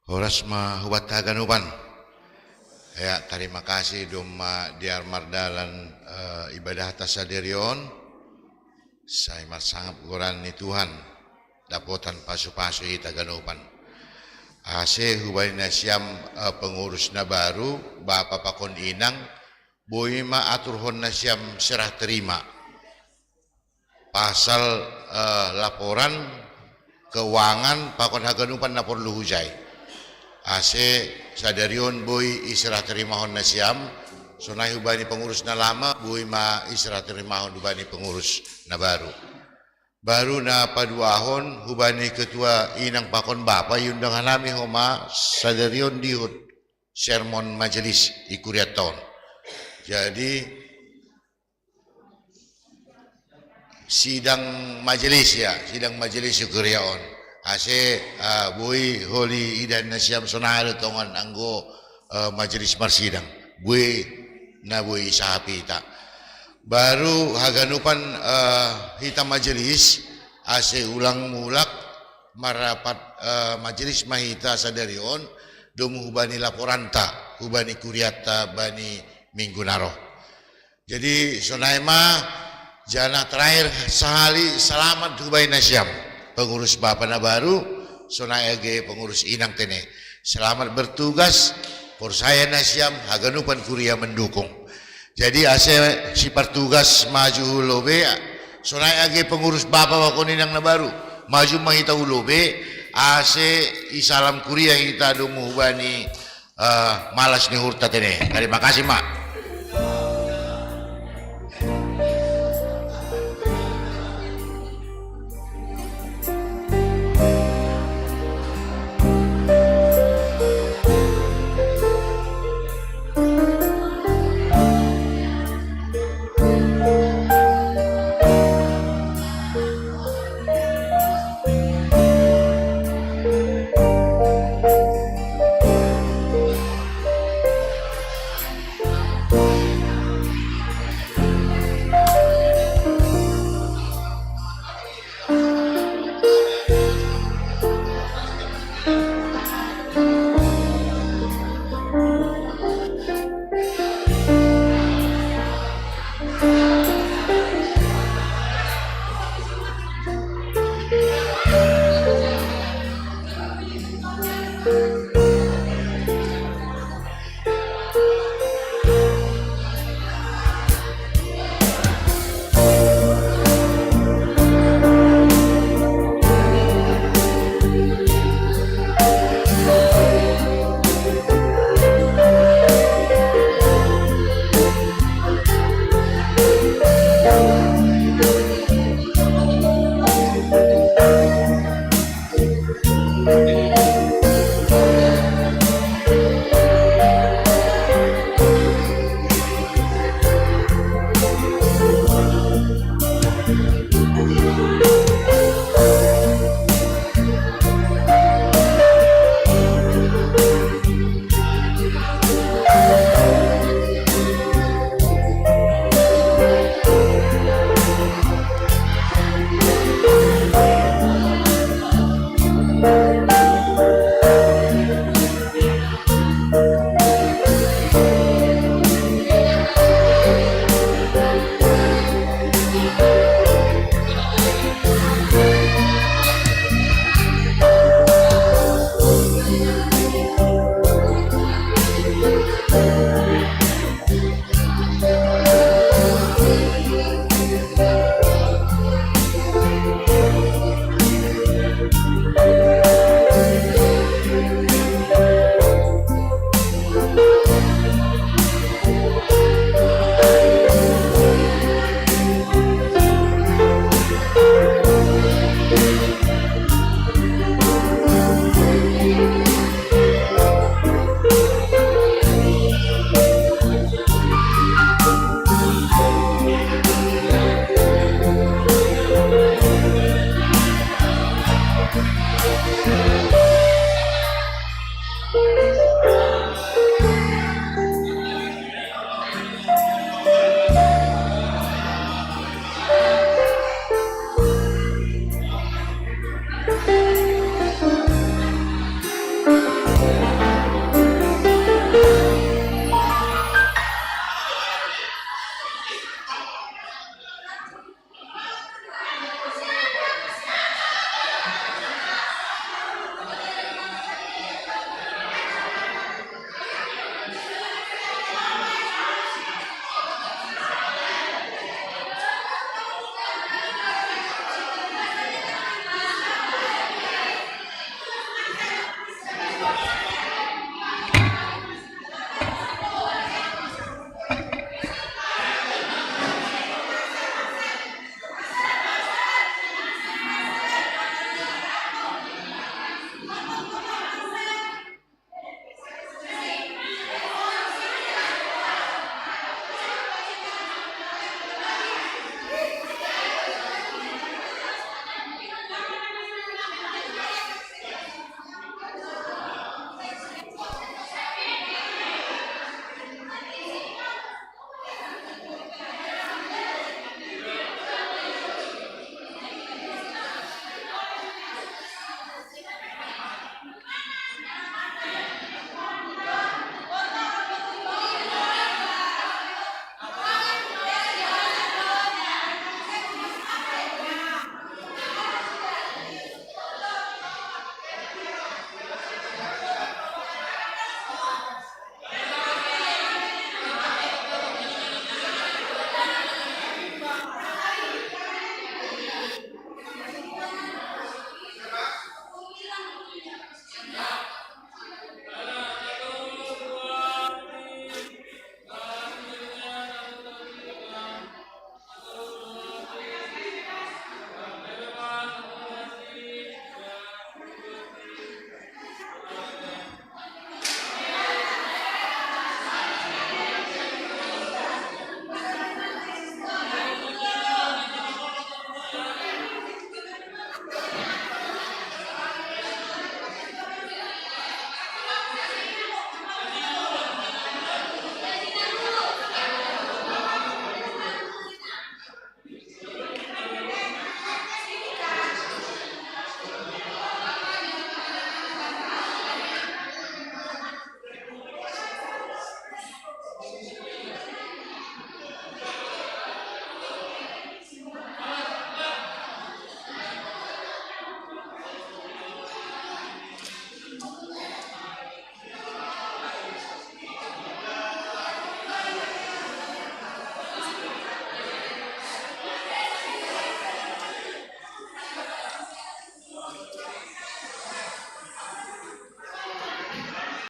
Horas ma hubanta haganupan. Ya, tarima kasih domma dear mardalan, eh, ibadahta sadari on. Sai marsangap goran ni Tuhan, dapotan pasupasu hita haganupan. Ase hubani nasiam, eh, pengurus na baru, bapa pakon inang, boi ma aturhon nasiam serah terima pasal, eh, laporan keuangan pakon haganupan na porlu hujai. Ase sadari on boi iserah terimahon nasiam, sonai hubani pengurus na lama, boi ma iserah terimahon hubani pengurus na baru. Baru na paduahon hubani ketua inang pakon bapa iundang hanami homa sadari on dihut sermon majelis i kurianta on. Jadi, sidang majelis, ya, sidang majelis i kuria on. Ase, ah, boi holi idah nasiam sonai do tongon anggo, eh, majelis marsidang. Boi na boi isahap hita. Baru haganupan, eh, hita majelis, ase ulang mulak marapat, eh, majelis ma hita sadari on, domu hubani laporanta, hubani kurianta bani minggu na roh. Jadi, sonai ma, janah terakhir sahali, selamat hubani nasiam pengurus bapa na baru, sonai age pengurus inang tene. Selamat bertugas, porsaya nasiam haganupan kuria mendukung. Jadi, ase sipartugas maju hu lobei, sonai age pengurus bapa pakon inang na baru, maju ma hita hu lobei, Ase i salam kuria hita domu hubani, eh, malas ni uhurta tene. Terima kasih, Mak.